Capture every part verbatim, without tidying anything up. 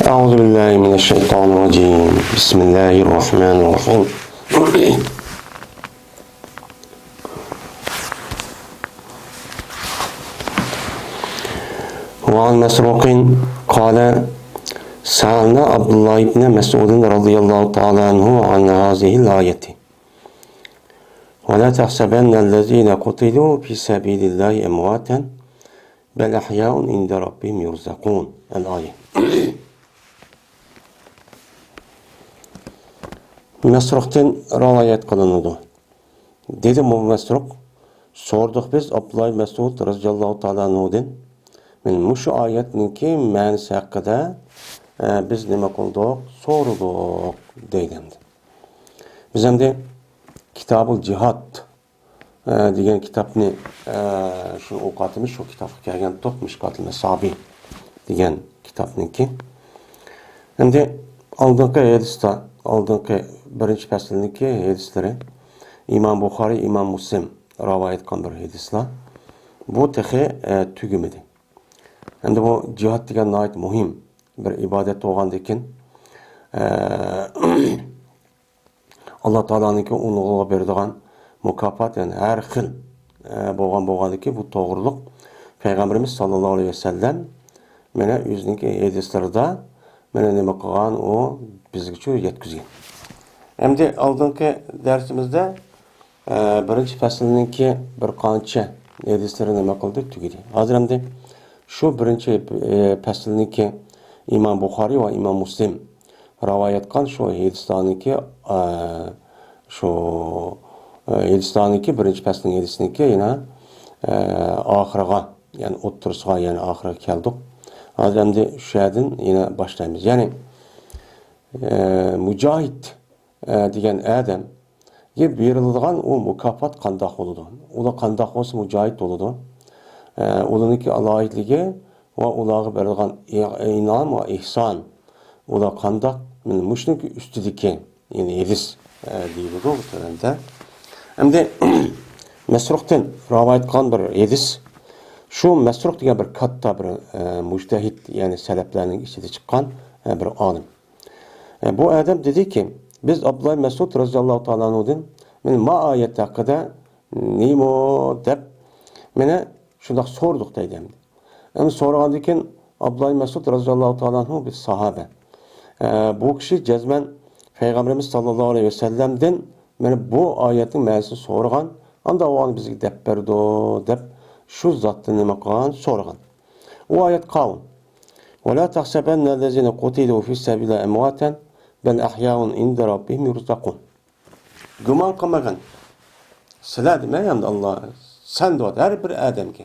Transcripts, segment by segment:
أعوذ بالله من الشيطان الرجيم. بسم الله الرحمن الرحيم. وعن مسروق قال: سألنا عبد الله بن مسعود رضي الله تعالى عنه عن هذه الآية: ولا تحسبن الذين قتلوا في سبيل الله أمواتا بل أحياء عند ربهم يرزقون. الآية. مەسرۇقتىن رىۋايەت قىلىنىدۇ. دېدى مەسرۇق، سورىدۇق بىز ئابدۇللا مەسئۇد رەزىياللاھۇ تائالا ئەنھۇدىن، مانا مۇشۇ ئايەتنىڭكى مەنىسى ھەققىدە، ئە، بىز نېمە قىلدۇق؟ سورىدۇق، دەيدۇ ئەمدى. بىز ئەمدى كىتابۇل جىھاد، ئە، دېگەن كىتابنى، ئە، شۇنى ئوقۇۋاتىمىز. شۇ كىتابقا كەلگەن توپ، مىشكاتۇل مەسابىھ دېگەن كىتابنىڭكى. ئەمدى ئالدىنقى ھەدىستە، ئالدىنقى بىرىنچى پەسىلنىڭكى ھەدىسلىرى ئىمام بۇخارىي، ئىمام مۇسلىم رىۋايەت قىلغان بىر ھەدىسلەر. بۇ تېخى، ئە، تۈگىمىدى. ئەمدى بۇ جىھاد دېگەن ناھايىتى مۇھىم بىر ئىبادەت بولغاندىكىن، ئە، ئاللا تائالانىڭكى ئۇنىڭغا بېرىدىغان مۇكاپات، يەنى ھەر خىل، ئە، بولغان، بولغاندىكىن بۇ توغرۇلۇق پەيغەمبىرىمىز ساللاللاھۇ ئەلەيھى ۋەسەللەم مانا ئۆزىنىڭكى ھەدىسلىرىدا مانا نېمە قىلغان، ئۇ بىزگىچە يەتكۈزگەن. ئەمدى ئالدىنقى دەرسىمىزدە، ئە، بىرىنچى پەسىلنىڭكى بىر قانچە ھەدىسلىرى نېمە قىلدى؟ تۈگىدى. ھازىر ئەمدى شۇ بىرىنچى، ئە، پەسىلنىڭكى ئىمام بۇخارىي ۋە ئىمام مۇسلىم رىۋايەت قىلغان شۇ ھەدىسلەرنىڭكى، ئە، شۇ، ئە، ھەدىسلەرنىڭكى بىرىنچى پەسىلنىڭ ھەدىسىنىڭكى يەنە، ئە، ئاخىرىغا، يەنى ئوتتۇرىسىغا، يەنى ئاخىرىغا كەلدۇق. ھازىر ئەمدى شۇ يەردىن يەنە باشلايمىز. يەنى، ئە، مۇجاھىد، ئە، دېگەن ئادەمگە بېرىلىدىغان ئۇ مۇكاپات قانداق بولىدۇ؟ ئۇلار قانداق بولسا مۇجاھىد بولىدۇ؟ ئە، ئۇلارنىڭكى ئالاھىدىلىكى ۋە ئۇلارغا بېرىلغان ئى-، ئىنئام ۋە ئېھسان، ئۇلار قانداق؟ مانا مۇشۇنىڭكى ئۈستىدىكى، يەنى ھەدىس، ئە، دېيىلىدۇ بۇ تۆۋەندە. ئەمدى مەسرۇقتىن رىۋايەت قىلغان بىر ھەدىس. شۇ مەسرۇق دېگەن بىر كاتتا بىر، ئە، مۇجتەھىد، يەنى سەلەپلەرنىڭ ئىچىدە چىققان، ئە، بىر ئالىم. ئە، بۇ ئادەم دېدىكى، بىز ئابدۇللا مەسئۇد رەزىياللاھۇ تائالا ئەنھۇدىن، مانا ما ئايەت ھەققىدە نېمە دەپ، مانا شۇنداق سورىدۇق دەيدۇ ئەمدى. ئەمدى سورىغاندىن كېيىن ئابدۇللا مەسئۇد رەزىياللاھۇ تائالا ئەنھۇ بىر ساھابە. ئە، بۇ كىشى جەزمەن پەيغەمبىرىمىز ساللاللاھۇ ئەلەيھى ۋەسەللەمدىن مانا بۇ ئايەتنىڭ مەنىسىنى سورىغان، ئاندىن ئۇ بىزگە دەپ بەردى دەپ شۇ زاتتىن نېمە قىلغان؟ سورىغان. ئۇ ئايەت قاۋۇن. ولا تحسبن الذين قتلوا في سبيل الله أمواتا بل أحياء عند ربهم يرزقون. گۇمان قىلمىغىن. سىلەر دېمەي، ئەمدى ئاللا، سەن دەۋاتىدۇ ھەر بىر ئادەمگە.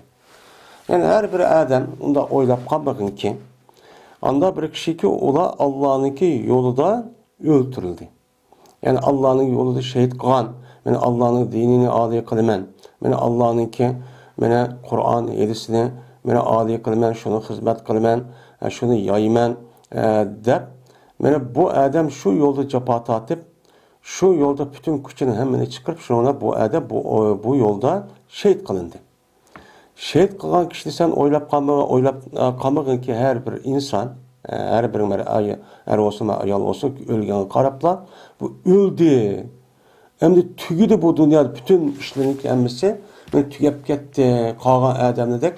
يەنى ھەر بىر ئادەم ئۇنداق ئويلاپ قالمىغىنكى، ئاندا بىر كىشىكى ئۇلار ئاللانىڭكى يولىدا ئۆلتۈرۈلدى. يەنى ئاللانىڭ يولىدا شېھىت قىلغان، مەن ئاللانىڭ دىنىنى ئالىي قىلىمەن، مەن ئاللانىڭكى، مەن قۇرئان ھەدىسىنى، مەن ئالىي قىلىمەن، شۇنى خىزمەت قىلىمەن، ئە، شۇنى يايىمەن، ئە، دەپ، مەن بۇ ئادەم شۇ يولدا جاپا تارتىپ، شۇ يولدا پۈتۈن كۈچىنى ھەممىنى چىقىرىپ، شۇنىڭ بىلەن بۇ ئادەم بۇ، بۇ يولدا شېھىت قىلىندى. شېھىت قىلغان كىشىنى سەن ئويلاپ قالما-، ئويلاپ، ئە، قالمىغىنكى ھەر بىر ئىنسان، ئە، ھەر بىر ئەر، ئەر بولسۇن، ئايال بولسۇن، ئۆلگەنگە قاراپلا، بۇ ئۆلدى. ئەمدى تۈگىدى بۇ دۇنيادا پۈتۈن ئىشلىرىنىڭكى ھەممىسى، مەن تۈگەپ كەتتى، قالغان ئادەملەردەك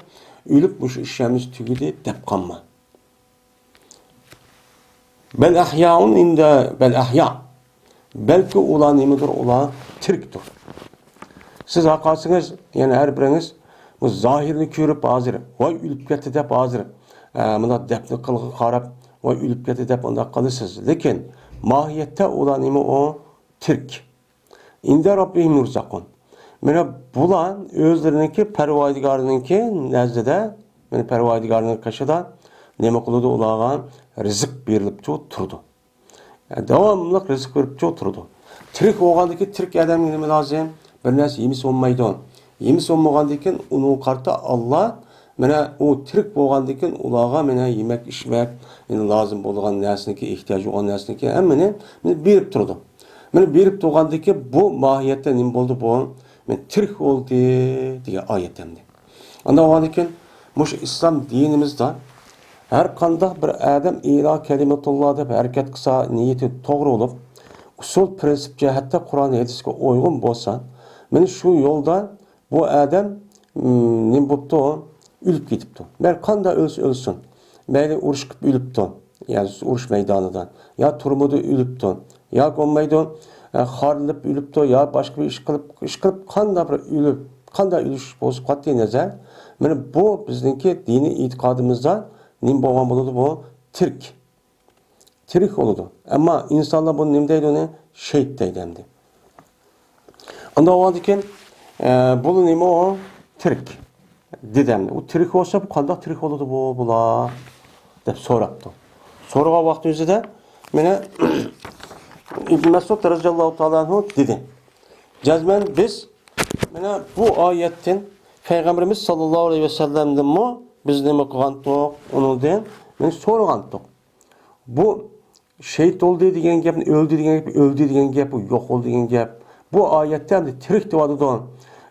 ئۆلۈپ، مۇشۇ ئىش ھەممىسى تۈگىدى دەپ قالما. بل أحياء عند، بل أحياء. بەلكى ئۇلار نېمىدۇر، ئۇلار تىرىكتۇر. سىز ھەققاسىڭىز، يەنى ھەر بىرىڭىز بۇ زاھىرنى كۆرۈپ ھازىر، ۋاي ئۆلۈپ كەتتى دەپ ھازىر، ئە، مۇنداق دەپنە قىلغا قاراپ، ۋاي ئۆلۈپ كەتتى دەپ ئۇنداق قىلىسىز. لېكىن ماھىيەتتە ئۇلار نېمە ئۇ؟ تىرىك. عند ربهم يرزقون. مانا بۇلار ئۆزلىرىنىڭكى پەرۋەردىگارىنىڭكى نەزدىدە، مانا پەرۋەردىگارىنىڭ قېشىدا نېمە قىلىدۇ؟ ئۇلارغا رىزىق بېرىلىپ تۇرىدۇ. داۋاملىق رىزىق بېرىپ تۇرىدۇ. تىرىك بولغاندىكىن تىرىك ئادەمگە نېمە لازىم؟ بىر نەرسە يېمىسە بولمايدۇ. يېمىسە بولمىغاندىكىن ئۇنىڭغا قارىتا ئاللا، مانا ئۇ تىرىك بولغاندىكىن ئۇلارغا مانا يېمەك، ئىچمەك، يەنە لازىم بولغان نەرسىنىڭكى، ئېھتىياج بولغان نەرسىنىڭكى ھەممىنى مانا بېرىپ تۇرىدۇ. مانا بېرىپ تۇرغاندىكىن بۇ ماھىيەتتە نېمە بولدى بۇ؟ مانا تىرىك بولدى دېگەن ئايەت ئەمدى. ئاندىن بولغاندىكىن مۇشۇ ئىسلام دىنىمىزدا ھەر قانداق بىر ئادەم ئىلا كەلىمەتۇللا دەپ ھەرىكەت قىلسا، نىيىتى توغرا بولۇپ، ئۇسۇل پىرىنسىپ جەھەتتە قۇرئان ھەدىسكە ئۇيغۇن بولسا، مانا شۇ يولدا بۇ ئادەم، م، نېمە بوپتۇ؟ ئۆلۈپ كېتىپتۇ. مەيلى قانداق ئۆلسە ئۆلسۇن. مەيلى ئۇرۇش قىلىپ ئۆلۈپتۇ. يا ئۇرۇش مەيدانىدا. يا تۈرمىدە ئۆلۈپتۇ. يا بولمايدۇ، ئە، خارلىنىپ ئۆلۈپتۇ. يا باشقا بىر ئىش قىلىپ، ئىش قىلىپ قانداق بىر ئۆلۈپ، قانداق ئۆلۈش بولسا قەتئىي نەزەر. مانا بۇ بىزنىڭكى دىنىي ئېتىقادىمىزدا نېمە بولغان بولىدۇ بۇ؟ تىرىك. تىرىك بولىدۇ. ئەمما ئىنسانلار بۇنى نېمە دەيدۇ ئۇنى؟ شېھىت دەيدۇ ئەمدى. ئانداق بولغاندىكىن، ئە، بۇ نېمە ئۇ؟ تىرىك. دېدى ئەمدى. ئۇ تىرىك بولسا، بۇ قانداق تىرىك بولىدۇ بۇ، بۇلار؟ دەپ سوراپتۇ. سورىغان ۋاقتى ئۆزىدە مانا ئىبن مەسئۇد رەزىياللاھۇ تائالا ئەنھۇ دېدى. جەزمەن بىز مانا بۇ ئايەتتىن پەيغەمبىرىمىز ساللاللاھۇ ئەلەيھى ۋەسەللەمدىنمۇ بىز نېمە قىلغانتۇق؟ ئۇنىڭدىن مانا سورىغانتۇق. بۇ شېھىت بولدى دېگەن گەپنى، ئۆلدى دېگەن گەپ، ئۆلدى دېگەن گەپ، بۇ يوق بولدى دېگەن گەپ. بۇ ئايەتتە ئەمدى تىرىك دەۋاتىدۇ.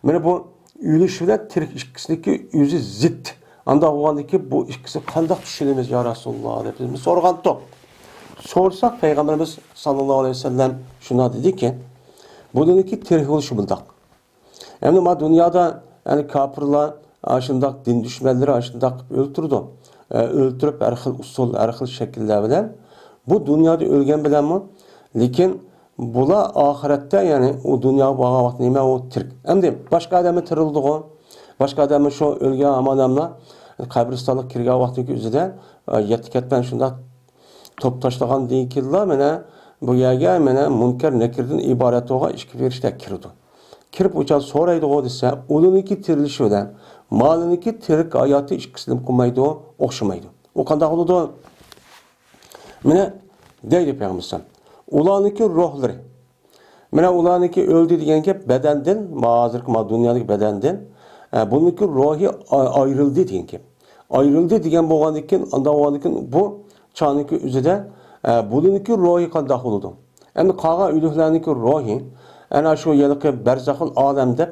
مانا بۇ ئۆلۈش بىلەن تىرىك ئىككىسىنىڭكى ئۆزى زىت. ئانداق بولغاندىكىن بۇ ئىككىسىنى قانداق چۈشىنىمىز يا رەسۇلاللا دەپ بىز سورىغانتۇق. سورىساق پەيغەمبىرىمىز ساللاللاھۇ ئەلەيھى ۋەسەللەم شۇنداق دېدىكى، بۇنىڭكى تىرىك بولۇشى مۇنداق. ئەمدى ما دۇنيادا، يەنى كاپىرلار ئاشۇنداق دىن دۈشمەنلىرى ئاشۇنداق قىلىپ ئۆلتۈرىدۇ. ئە، ئۆلتۈرۈپ ھەر خىل ئۇسۇل، ھەر خىل شەكىللەر بىلەن. بۇ دۇنيادا ئۆلگەن بىلەنمۇ، لېكىن بۇلار ئاخىرەتتە، يەنى ئۇ دۇنياغا بارغان ۋاقىت نېمە ئۇ تىرىك. ئەمدى باشقا ئادەممۇ تىرىلىدىغۇ. باشقا ئادەممۇ شۇ ئۆلگەن ھامان ئادەملەر قەبرىستانلىققا كىرگەن ۋاقتىدىكى ئۆزىدە، ئە، يەتتە كەتمەن شۇنداق توپ تاشلىغاندىن كېيىنلا مانا بۇ يەرگە مانا مۇنكەر نەكىردىن ئىبارەت بولغان ئىككى پەرىشتە كىرىدۇ. كىرىپ ئۇ چاغ سورايدىغۇ دېسە، ئۇلىنىڭكى تىرىلىشى بىلەن مالىنىڭكى تىرىك ھاياتى ئىككىسى نېمە قىلمايدۇ؟ ئوخشىمايدۇ. ئۇ قانداق بولىدۇ؟ مانا دەيدۇ پەيغەمبەر ئەلەيھىسسالام. ئۇلارنىڭكى روھلىرى. مانا ئۇلارنىڭكى ئۆلدى دېگەن گەپ بەدەندىن، ما ھازىرقى ما دۇنيادىكى بەدەندىن، ئە، بۇنىڭكى روھى ئا-، ئايرىلدى دېگەن گەپ. ئايرىلدى دېگەن بولغاندىكىن، ئانداق بولغاندىكىن بۇ چاغنىڭكى ئۆزىدە، ئە، بۇنىڭكى روھى قانداق بولىدۇ؟ ئەمدى قالغان ئۆلۈكلەرنىڭكى روھى، ئەنە شۇ ھېلىقى بەرزەخۇل ئالەم دەپ،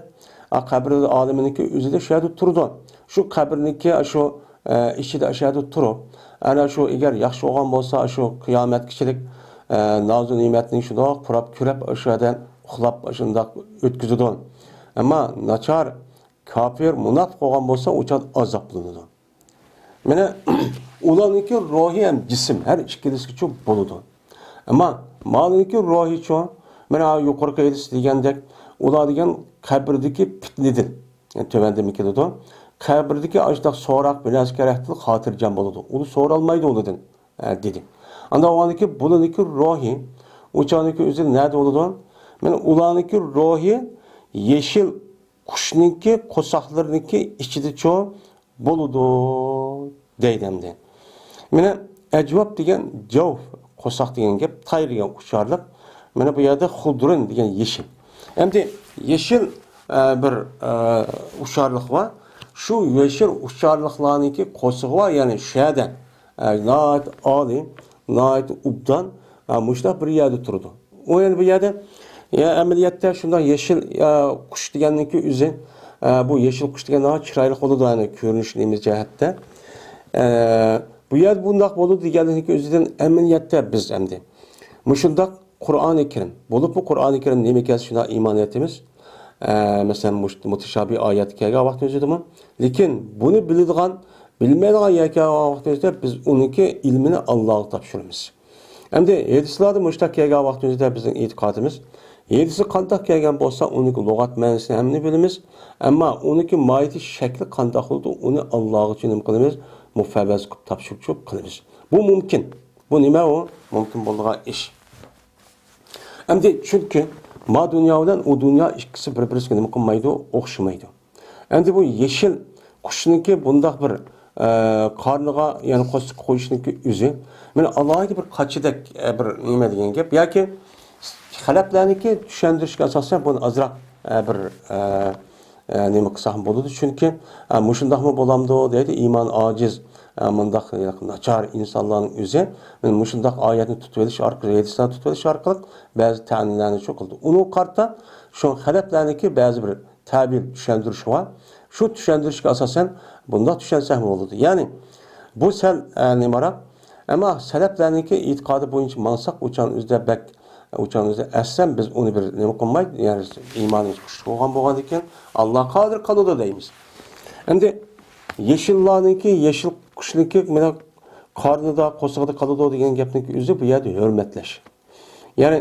ئا، قەبرە ئالىمىنىڭكى ئۆزىدە شۇ يەردە تۇرىدۇ. شۇ قەبرىنىڭكى شۇ، ئە، ئىچىدە شۇ يەردە تۇرۇپ، ئەنە شۇ ئەگەر ياخشى بولغان بولسا، شۇ قىيامەتكىچىلىك، ئە، نازۇ نېمەتنى شۇنداق پۇراپ كۆرۈپ، شۇ يەردە ئۇخلاپ، شۇنداق ئۆتكۈزىدۇ. ئەمما ناچار، كاپىر، مۇناپىق بولغان بولسا، ئۇ چاغ ئازابلىنىدۇ. مانا، ئۇلارنىڭكى روھى ھەم جىسىم، ھەر ئىككىلىسىگىچە بولىدۇ. ئەمما مالىنىڭكى روھىچۇ؟ مانا يۇقىرىقى ھەدىس دېگەندەك، ئۇلار دېگەن قەبرىدىكى پىتنىدىن، يەنى تۆۋەندىن كېلىدۇ. قەبرىدىكى ئاشۇنداق سوراق، بىر نەرسە كېرەكتىن خاتىرجەم بولىدۇ. ئۇنى سورالمايدۇ ئۇلاردىن، ئە، دېدى. ئانداق بولغاندىكىن بۇلارنىڭكى روھى، ئۇ چاغنىڭكى ئۆزى نەدە بولىدۇ؟ مانا ئۇلارنىڭكى روھى يېشىل قۇشنىڭكى قورساقلىرىنىڭكى ئىچىدىچۇ بولىدۇ دەيدۇ ئەمدى. مانا ئەجۋاب دېگەن جەۋف، قورساق دېگەن گەپ، تاي دېگەن ئۇچارلىق. مانا بۇ يەردە خۇدرۇن دېگەن يېشىل. ئەمدى يېشىل، ئە، بىر، ئە، ئۇچارلىق بار. شۇ يېشىل ئۇچارلىقلارنىڭكى قورسىقى بار، يەنى شۇ يەردە، ئە، ناھايىتى ئالىي، ناھايىتى ئوبدان، ئە، مۇشۇنداق بىر يەردە تۇرىدۇ. ئۇ يەنە بۇ يەردە، يا، ئەمەلىيەتتە شۇنداق يېشىل، يا، قۇش دېگەننىڭكى ئۆزى، ئە، بۇ يېشىل قۇش دېگەن ناھايىتى چىرايلىق بولىدۇ، يەنى كۆرۈنۈش نېمە جەھەتتە. ئە، بۇ يەردە بۇنداق بولىدۇ دېگەنلىكى ئۆزىدىن ئەمەلىيەتتە بىز ئەمدى مۇشۇنداق قۇرئانى كەرىم، بولۇپمۇ قۇرئانى كەرىم نېمە ئىكەن شۇنداق ئىمان ئېيتىمىز. ئە، مەسىلەن، مۇش-، مۇتەشابىھ ئايەت كەلگەن ۋاقتىمىزدىمۇ. لېكىن بۇنى بىلىدىغان، بىلمەيدىغان يەر كەلگەن ۋاقتىمىزدا بىز ئۇنىڭكى ئىلمىنى ئاللاغا تاپشۇرىمىز. ئەمدى ھەدىسلەردە مۇشۇنداق كەلگەن ۋاقتىمىزدا بىزنىڭ ئېتىقادىمىز، ھەدىسى قانداق كەلگەن بولسا، ئۇنىڭ لۇغەت مەنىسىنى ھەممىنى بىلىمىز. ئەمما ئۇنىڭكى ماھىيىتى، شەكلى قانداق بولىدۇ، ئۇنى ئاللاغىچە نېمە قىلىمىز؟ مۇپەۋۋەز قىلىپ تاپشۇرۇپ قىلىمىز. بۇ مۇمكىن. بۇ نېمە ئۇ؟ مۇمكىن بولىدىغان ئىش. ئەمدى چۈنكى ما دۇنيا بىلەن ئۇ دۇنيا ئىككىسى بىر-بىرسىگە نېمە قىلمايدۇ؟ ئوخشىمايدۇ. ئەمدى بۇ يېشىل قۇشنىڭكى بۇنداق بىر، ئە، قارنىغا، يەنى قورسىقىغا قويۇشنىڭكى ئۆزى، مانا، ئالاھىدە بىر قاچىدەك، ئە، بىر نېمە دېگەن گەپ. ياكى خەلەپلەرنىڭكى چۈشەندۈرۈشىگە ئاساسەن بۇنى ئازراق، ئە، بىر، ئە، ئە، نېمە قىلساقمۇ بولىدۇ. چۈنكى، ئە، مۇشۇنداقمۇ بولامدۇ دەيدۇ، ئىمان ئاجىز، ئە، مۇنداق ناچار ئىنسانلارنىڭ ئۆزى. مانا مۇشۇنداق ئايەتنى تۇتۇۋېلىش ئارقىلىق، ھەدىسلەرنى تۇتۇۋېلىش ئارقىلىق بەزى تەئنىلەرنى شۇ قىلدى. ئۇنىڭغا قارىتا شۇ خەلەپلەرنىڭكى بەزى بىر تەبىر چۈشەندۈرۈشى بار. شۇ چۈشەندۈرۈشكە ئاساسەن بۇنداق چۈشەنسەكمۇ بولىدۇ. يەنى، بۇ سەل، ئە، نېمىراق. ئەمما سەلەپلەرنىڭكى ئېتىقادى بويىچە ماڭساق، ئۇچان ئۆزىدە بەك، ئۇچان ئۆزىدە ئەسلەن بىز ئۇنى بىر نېمە قىلماي، يەنى ئىمانىمىز كۈچلۈك بولغان، بولغاندىكىن، ئاللا قادىر قىلىدۇ دەيمىز. ئەمدى يېشىللارنىڭكى، يېشىل قۇشنىڭكى مانا قارنىدا، قورسىقىدا قالىدۇ دېگەن گەپنىڭكى ئۆزى بۇ يەردە ھۆرمەتلەش. يەنى،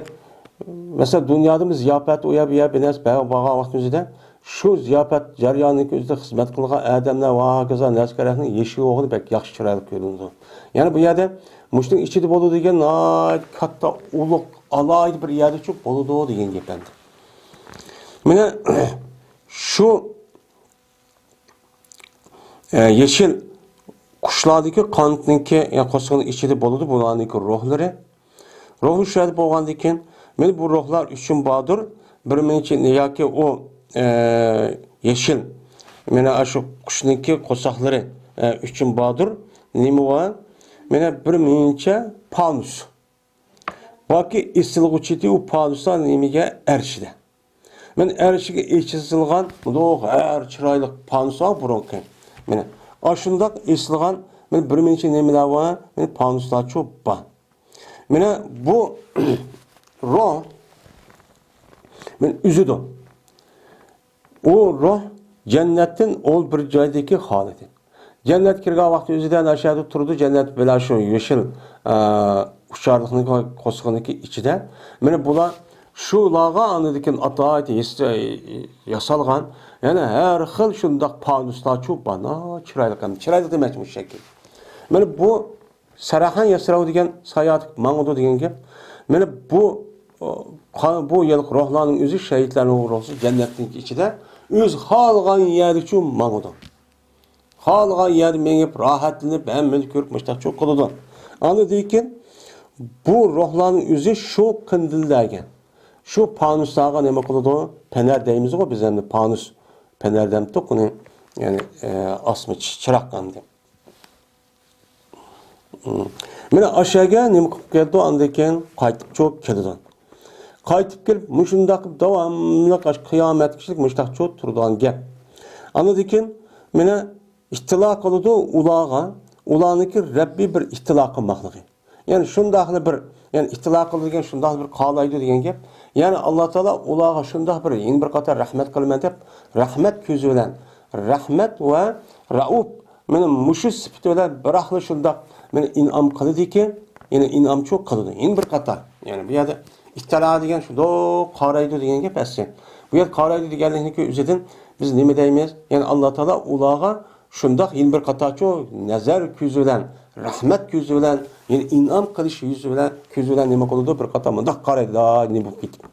مەسىلەن، دۇنيادا بىز زىياپەت، ئۇ يەر، بۇ يەر، بىر نەرسە بەرگەن بارغان ۋاقتىمىزدا، شۇ زىياپەت جەريانىدىكى ئۆزىدە خىزمەت قىلغان ئادەملەر ۋە ھاكازا نەرسە-كەرەكنىڭ يېشىل روھىنى بەك ياخشى، چىرايلىق كۆرۈنىدۇ. يەنى بۇ يەردە مۇشۇنىڭ ئىچىدە بولىدۇ دېگەن ناھايىتى كاتتا، ئۇلۇغ، ئالاھىدە بىر يەردىچۇ بولىدۇ دېگەن گەپ ئەمدى. مانا، شۇ ئە، يېشىل قۇشلاردىكى قانىتنىڭكى، يا قورسىقىنىڭ ئىچىدە بولىدۇ، بۇلارنىڭكى روھلىرى. روھى شۇ يەردە بولغاندىكىن، مانا بۇ روھلار ئۈچۈن باردۇر. بىر مىنچە ياكى ئۇ، ئە، يېشىل، مانا شۇ قۇشنىڭكى قورساقلىرى، ئە، ئۈچۈن باردۇر. نېمە بار؟ مانا بىر مىنچە پانۇس. باكى ئېسىلغۇچىدى ئۇ پانۇسلار نېمىگە؟ ئەرشىدە. مەن ئەرشىگە ئېسىلغان، مۇنداق ھەر چىرايلىق پانۇسلار بۇرۇنقى. مانا ئاشۇنداق ئېسىلغان، مانا بىر مىنچە نېمىلەر بار، مانا پانۇسلارچۇ بار. مانا بۇ روھ، مانا ئۈزىدۇ. ئۇ روھ جەننەتتىن ئول بىر جايدىكى خالىدى. جەننەتكە كىرگەن ۋاقتى ئۆزىدە ئەنە ئاشۇ يەردە تۇرىدۇ، جەننەت بىلەن شۇ يېشىل، ئە، ئۇچارلىقنىڭ قورسىقىنىڭكى ئىچىدە. مانا بۇلار شۇلارغا ئاندىن كېيىن ئاتايىتى يېس-، ياسالغان، يەنە ھەر خىل شۇنداق پانۇسلارچۇ بار، چىرايلىق ھەم چىرايلىق دېمەكچى مۇشۇ شەكىل. مانا بۇ سەرەخەن يەسرەۋ دېگەن ساياھەتكە ماڭىدۇ دېگەن گەپ. مانا بۇ، ئۇ، قا-، بۇ يىلقى روھلارنىڭ ئۆزى شەھىدلەرنىڭ روھى جەننەتنىڭ ئىچىدە ئۆزى خالىغان يەرگىچۇ ماڭىدۇ. خالىغان يەردە مېڭىپ، راھەتلىنىپ، ھەممىنى كۆرۈپ مۇشتاقچۇ قىلىدۇ. ئاندىن كېيىن بۇ روھلارنىڭ ئۆزى شۇ قېندىللەرگە، شۇ پانۇسلارغا نېمە قىلىدۇ؟ پەنەر دەيمىزغۇ بىز ئەمدى پانۇس، پەنەر دەمتۇق ئۇنى، يەنى، ئە، ئاسما چىراغ ئەمدى. مم. مانا ئاشۇ يەرگە نېمە قىلىپ كېلىدۇ؟ ئاندىن كېيىن قايتىپچۇ كېلىدۇ. قايتىپ كېلىپ، مۇشۇنداق داۋاملىق ئاشۇ قىيامەتكىچىلىك مۇشۇنداقچۇ تۇرىدىغان گەپ. ئاندىن كېيىن مانا ئىتتىلا قىلىدۇ ئۇلارغا، ئۇلارنىڭكى رەببى بىر ئىتتىلا قىلماقلىقى. يەنى شۇنداقلا بىر، يەنى ئىتتىلا قىلىدۇ دېگەن شۇنداقلا بىر قالايدۇ دېگەن گەپ. يەنى ئاللا تائالا ئۇلارغا شۇنداق بىر، يەنە بىر قاتار رەھمەت قىلىمەن دەپ، رەھمەت كۆزى بىلەن، رەھمەت ۋە رەئۇپ، مانا مۇشۇ سۈپىتى بىلەن بىراقلا شۇنداق مانا ئىنئام قىلىدىكى، يەنى ئىنئامچۇ قىلىدۇ. يەنە بىر قاتار. يەنى بۇ يەردە ئىتتىلا دېگەن شۇنداق قارايدۇ دېگەن گەپ ئەسلى. بۇ يەردە قارايدۇ دېگەنلىكنىڭكى ئۆزىدىن بىز نېمە دەيمىز؟ يەنى ئاللا تائالا ئۇلارغا شۇنداق يەنە بىر قاتارچۇ نەزەر كۆزى بىلەن، رەھمەت كۆزى بىلەن، يەنى ئىنئام قىلىش يۈزى بىلەن، كۆزى بىلەن نېمە قىلىدۇ؟ بىر قاتار مۇنداق قارايدۇ، نېمە بولۇپ كېتىپ.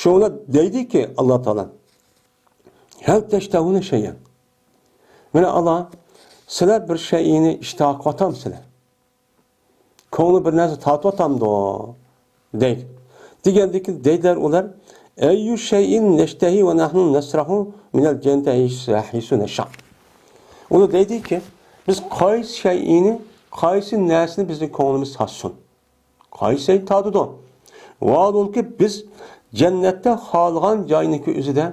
شۇڭا دەيدىكى ئاللا تائالا، «ھەل تەشتەھۇنە شەيئەن؟» مانا ئاللا، سىلەر بىر شەيئىنى ئىشتىھا قىلىۋاتامسىلەر؟ كۆڭلى بىر نەرسە تارتىۋاتامدۇ؟ دەيدۇ. دېگەندىكىن دەيدىلەر ئۇلار، «ئەييۇ شەيئىن نەشتەھى ۋە نەھنۇ نەسرەھۇ مىنەل جەننەتى ھەيسۇ نەشا.» ئۇلار دەيدىكى، بىز قايسى شەيئىنى، قايسى نەرسىنى بىزنىڭ كۆڭلىمىز تارتسۇن؟ قايسى شەي تارتىدۇ؟ ۋاھالەنكى، بىز جەننەتتە خالىغان جاينىڭكى ئۆزىدە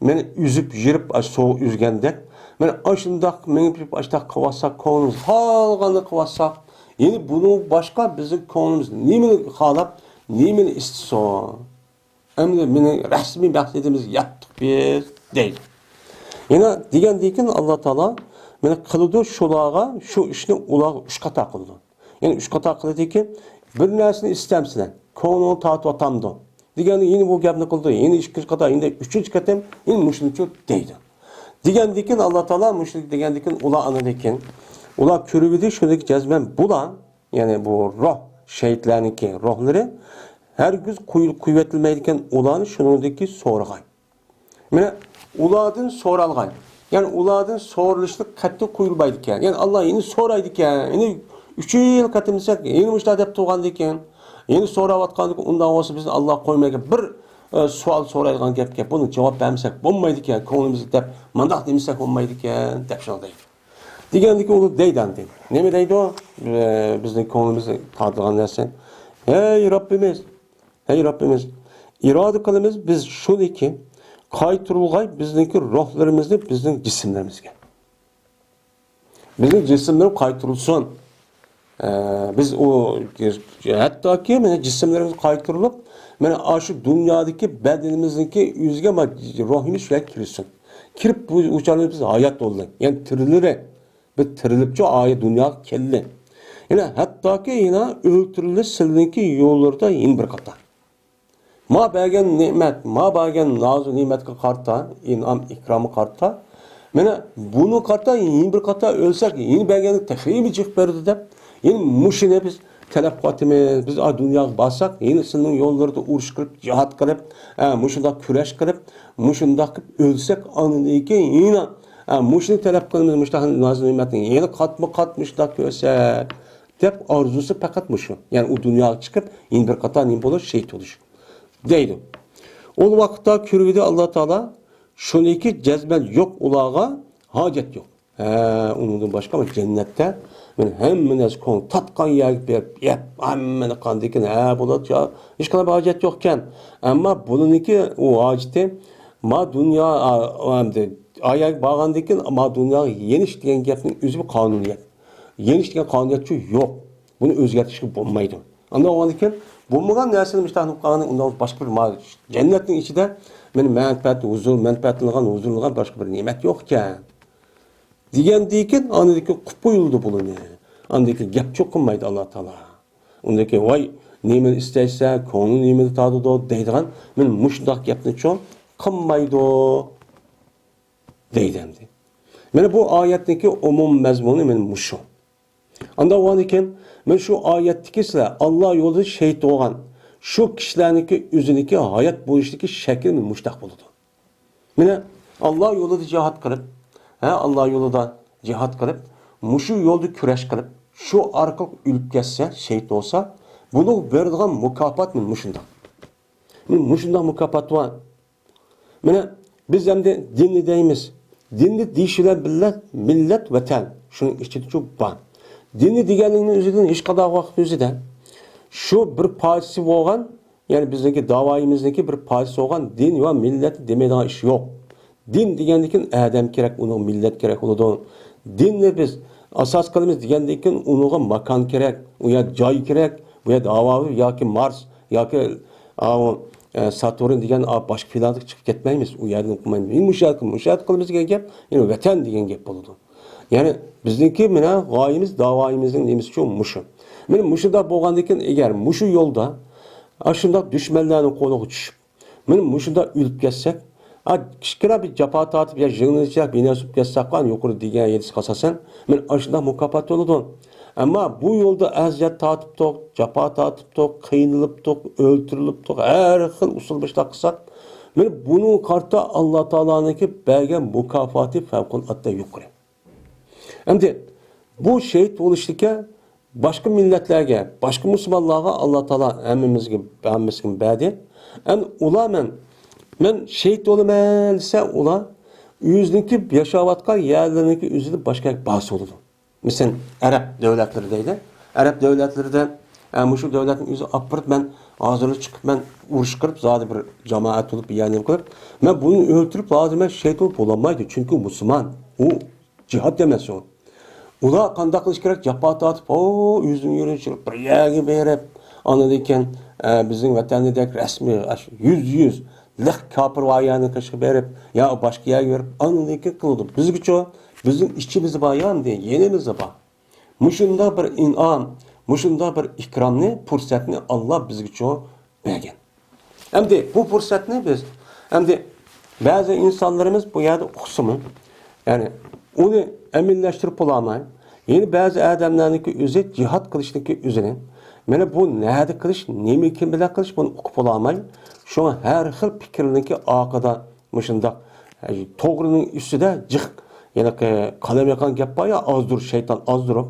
مانا ئۈزۈپ يۈرۈپ، ئاشۇ سۇغا ئۈزگەندەك، مانا ئاشۇنداق مېڭىپ يۈرۈپ، ئاشۇنداق قىلىۋاتساق، كۆڭلىمىز خالىغاننى قىلىۋاتساق، يەنى بۇنىڭ باشقا بىزنىڭ كۆڭلىمىز نېمىنى خالاپ، نېمىنى ئىستىسۇن؟ ئەمدى مېنىڭ رەسمىي مەقسىتىمىز يەتتۇق بىز، دەيدۇ. يەنە دېگەندىن كېيىن ئاللا تائالا مانا قىلىدۇ شۇلارغا، شۇ ئىشنى ئۇلارغا ئۈچ قاتا قىلىدۇ. يەنى ئۈچ قاتا قىلىدىكى، بىر نەرسىنى ئىستەمسىلەر، كۆڭلۈڭ تارتىۋاتامدۇ؟ دېگەندە يەنە بۇ گەپنى قىلىدۇ، يەنە ئىككىنچى قاتا، يەنە ئۈچىنچى قېتىم، يەنە مۇشۇنىچۇ دەيدۇ. دېگەندىن كېيىن ئاللا تائالا مۇشۇنى دېگەندىن كېيىن ئۇلار ئاندىن كېيىن، ئۇلار كۆرۈۋىدى، شۇنىڭدىن كېيىن جەزمەن بۇلار، يەنى بۇ روھ، شەھىتلەرنىڭكى روھلىرى ھەرگىز قويۇ-، قويۇۋېتىلمەيدىكەن، ئۇلارنى شۇنىڭدىن كېيىن سورىغاي. مانا ئۇلاردىن سورالغان، يەنى ئۇلاردىن سورىلىشلىق قەتئىي قويۇلمايدىكەن. يەنى ئاللا يەنە سورايدىكەن. يەنە ئۈچ يىل قېتىم دېسەك، يەنە مۇشۇنداق دەپ تۇرغاندىكىن، يەنە سوراۋاتقاندىكىن، ئۇنداق بولسا بىزنى ئاللا قويمايدىكەن. بىر، ئە، سوئال سورايدىغان گەپكە، بۇنى جاۋاب بەرمىسەك بولمايدىكەن، كۆڭلىمىزدە دەپ، مۇنداق دېمىسەك بولمايدىكەن، دەپ شۇنداق دەيدۇ. دېگەندىكىن ئۇ دەيدۇ ئەمدى. نېمە دەيدۇ؟ ئە، بىزنىڭ كۆڭلىمىزنى تارتىدىغان نەرسە. ھەي رەببىمىز! ھەي رەببىمىز، ئىرادە قىلىمىز بىز شۇنىكى، قايتۇرۇلغاي بىزنىڭكى روھلىرىمىزنى بىزنىڭ جىسىملىرىمىزگە. بىزنىڭ جىسىملىرىمىز قايتۇرۇلسۇن. ئە، بىز ئۇ، ھەتتاكى مانا جىسىملىرىمىز قايتۇرۇلۇپ، مانا ئاشۇ دۇنيادىكى بەدىنىمىزنىڭكى ئۆزىگە ما-، روھىمىز شۇلار كىرسۇن. كىرىپ بۇ، ئۇ چاغدا بىز ھايات بولدۇق. يەنى تىرىلىرى. بىز تىرىلىپچۇ ئايە دۇنياغا كەلدى. يەنە ھەتتاكى يەنە ئۆلتۈرۈلۈش سىلىنىڭكى يوللىرىدا يەنە بىر قاتار. ما بەرگەن نېمەت، ما بەرگەن نازۇ نېمەتكە قارىتا، ئىنئام ئىكرامغا قارىتا. مانا بۇنى قارىتا يەنە بىر قاتار ئۆلسەك، يەنە بەرگەن تېخىمۇ جىق بەردى دەپ، يەنە مۇشۇنى بىز تەلەپ قىلىۋاتىمىز. بىز ئا دۇنياغا بارساق، يەنە سىلىنىڭ يوللىرىدا ئۇرۇش قىلىپ، جىھاد قىلىپ، ئە، مۇشۇنداق كۈرەش قىلىپ، مۇشۇنداق قىلىپ ئۆلسەك، ئاندىن كېيىن يەنە، ئە، مۇشۇنى تەلەپ قىلىمىز، مۇشۇنداق نازۇ نېمەتنى يەنە قاتمۇ قات مۇشۇنداق كۆرسەك، دەپ ئارزۇسى پەقەت مۇشۇ. يەنى ئۇ دۇنياغا چىقىپ، يەنە بىر قاتار نېمە بولۇش، شېھىت بولۇش. دەيدۇ. ئۇ ۋاقىتتا كۆرۈۋىدى ئاللا تائالا، شۇنىڭكى جەزمەن يوق، ئۇلارغا ھاجەت يوق. ھە، ئۇنىڭدىن باشقا جەننەتتە مەن ھەممە نەرسە كۆڭۈل تارتقان يەرگە بېرىپ يەپ، ھەممىنى قاندىكىن، ھە، بولىدۇ، ھېچقانداق ھاجەت يوقكەن. ئەمما بۇنىڭكى ئۇ ھاجىتى ما دۇنيا، ئا، ئا، ئەمدى ئايەگە بارغاندىن كېيىن ما دۇنياغا يېنىش دېگەن گەپنىڭ ئۆزى بىر قانۇنىيەت. يېنىش دېگەن قانۇنىيەتچۇ يوق. بۇنى ئۆزگەرتىشكە بولمايدۇ. ئاندىن ئۇنىڭدىن كېيىن بولمىغان نەرسىنى مۇشۇنداق قىلىپ قالغاندا، ئۇنداق باشقا بىر ما-، جەننەتنىڭ ئىچىدە مېنى مەنپەئەت، ھۇزۇر، مەنپەئەتلىنىدىغان، ھۇزۇرلىنىدىغان باشقا بىر نېمەت يوقكەن. دېگەندىن كېيىن ئاندىن كېيىن قىلىپ قويۇلىدۇ بۇنى. ئاندىن كېيىن گەپچۇ قىلمايدۇ ئاللا تائالا. ئۇندىن كېيىن، ۋاي، نېمىنى ئىستەيسەن، كۆڭلۈڭ نېمىنى تارتىدۇ دەيدىغان، مانا مۇشۇنداق گەپنىچۇ قىلمايدۇ دەيدۇ ئەمدى. مانا بۇ ئايەتنىڭكى ئومۇم مەزمۇنى مانا مۇشۇ. ئاندىن ئۇنىڭدىن كېيىن، مانا شۇ ئايەتتىكى سىلەر ئاللا يولىدا شېھىت بولغان شۇ كىشىلەرنىڭكى ئۆزىنىڭكى ھايات بولۇشىدىكى شەكلى مانا مۇشۇنداق بولىدۇ. مانا ئاللا يولىدا جىھاد قىلىپ، ھە، ئاللا يولىدا جىھاد قىلىپ، مۇشۇ يولدا كۈرەش قىلىپ، شۇ ئارقىلىق ئۆلۈپ كەتسە، شېھىت بولسا، بۇنىڭغا بېرىدىغان مۇكاپات مانا مۇشۇنداق. مانا مۇشۇنداق مۇكاپات بار. مانا بىز ئەمدى دىننى دەيمىز. دىننى دېيىش بىلەن بىللە مىللەت، ۋەتەن شۇنىڭ ئىچىدىچۇ بار. دىننى دېگەننىڭ ئۆزىدىن ھېچقانداق ۋاقىت ئۆزىدە شۇ بىر پارچىسى بولغان، يەنى بىزنىڭكى داۋايىمىزنىڭكى بىر پارچىسى بولغان دىن ۋە مىللەت دېمەيدىغان ئىش يوق. دىن دېگەندىن كېيىن ئادەم كېرەك، ئۇنىڭغا مىللەت كېرەك بولىدۇ. دىننى بىز ئاساس قىلىمىز دېگەندىن كېيىن ئۇنىڭغا ماكان كېرەك، ئۇ يەر جاي كېرەك، بۇ يەردە ھاۋا ياكى مارس ياكى، ئاۋۇ، ئە، ساتۇرن دېگەن، ئا، باشقا پلانېتكا چىقىپ كەتمەيمىز، ئۇ يەردىن قىلمايمىز. مۇشۇ يەردە، مۇشۇ يەردە قىلىمىز دېگەن گەپ، يەنى ۋەتەن دېگەن گەپ بولىدۇ. يەنى بىزنىڭكى مانا غايىمىز، داۋايىمىزنىڭ نېمىسىچۇ مۇشۇ. مانا مۇشۇنداق بولغاندىن كېيىن، ئەگەر مۇشۇ يولدا ئاشۇنداق دۈشمەنلەرنىڭ قولىغا چۈشۈپ، مانا مۇشۇنداق ئۆلۈپ كەتسەك، ئا، كىچىككىنە بىر جاپا تارتىپ يا يىڭنىچەك بىر نەرسە بولۇپ كەتسەكلا، يۇقىرى دېگەن ھەدىسكە ئاساسەن، مانا ئاشۇنداق مۇكاپات بولىدۇ. ئەمما بۇ يولدا ئەزىيەت تارتىپتۇق، جاپا تارتىپتۇق، قىينىلىپتۇق، ئۆلتۈرۈلۈپتۇق، ھەر خىل ئۇسۇل مۇشۇنداق قىلساق، مانا بۇنىڭغا قارىتا ئاللا تائالانىڭكى بەرگەن مۇكاپاتى پەۋقۇلئاددە يۇقىرى. ئەمدى بۇ شېھىت بولۇشتىكى باشقا مىللەتلەرگە، باشقا مۇسۇلمانلارغا ئاللا تائالا ھەممىمىزگە، ھەممىسىگە بەردى. ئەمدى ئۇلار مەن، مەن شېھىت بولىمەن دېسە، ئۇلار ئۆزىنىڭكى ياشاۋاتقان يەرلىرىنىڭكى ئۆزىدىن باشقا يەرگە بارسا بولىدۇ. مىسال، ئەرەب دۆلەتلىرى دەيلى. ئەرەب دۆلەتلىرىدە، ئە، مۇشۇ دۆلەتنىڭ ئۆزى ئاپىرىپ، مەن ھازىرلا چىقىپ، مەن ئۇرۇش قىلىپ، زادى بىر جامائەت بولۇپ، بىر يەرنى قىلىپ، مەن بۇنى ئۆلتۈرۈپ، ھازىر مەن شېھىت بولۇپ بولالمايدۇ. چۈنكى مۇسۇلمان. ئۇ جىھاد ئەمەس ئۇ. ئۇلار قانداق قىلىش كېرەك؟ جاپا تارتىپ، ئو، ئۆزىنىڭ يولىنى چۈشۈرۈپ، بىر يەرگە بېرىپ، ئاندىن كېيىن، ئە، بىزنىڭ ۋەتەندىكىدەك رەسمىي، ئاشۇ يۈز يۈز لىق كاپىر بار يەرنىڭ قېشىغا بېرىپ، يا باشقا يەرگە بېرىپ، ئاندىن كېيىن قىلىدۇ. بىزگىچۇ، بىزنىڭ ئىچىمىزدە بار يا، ئەمدى يېنىمىزدا بار. مۇشۇنداق بىر ئىنئام، مۇشۇنداق بىر ئىكرامنى، پۇرسەتنى ئاللا بىزگىچۇ بەرگەن. ئەمدى بۇ پۇرسەتنى بىز، ئەمدى بەزى ئىنسانلىرىمىز بۇ يەردە ئۇقسىمۇ، يەنى ئۇنى ئەمەلىيلەشتۈرۈپ بولالماي، يەنە بەزى ئادەملەرنىڭكى ئۆزى جىھاد قىلىشنىڭكى ئۆزىنى، مانا بۇ نەدە قىلىش، نېمە كىم بىلەن قىلىش، بۇنى ئۇقۇپ بولالماي، شۇڭا ھەر خىل پىكىرنىڭكى ئارقىدا مۇشۇنداق، ئە، توغرىنىڭ ئۈستىدە جىق، ھېلىقى قەلەم ياقان گەپ بار يا، ئازدۇر شەيتان ئازدۇرۇپ،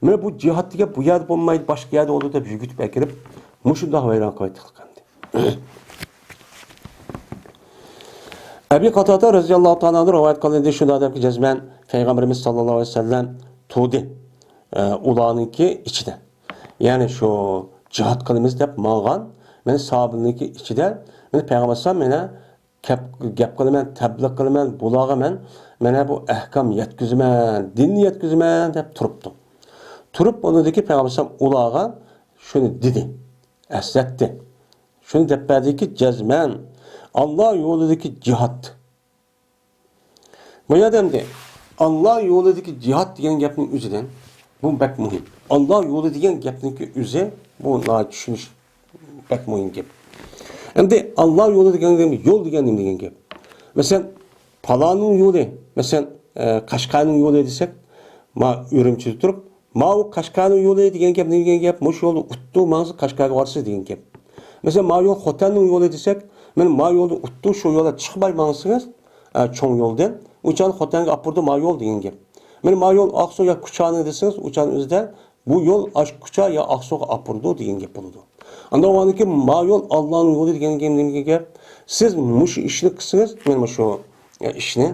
مانا بۇ جىھاد دېگەن بۇ يەردە بولمايدۇ، باشقا يەردە بولىدۇ دەپ يۈگۈتۈپ ئەكىرىپ، مۇشۇنداق ۋەيران قىلىۋەتتى ئەمدى. ئەبى قاتادە رەزىياللاھۇ تائالا ئەنھۇ رىۋايەت قىلىندى، شۇنداق دەپكى جەزمەن پەيغەمبىرىمىز ساللاللاھۇ ئەلەيھى ۋەسەللەم تۇردى، ئە، ئۇلارنىڭكى ئىچىدە. يەنى شۇ جىھاد قىلىمىز دەپ ماڭغان، مانا ساھابىلەرنىڭكى ئىچىدە، مانا پەيغەمبەر ئەلەيھىسسالام مانا گەپ، گەپ قىلىمەن، تەبلىغ قىلىمەن، بۇلارغا مەن مانا بۇ ئەھكام يەتكۈزىمەن، دىننى يەتكۈزىمەن دەپ تۇرۇپتۇ. تۇرۇپ ئۇنىڭدىن كېيىن پەيغەمبەر ئەلەيھىسسالام ئۇلارغا شۇنى دېدى، ئەسلەتتى. شۇنى دەپ بەردىكى، جەزمەن ئاللا يولىدىكى جىھاد. بۇ يەردە ئەمدى ئاللا يولىدىكى جىھاد دېگەن گەپنىڭ ئۆزىدىن، بۇ بەك مۇھىم. ئاللا يولى دېگەن گەپنىڭكى ئۆزى، بۇ ناھايىتى چۈشىنىش بەك مۇھىم گەپ. ئەمدى ئاللا يولى دېگەن، يول دېگەن نېمە دېگەن گەپ؟ مەسىلەن، پالاننىڭ يولى، مەسىلەن، ئە، قەشقەرنىڭ يولى دېسەك، ما ئۈرۈمچىدە تۇرۇپ، ماۋۇ قەشقەرنىڭ يولى دېگەن گەپ نېمە دېگەن گەپ؟ مۇشۇ يولنى ئۇتتۇ ماڭسا قەشقەرگە بارىسىز دېگەن گەپ. مەسىلەن، ما يول خوتەننىڭ يولى دېسەك، مانا ما يولنى ئۇتتۇ، شۇ يولدا چىقماي ماڭسىڭىز، ئە، چوڭ يولدىن، ئۇ چاغدا خوتەنگە ئاپىرىدۇ ما يول دېگەن گەپ. مانا ما يول ئاقسۇ يا كۇچانى دېسىڭىز، ئۇ چاغنىڭ ئۆزىدە بۇ يول ئاشۇ كۇچا يا ئاقسۇغا ئاپىرىدۇ دېگەن گەپ بولىدۇ. ئاندىن بولغاندىكىن ما يول ئاللانىڭ يولى دېگەن گەپ نېمە گەپ؟ سىز مۇشۇ ئىشنى قىلسىڭىز، مانا مۇشۇ ئىشنى،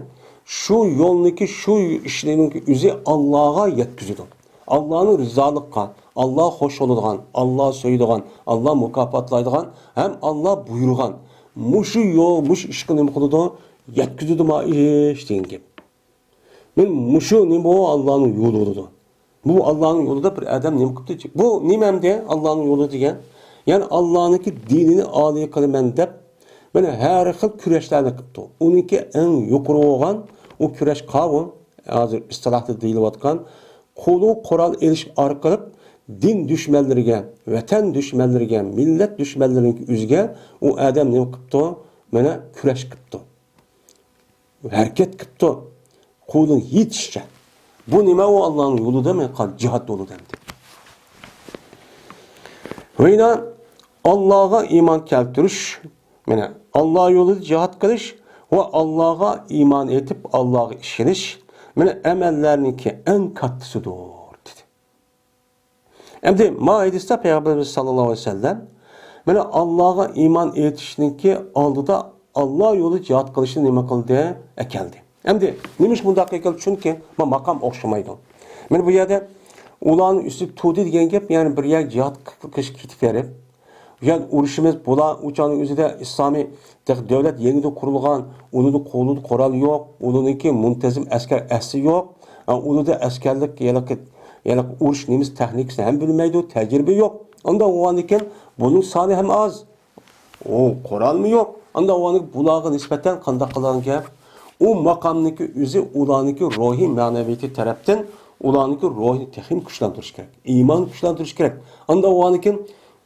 شۇ يولنىكى، شۇ ئىشنىڭ ئۆزى ئاللاغا يەتكۈزىدۇ. ئاللانىڭ رىزالىقىغا، ئاللا خوش بولىدىغان، ئاللا سۆيىدىغان، ئاللا مۇكاپاتلايدىغان ھەم ئاللا بۇيرۇغان مۇشۇ يول، مۇشۇ ئىشقا نېمە قىلىدۇ؟ يەتكۈزىدۇ ما ئىش دېگەن گەپ. مەن مۇشۇ نېمە بۇ ئاللانىڭ يولى بولىدۇ. بۇ ئاللانىڭ يولىدا بىر ئادەم نېمە قىپتۇ؟ بۇ نېمە ئەمدى ئاللانىڭ يولى دېگەن؟ يەنى ئاللانىڭكى دىنىنى ئالىي قىلىمەن دەپ، مانا ھەر خىل كۈرەشلەرنى قىپتۇ. ئۇنىڭكى ئەڭ يۇقىرى بولغان ئۇ كۈرەش قاۋۇ، ھازىر ئىستىلاھتا دېيىلىۋاتقان قولىغا قورال ئېلىش ئارقىلىق دىن دۈشمەنلىرىگە، ۋەتەن دۈشمەنلىرىگە، مىللەت دۈشمەنلىرىنىڭكى ئۆزىگە ئۇ ئادەم نېمە قىپتۇ؟ مانا كۈرەش قىپتۇ. ھەرىكەت قىپتۇ. قولىدىن يېتىشىچە. بۇ نېمە؟ ئۇ ئاللانىڭ يولىدا، مانا جىھاد يولىدا ئەمدى. ۋە يەنە ئاللاغا ئىمان كەلتۈرۈش، مانا ئاللا يولىدا جىھاد قىلىش ۋە ئاللاغا ئىمان ئېيتىپ، ئاللاغا ئىشىنىش، مانا ئەمەللەرنىڭكى ئەڭ كاتتىسىدۇر، دېدى. ئەمدى ما ھەدىستە پەيغەمبىرىمىز ساللاللاھۇ ئەلەيھى ۋەسەللەم مانا ئاللاغا ئىمان ئېيتىشنىڭكى ئالدىدا ئاللا يولىدا جىھاد قىلىشنى نېمە قىلدى؟ ئەكەلدى. ئەمدى نېمىشقا بۇنداق ئەكەلدى؟ چۈنكى ما ماقام ئوخشىمايدۇ. مانا بۇ يەردە ئۇلارنىڭ ئۈستىدە تۇردى دېگەن گەپ، يەنى بىر يەرگە جىھاد قىلىش كېتىپ بېرىپ، يەنى ئۇرۇشىمىز، بۇلار ئۇ چاغنىڭ ئۆزىدە ئىسلامىي دۆلەت يېڭىدىن قۇرۇلغان، ئۇنىڭدا قولىدا قورال يوق، ئۇنىڭكى مۇنتەزىم ئەسكەر ئەسلى يوق، ئۇنىڭدا ئەسكەرلىك ھېلىقى، ھېلىقى ئۇرۇش نېمىسى تېخنىكىسىنى ھەم بىلمەيدۇ، تەجرىبە يوق. ئانداق بولغاندىكىن بۇنىڭ سانى ھەم ئاز. ئۇ قورالمۇ يوق. ئانداق بولغاندىكىن بۇلارغا نىسبەتەن قانداق قىلغان گەپ؟ ئۇ ماقامنىڭكى ئۆزى ئۇلارنىڭكى روھىي مەنىۋىيىتى تەرەپتىن ئۇلارنىڭكى روھىنى تېخىمۇ كۈچلەندۈرۈش كېرەك. ئىماننى كۈچلەندۈرۈش كېرەك. ئانداق بولغاندىكىن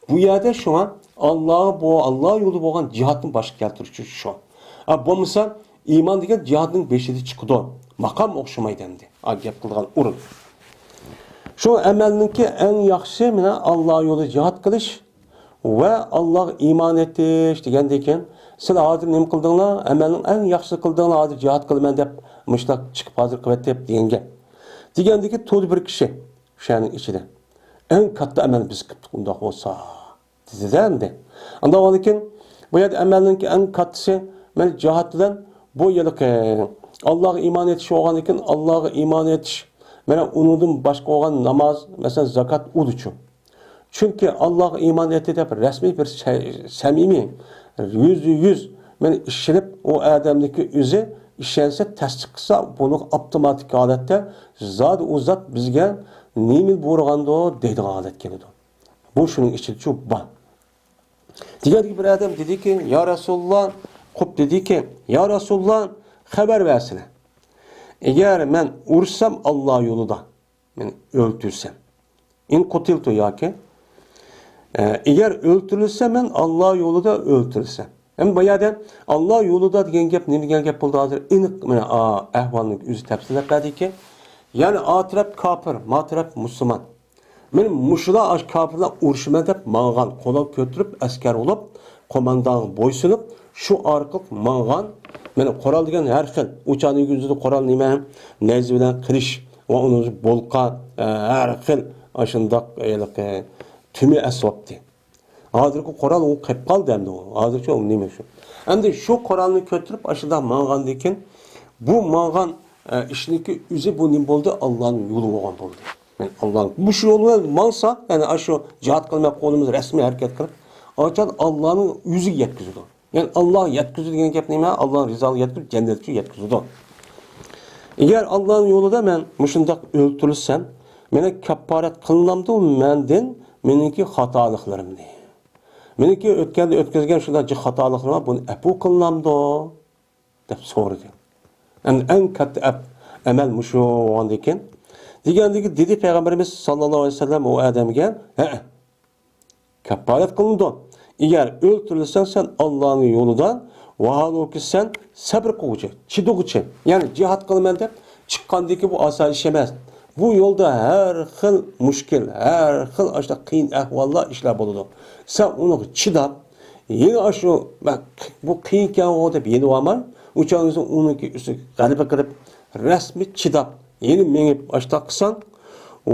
بۇ يەردە شۇڭا ئاللاغا بۇ، ئاللا يولىدا بولغان جىھادنى باشقا كەلتۈرۈش شۇ. ئا، بولمىسا ئىمان دېگەن جىھادنىڭ بېشىدا چىقىدۇ. ماقام ئوخشىمايدۇ ئەمدى. ئا، گەپ قىلىدىغان ئورۇن. شۇ ئەمەلنىڭكى ئەڭ ياخشىسى مانا ئاللا يولىدا جىھاد قىلىش ۋە ئاللاغا ئىمان ئېيتىش دېگەندىن كېيىن، سىلەر ھازىر نېمە قىلدىڭلار؟ ئەمەلنىڭ ئەڭ ياخشىسىنى قىلدىڭلار، ھازىر جىھاد قىلىمەن دەپ مۇشۇنداق چىقىپ ھازىر قىلىۋەتتى دېگەن گەپ. دېگەندىكى تۇردى بىر كىشى شۇ يەرنىڭ ئىچىدە. ئەڭ كاتتا ئەمەل بىز قىپتۇق ئۇنداق بولسا. دېدى-دە ئەمدى. ئانداق بولغاندىكىن، بۇ يەردە ئەمەلنىڭكى ئەڭ كاتتىسى، مانا جىھاد بىلەن بۇ ھېلىقى ئاللاغا ئىمان ئېيتىش بولغاندىكىن، ئاللاغا ئىمان ئېيتىش، مانا ئۇنىڭدىن باشقا بولغان ناماز، مەسىلەن، زاكات ئۇدۇچۇ. چۈنكى ئاللاغا ئىمان ئېيتتى دەپ رەسمىي بىر سە-، سەمىمىي، يۈزدە يۈز، مانا ئىشىنىپ، ئۇ ئادەمنىڭكى ئۆزى ئىشەنسە، تەستىق قىلسا، بۇنىڭغا ئاپتوماتىك ھالەتتە زادى ئۇ زات بىزگە نېمە بۇيرۇغاندۇ دەيدىغان ھالەت كېلىدۇ. بۇ شۇنىڭ ئىچىدىچۇ بار. دېگەندىكىن بىر ئادەم دېدىكى، يا رەسۇلاللا، قوپ دېدىكى، يا رەسۇلاللا، خەۋەر بەرسىلە. ئەگەر مەن ئۇرسام ئاللا يولىدا، مېنى ئۆلتۈرسەم. ئىن قۇتىلتۇ ياكى، ئە، ئەگەر ئۆلتۈرۈلسە مەن ئاللا يولىدا ئۆلتۈرۈلسەم. ئەمدى بۇ يەردە ئاللا يولىدا دېگەن گەپ نېمە دېگەن گەپ بولدى ھازىر؟ ئېنىق، مانا، ئا، ئەھۋالنى ئۆزى تەپسىللەپ بەردىكى. يەنى ئا تەرەپ كاپىر، ما تەرەپ مۇسۇلمان. مانا مۇشۇلار ئاشۇ كاپىرلار ئۇرۇشىمەن دەپ ماڭغان، قورال كۆتۈرۈپ، ئەسكەر بولۇپ، قوماندانغا بويسۇنۇپ، شۇ ئارقىلىق ماڭغان. مانا قورال دېگەن ھەر خىل، ئۇ چاغنىڭ ئۆزىدە قورال نېمە؟ نەيزە بىلەن قىلىچ ۋە ئۇنىڭ بولقا، ئە، ھەر خىل ئاشۇنداق ھېلىقى تۈمە ئەسۋابتى. ھازىرقى قورال ئۇ قېلىپ قالدى ئەمدى ئۇ. ھازىرچە ئۇ نېمە شۇ؟ ئەمدى شۇ قورالنى كۆتۈرۈپ ئاشۇنداق ماڭغاندىن كېيىن، بۇ ماڭغان، ئە، ئىشنىڭكى ئۆزى بۇ نېمە بولدى؟ ئاللانىڭ يولى بولغان بولدى. يەنى ئاللا مۇشۇ يول بىلەن ماڭسا، يەنى ئاشۇ جىھاد قىلماي قولىمىز رەسمىي ھەرىكەت قىلىپ، ئاچان ئاللانىڭ ئۆزىگە يەتكۈزىدۇ. يەنى ئاللاغا يەتكۈزىدۇ دېگەن گەپ نېمە؟ ئاللانىڭ رىزالىقىغا يەتكۈزۈپ، جەننەتكە يەتكۈزىدۇ. ئەگەر ئاللانىڭ يولىدا مەن مۇشۇنداق ئۆلتۈرۈلسەم، مېنىڭ كاپپارەت قىلىنامدۇ مەندىن مېنىڭكى خاتالىقلىرىمنى؟ مېنىڭكى ئۆتكەندە ئۆتكۈزگەن شۇنداق جىق خاتالىقلىرىم بار، بۇنى ئەپۇ قىلىنامدۇ؟ دەپ سورىدى. ئەمدى ئەڭ كاتتا ئەپ-، ئەمەل مۇشۇ بولغاندىكىن، دېگەندىكى دېدى پەيغەمبىرىمىز ساللاللاھۇ ئەلەيھى ۋەسەللەم ئۇ ئادەمگە، ھەئە، كاپپارەت قىلىنىدۇ. ئەگەر ئۆلتۈرۈلسەڭ، سەن ئاللانىڭ يولىدا، ۋاھالۇكى، سەن سەبر قىلغۇچى، چىدىغۇچى، يەنى جىھاد قىلىمەن دەپ چىققاندىكى بۇ ئاسان ئىش ئەمەس. بۇ يولدا ھەر خىل مۈشكۈل، ھەر خىل ئاشۇنداق قىيىن ئەھۋاللار، ئىشلار بولىدۇ. سەن ئۇنىڭغا چىداپ، يەنە ئاشۇ، بۇ قىيىنكەنغۇ دەپ يېنىۋالماي، ئۇ چاغدا ئۇنىڭكى ئۈستىگە غەلىبە قىلىپ، رەسمىي چىداپ، يەنە مېڭىپ ئاشۇنداق قىلساڭ،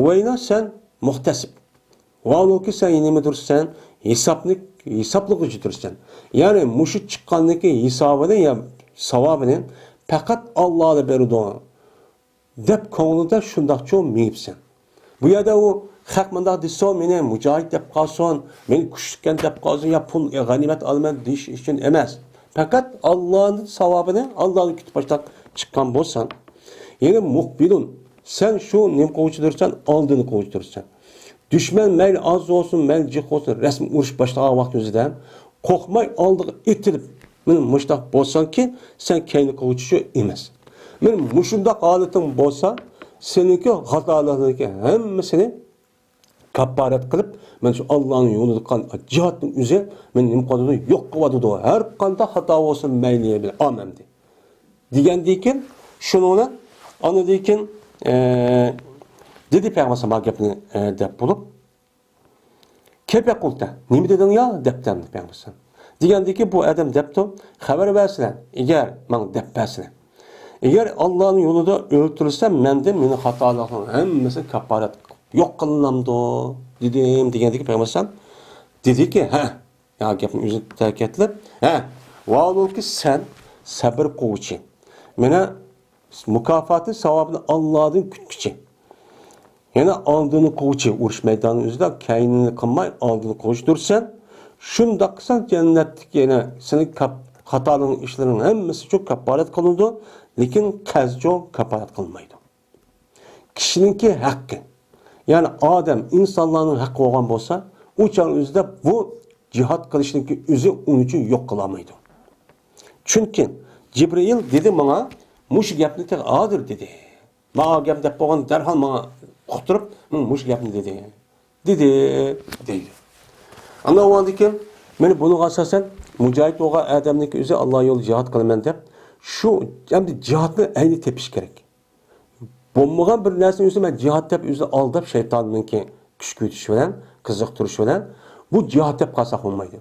ۋەينا، سەن مۇھتەسىپ. ۋاھالۇكى، سەن نېمە تۇرسەن؟ ھېسابنى، ھېسابلىغۇچى تۇرسەن. يەنى مۇشۇ چىققاندىكى ھېسابىنى يا ساۋابىنى پەقەت ئاللالا بېرىدۇ دەپ كۆڭلىدە شۇنداقچۇ مېڭىپسەن. بۇ يەردە ئۇ خەق مۇنداق دېسۇن، مېنى مۇجاھىد دەپ قالسۇن، مېنى كۈچلۈككەن دەپ قالسۇن يا پۇل، غەنىيمەت ئالىمەن دېيىش ئۈچۈن ئەمەس. پەقەت ئاللانىڭ ساۋابىنى، ئاللانى كۈتۈپ باشلاپ چىققان بولساڭ، يەنى مۇقبىلۇن، سەن شۇ نېمە قىلغۇچى تۇرسەن؟ ئالدىنى قىلغۇچى تۇرسەن. دۈشمەن مەيلى ئاز بولسۇن، مەيلى جىق بولسۇن، رەسمىي ئۇرۇش باشلىغان ۋاقتىمىزدا قورقماي ئالدىغا ئېتىلىپ، مانا مۇشۇنداق بولساڭكى، سەن كەينى قىلغۇچى ئەمەس. مانا مۇشۇنداق ھالىتىڭ بولسا، سېنىڭكى خاتالىقىڭنىڭكى ھەممىسىنى كاپپارەت قىلىپ، مانا شۇ ئاللانىڭ يولىدا قىلغان جىھادنىڭ ئۆزى مېنى نېمە قىلىۋاتىدۇ؟ يوق قىلىۋاتىدۇ. ھەر قانداق خاتا بولسۇن، مەيلى بىلەن ئامەمدى. دېگەندىن كېيىن، شۇنىڭ بىلەن ئاندىن كېيىن، ئە، دېدى پەيغەمبەر ئەلەيھىسسالام گەپنى، ئە، دەپ بولۇپ، كەيپە قۇلتە، نېمە دېدىڭ يا؟ دەپتۇ پەيغەمبەر ئەلەيھىسسالام. دېگەندىن كېيىن بۇ ئادەم دەپتۇ، خەۋەر بەرسىلە، ئەگەر ماڭا دەپ بەرسىلە. ئەگەر ئاللانىڭ يولىدا ئۆلتۈرۈلسەم، مەندىن مېنىڭ خاتالىقلىرىم ھەممىسى كاپپارەت يوق قىلىنامدۇ؟ دېدىم، دېگەندىن كېيىن پەيغەمبەر ئەلەيھىسسالام دېدىكى، ھە، يا گەپنى ئۆزى تەكىتلەپ، ھە، ۋاھالۇكى، سەن سەبر قىلغۇچى. مانا مۇكاپاتى، ساۋابىنى ئاللادىن كۈتكۈچى. يەنە ئالدىنى قىلغۇچى، ئۇرۇش مەيدانىنىڭ ئۆزىدە كەينىنى قىلماي ئالدىنى قىلغۇچى تۇرسەن، شۇنداق قىلساڭ جەننەتتىكى يەنە سېنىڭ كاپ-، خاتالىرىڭ، ئىشلىرىڭ ھەممىسىچۇ كاپپارەت قىلىنىدۇ، لېكىن قەزچۇ كاپپارەت قىلمايدۇ. كىشىنىڭكى ھەققى، يەنى ئادەم، ئىنسانلارنىڭ ھەققى بولغان بولسا، ئۇ چاغنىڭ ئۆزىدە بۇ جىھاد قىلىشنىڭكى ئۆزى ئۇنى ئۈچۈن يوق قىلالمايدۇ. چۈنكى جىبرىئىل دېدى ماڭا، مۇشۇ گەپنى تېخى ھازىر دېدى. ماڭا گەپ دەپ بولغان دەرھال ماڭا ئۇقتۇرۇپ، مۇشۇ گەپنى دېدى. دېدى، دەيدۇ. ئاندىن كېيىن، مانا بۇنىڭغا ئاساسەن، مۇجاھىد بولغان ئادەمنىڭكى ئۆزى ئاللا يولىدا جىھاد قىلىمەن دەپ، شۇ ئەمدى جىھادنى ئەينى تېپىش كېرەك. بولمىغان بىر نەرسىنى ئۆزى مەن جىھاد دەپ ئۆزىنى ئالداپ، شەيتاننىڭكى كۈچ كۆرسىتىش بىلەن، قىزىقتۇرۇش بىلەن بۇ جىھاد دەپ قالساق بولمايدۇ.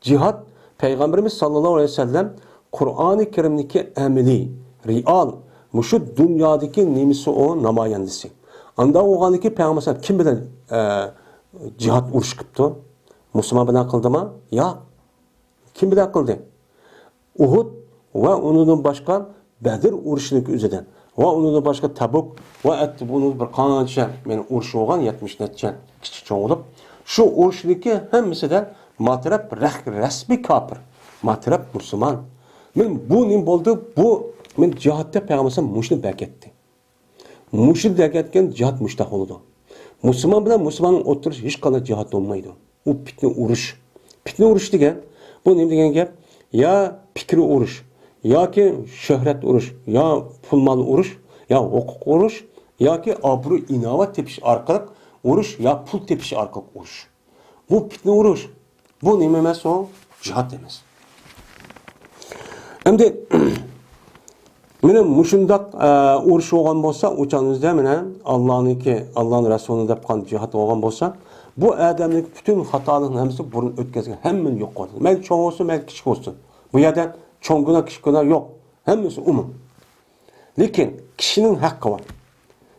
جىھاد، پەيغەمبىرىمىز ساللاللاھۇ ئەلەيھى ۋەسەللەم قۇرئانى كەرىمدىكى ئەمەلىي، رېئال، مۇشۇ دۇنيادىكى نېمىسى ئۇ نامايەندىسى. ئاندا بولغاندىكى پەيغەمبەر كىم بىلەن، ئە، جىھاد، ئۇرۇش قىپتۇ؟ مۇسۇلمان بىلەن قىلدىما؟ ياق. كىم بىلەن قىلدى؟ ئۇھۇد ۋە ئۇنىڭدىن باشقا بەدر ئۇرۇشىنىڭ ئۆزىدە ۋە ئۇنىڭدىن باشقا تەبۇك ۋە ئەتتە بۇنىڭ بىر قانچە، يەنى ئۇرۇش بولغان، يەتمىش نەچچە كىشى چوڭ بولۇپ، شۇ ئۇرۇشنىڭكى ھەممىسىدە ما تەرەپ رەخ-، رەسمىي كاپىر، ما تەرەپ مۇسۇلمان. مانا بۇ نېمە بولدى؟ بۇ، مانا جىھاد دەپ پەيغەمبەر مۇشۇنى بەرگەتتى. مۇشۇ دەگەتكەن جىھاد مۇشتاق بولىدۇ. مۇسۇلمان بىلەن مۇسۇلماننىڭ ئوتتۇرىسىدا ھېچقانداق جىھاد بولمايدۇ. ئۇ پىتنە ئۇرۇش. پىتنە ئۇرۇش دېگەن، بۇ نېمە دېگەن گەپ؟ يا پىكرى ئۇرۇش، ياكى شۆھرەت ئۇرۇش، يا پۇل مال ئۇرۇش، يا ھوقۇق ئۇرۇش، ياكى ئابرۇي ئىناۋەت تېپىش ئارقىلىق ئۇرۇش، يا پۇل تېپىش ئارقىلىق ئۇرۇش. بۇ پىتنە ئۇرۇش. بۇ نېمە ئەمەس ئۇ؟ جىھاد ئەمەس. ئەمدى، مانا مۇشۇنداق، ئە، ئۇرۇش بولغان بولسا، ئۇ چاغدا مانا ئاللانىڭكى، ئاللانىڭ رەسۇلى دەپ قىلغان جىھاد بولغان بولسا، بۇ ئادەمنىڭ پۈتۈن خاتالىقنى ھەممىسى بۇرۇن ئۆتكەزگەن، ھەممىنى يوق قىلىدۇ. مەيلى چوڭ بولسۇن، مەيلى كىچىك بولسۇن. بۇ يەردە چوڭ گۇناھ، كىچىك گۇناھ يوق. ھەممىسى ئومۇم. لېكىن كىشىنىڭ ھەققى بار.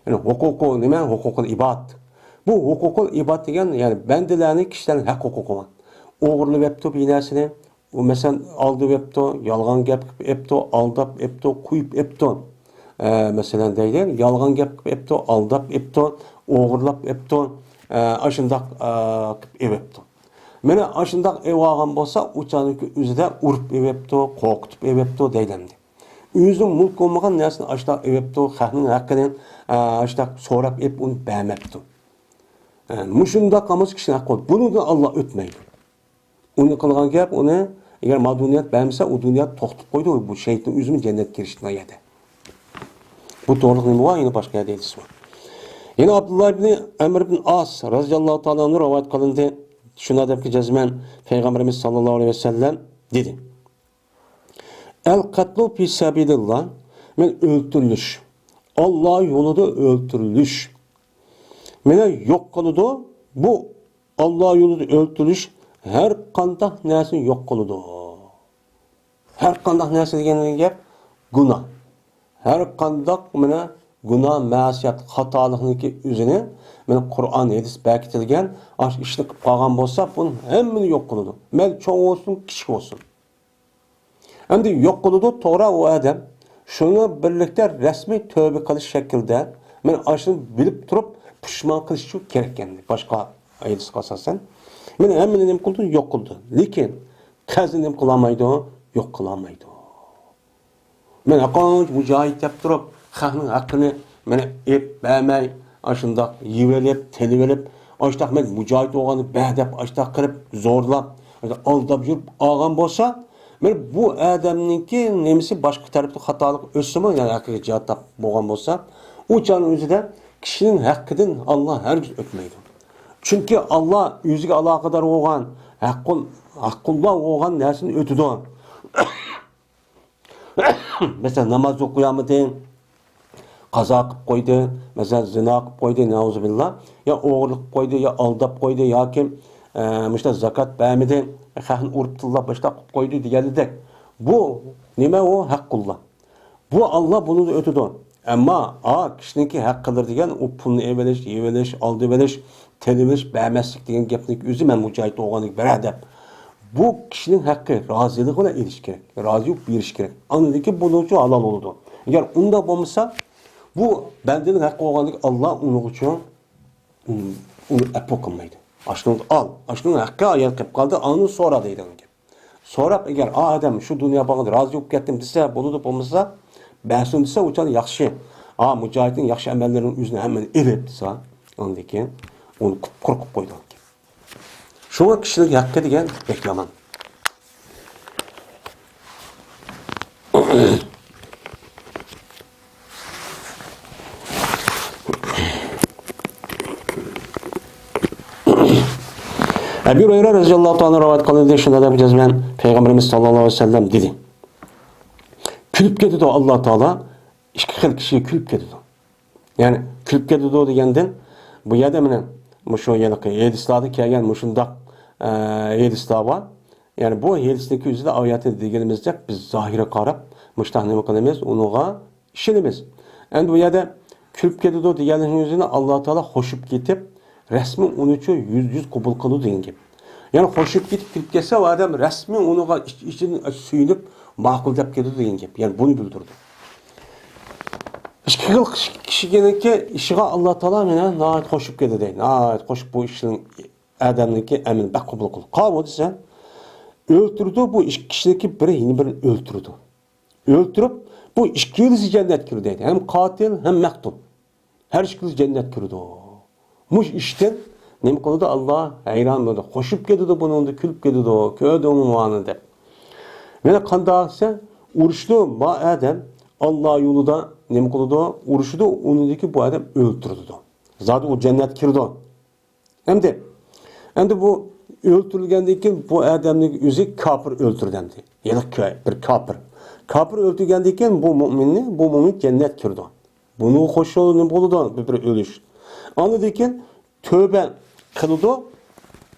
يەنى ھوقۇقى نېمە؟ ھوقۇقۇل ئىباد. بۇ ھوقۇقۇل ئىباد دېگەن، يەنى بەندىلەرنىڭ، كىشىلەرنىڭ ھەق ھوقۇقى بار. ئوغرىلىۋەپتۇ بىر نەرسىنى، ئۇ مەسىلەن، ئالدىۋەپتۇ، يالغان گەپ قىلىپ ئەپتۇ، ئالداپ ئەپتۇ، قويۇپ ئەپتۇ. ئە، مەسىلەن، دەيلى، يالغان گەپ قىلىپ ئەپتۇ، ئالداپ ئەپتۇ، ئوغرىلاپ ئەپتۇ، ئە، ئاشۇنداق، ئە، قىلىپ ئېۋەپتۇ. مانا ئاشۇنداق ئېۋالغان بولسا، ئۇ چاغنىڭكى ئۆزىدە ئۇرۇپ ئېۋەپتۇ، قورقۇتۇپ ئېۋەپتۇ دەيلەمدى. ئۆزىنىڭ مۈلكى بولمىغان نەرسىنى ئاشۇنداق ئېۋەپتۇ، خەقنىڭ ھەققىنى، ئە، ئاشۇنداق سوراپ ئېلىپ ئۇنى بەرمەپتۇ. ئە، مۇشۇنداق قىلمىسا كىشىنىڭ ھەققى بولىدۇ. بۇنىڭدىن ئاللا ئۆتمەيدۇ. ئۇنى قىلغان گەپ، ئۇنى ئەگەر ما دۇنيا بەرمىسە، ئۇ دۇنيا توختىتىپ قويدى، بۇ شەيتان ئۆزىمۇ جەننەتكە كىرىشتى ئۇ يەردە. بۇ توغرىلىق نېمە بار؟ يەنە باشقا يەردە ھەدىس بار. يەنە ئابدۇللا ئىبنى ئەمر ئىبن ئاس رازىياللاھۇ تائالا ئەنھۇ رىۋايەت قىلىندى. شۇنداق دەپكى، جەزمەن پەيغەمبىرىمىز ساللاللاھۇ ئەلەيھى ۋەسەللەم دېدى: ئەل قەتلۇ فى سەبىلىللا، مەن ئۆلتۈرۈلۈش، ئاللا يولىدا ئۆلتۈرۈلۈش. مانا يوق قىلىدۇ. بۇ ئاللا يولىدا ئۆلتۈرۈلۈش ھەر قانداق نەرسىنى يوق قىلىدۇ. ھەر قانداق نەرسە دېگەن گەپ گۇناھ. ھەر قانداق مانا گۇناھ، مەسىيەت، خاتالىقنىڭكى ئۆزىنى مانا قۇرئان، ھەدىس بەركىتىلگەن ئاشۇ ئىشنى قىلىپ قالغان بولسا، بۇنى ھەممىنى يوق قىلىدۇ. مەيلى چوڭ بولسۇن، كىچىك بولسۇن. ئەمدى يوق قىلىدۇ، توغرا، ئۇ ئادەم. شۇنىڭ بىللە رەسمىي تۆبە قىلىش شەكلىدە، مەن ئاشۇنى بىلىپ تۇرۇپ پۇشمان قىلىش ئۈچۈن كېرەك ئىكەن. باشقا ھەدىسكە ئاساسەن، مەن ھەممىنى نېمە قىلدىم؟ يوق قىلدىم. لېكىن قەزىنى نېمە قىلالمايدۇ؟ يوق قىلالمايدۇ. مەن ھەققانچە مۇجاھىد دەپ تۇرۇپ، خەقنىڭ ھەققىنى مانا ئېلىپ بەرمەي، ئاشۇنداق يېۋېلىپ، تېلىۋېلىپ، ئاشۇنداق مەن مۇجاھىد بولغاندا بەر دەپ ئاشۇنداق قىلىپ، زورلاپ، ئالداپ يۈرۈپ ئالغان بولسا، مانا بۇ ئادەمنىڭكى نېمىسى باشقا تەرەپتە خاتالىق ئۆتسىمۇ، يەنى ھەقىقىي جىھاد بولغان بولسا، ئۇ چاغنىڭ ئۆزىدە كىشىنىڭ ھەققىدىن ئاللا ھەرگىز ئۆتمەيدۇ. چۈنكى ئاللا ئۆزىگە ئالاقىدار بولغان، ھەققۇل-، ھەققۇللا بولغان نەرسىنى ئۆتىدۇ. مەسىلەن، ناماز ئوقۇيالمىدى، قازا قىلىپ قويدى، مەسىلەن، زىنا قىلىپ قويدى، نەئۇزۇبىللا، يا ئوغرىلىق قىلىپ قويدى، يا ئالداپ قويدى، ياكى، ئە، مۇشۇنداق زاكات بەرمىدى، خەقنى ئۇرۇپ تىللاپ، مۇشۇنداق قىلىپ قويدى دېگەندەك. بۇ نېمە ئۇ؟ ھەققۇللا. بۇ ئاللا بۇنى ئۆتىدۇ. ئەمما، ئا، كىشىنىڭكى ھەققىلىرى دېگەن ئۇ پۇلنى ئېلىۋېلىش، يېۋېلىش، ئالدىۋېلىش، تېلىۋېلىش، بەرمەسلىك دېگەن گەپنىڭ ئۆزى مەن مۇجاھىد بولغاندىن بېرى دەپ. بۇ كىشىنىڭ ھەققى، رازىلىقى بىلەن ئېلىش كېرەك. رازى بولۇپ بېرىش كېرەك. ئاندىن كېيىن بۇنىڭ ئۈچۈن ھالال بولىدۇ. ئەگەر ئۇنداق بولمىسا، بۇ بەندىنىڭ ھەققى بولغاندىكىن ئاللا ئۇنىڭ ئۈچۈن، ئۇنى ئەپۇ قىلمايدۇ. ئاشۇنىڭدا ئال، ئاشۇنىڭ ھەققى ئايان قېلىپ قالدى، ئاندىن سورا دەيدىغان گەپ. سوراپ، ئەگەر ئا ئادەم شۇ دۇنيا باغىدا رازى بولۇپ كەتتىم دېسە، بولىدۇ، بولمىسا بەرسۇن دېسە، ئۇ چاغدا ياخشى. ئا، مۇجاھىدنىڭ ياخشى ئەمەللىرىنىڭ ئۆزىنى ھەممىنى ئېلىپ دېسە، ئاندىن كېيىن ئۇنى قۇپقۇرۇق قىلىپ قويىدۇ. شۇڭا كىشىنىڭ ھەققى دېگەن بەك يامان. ئەبۇ ھۇرەيرە رەزىياللاھۇ تائالا رىۋايەت قىلىندى، شۇنداق دەپ جەزمەن پەيغەمبىرىمىز ساللاللاھۇ ئەلەيھى ۋەسەللەم دېدى: كۈلۈپ كېتىدۇ ئاللا تائالا، ئىككى خىل كىشىگە كۈلۈپ كېتىدۇ. يەنى كۈلۈپ كېتىدۇ دېگەندىن، بۇ يەردە مانا مۇشۇ ھېلىقى ھەدىسلاردا كەلگەن مۇشۇنداق، ئە، ھەدىسلار بار. يەنى بۇ ھەدىسنىڭكى ئۆزىدە ئايەتنى دېگىنىمىزدەك بىز زاھىرىغا قاراپ مۇشۇنداق نېمە قىلىمىز، ئۇنىڭغا ئىشىنىمىز. ئەمدى بۇ يەردە كۈلۈپ كېتىدۇ دېگەننىڭ ئۆزىنى ئاللا تائالا خوش بولۇپ كېتىپ، رەسمىي ئۇنى شۇ يۈز يۈز قوبۇل قىلىدۇ دېگەن گەپ. يەنى خوش بولۇپ كېتىپ كۈلۈپ كەتسە، ئۇ ئادەم رەسمىي ئۇنىڭغا ئىچ-، ئىچىدىن سۆيۈنۈپ ماقۇل دەپ كېتىدۇ دېگەن گەپ. يەنى بۇنى بىلدۈرىدۇ. ئىككى خىل كىشىنىڭكى ئىشىغا ئاللا تائالا مانا ناھايىتى خوش بولۇپ كېتىدۇ. ناھايىتى خوش بۇ ئىشنىڭ ئادەمنىڭكى ئەمىلى بەك قوبۇل قىلىدۇ. قاۋۇ دېسە، ئۆلتۈرىدۇ، بۇ ئىككى كىشىنىڭكى بىرى يەنە بىرىنى ئۆلتۈرىدۇ. ئۆلتۈرۈپ، بۇ ئىككىلىسى جەننەتكە كىرىدۇ دەيدۇ. ھەم قاتىل، ھەم مەقتۇل. ھەر ئىككىلىسى جەننەتكە كىرىدۇ. مۇشۇ ئىشتىن نېمە قىلىدۇ؟ ئاللا ھەيران بولىدۇ. خوش بولۇپ كېتىدۇ، بۇنىڭدا كۈلۈپ كېتىدۇ. كۆردۈڭمۇ مانى دەپ. مانا قانداق دېسە، ئۇرۇشىدۇ، ما ئادەم ئاللا يولىدا نېمە قىلىدۇ؟ ئۇرۇشىدۇ، ئۇنىڭدىكى بۇ ئادەم ئۆلتۈرۈلىدۇ. زادى ئۇ جەننەتكە كىرىدۇ. ئەمدى، ئەمدى بۇ ئۆلتۈرۈلگەندىن كېيىن بۇ ئادەمنىڭ ئۆزى كاپىر ئۆلتۈردى ئەمدى. يەنى كا-، بىر كاپىر. كاپىر ئۆلتۈرگەندىن كېيىن بۇ مۇئمىننى، بۇ مۇئمىن جەننەتكە كىرىدۇ. بۇنىڭغا خوش بولىدۇ، بولىدۇ بىر، بىر ئۆلۈش. ئاندىن كېيىن تۆبە قىلىدۇ.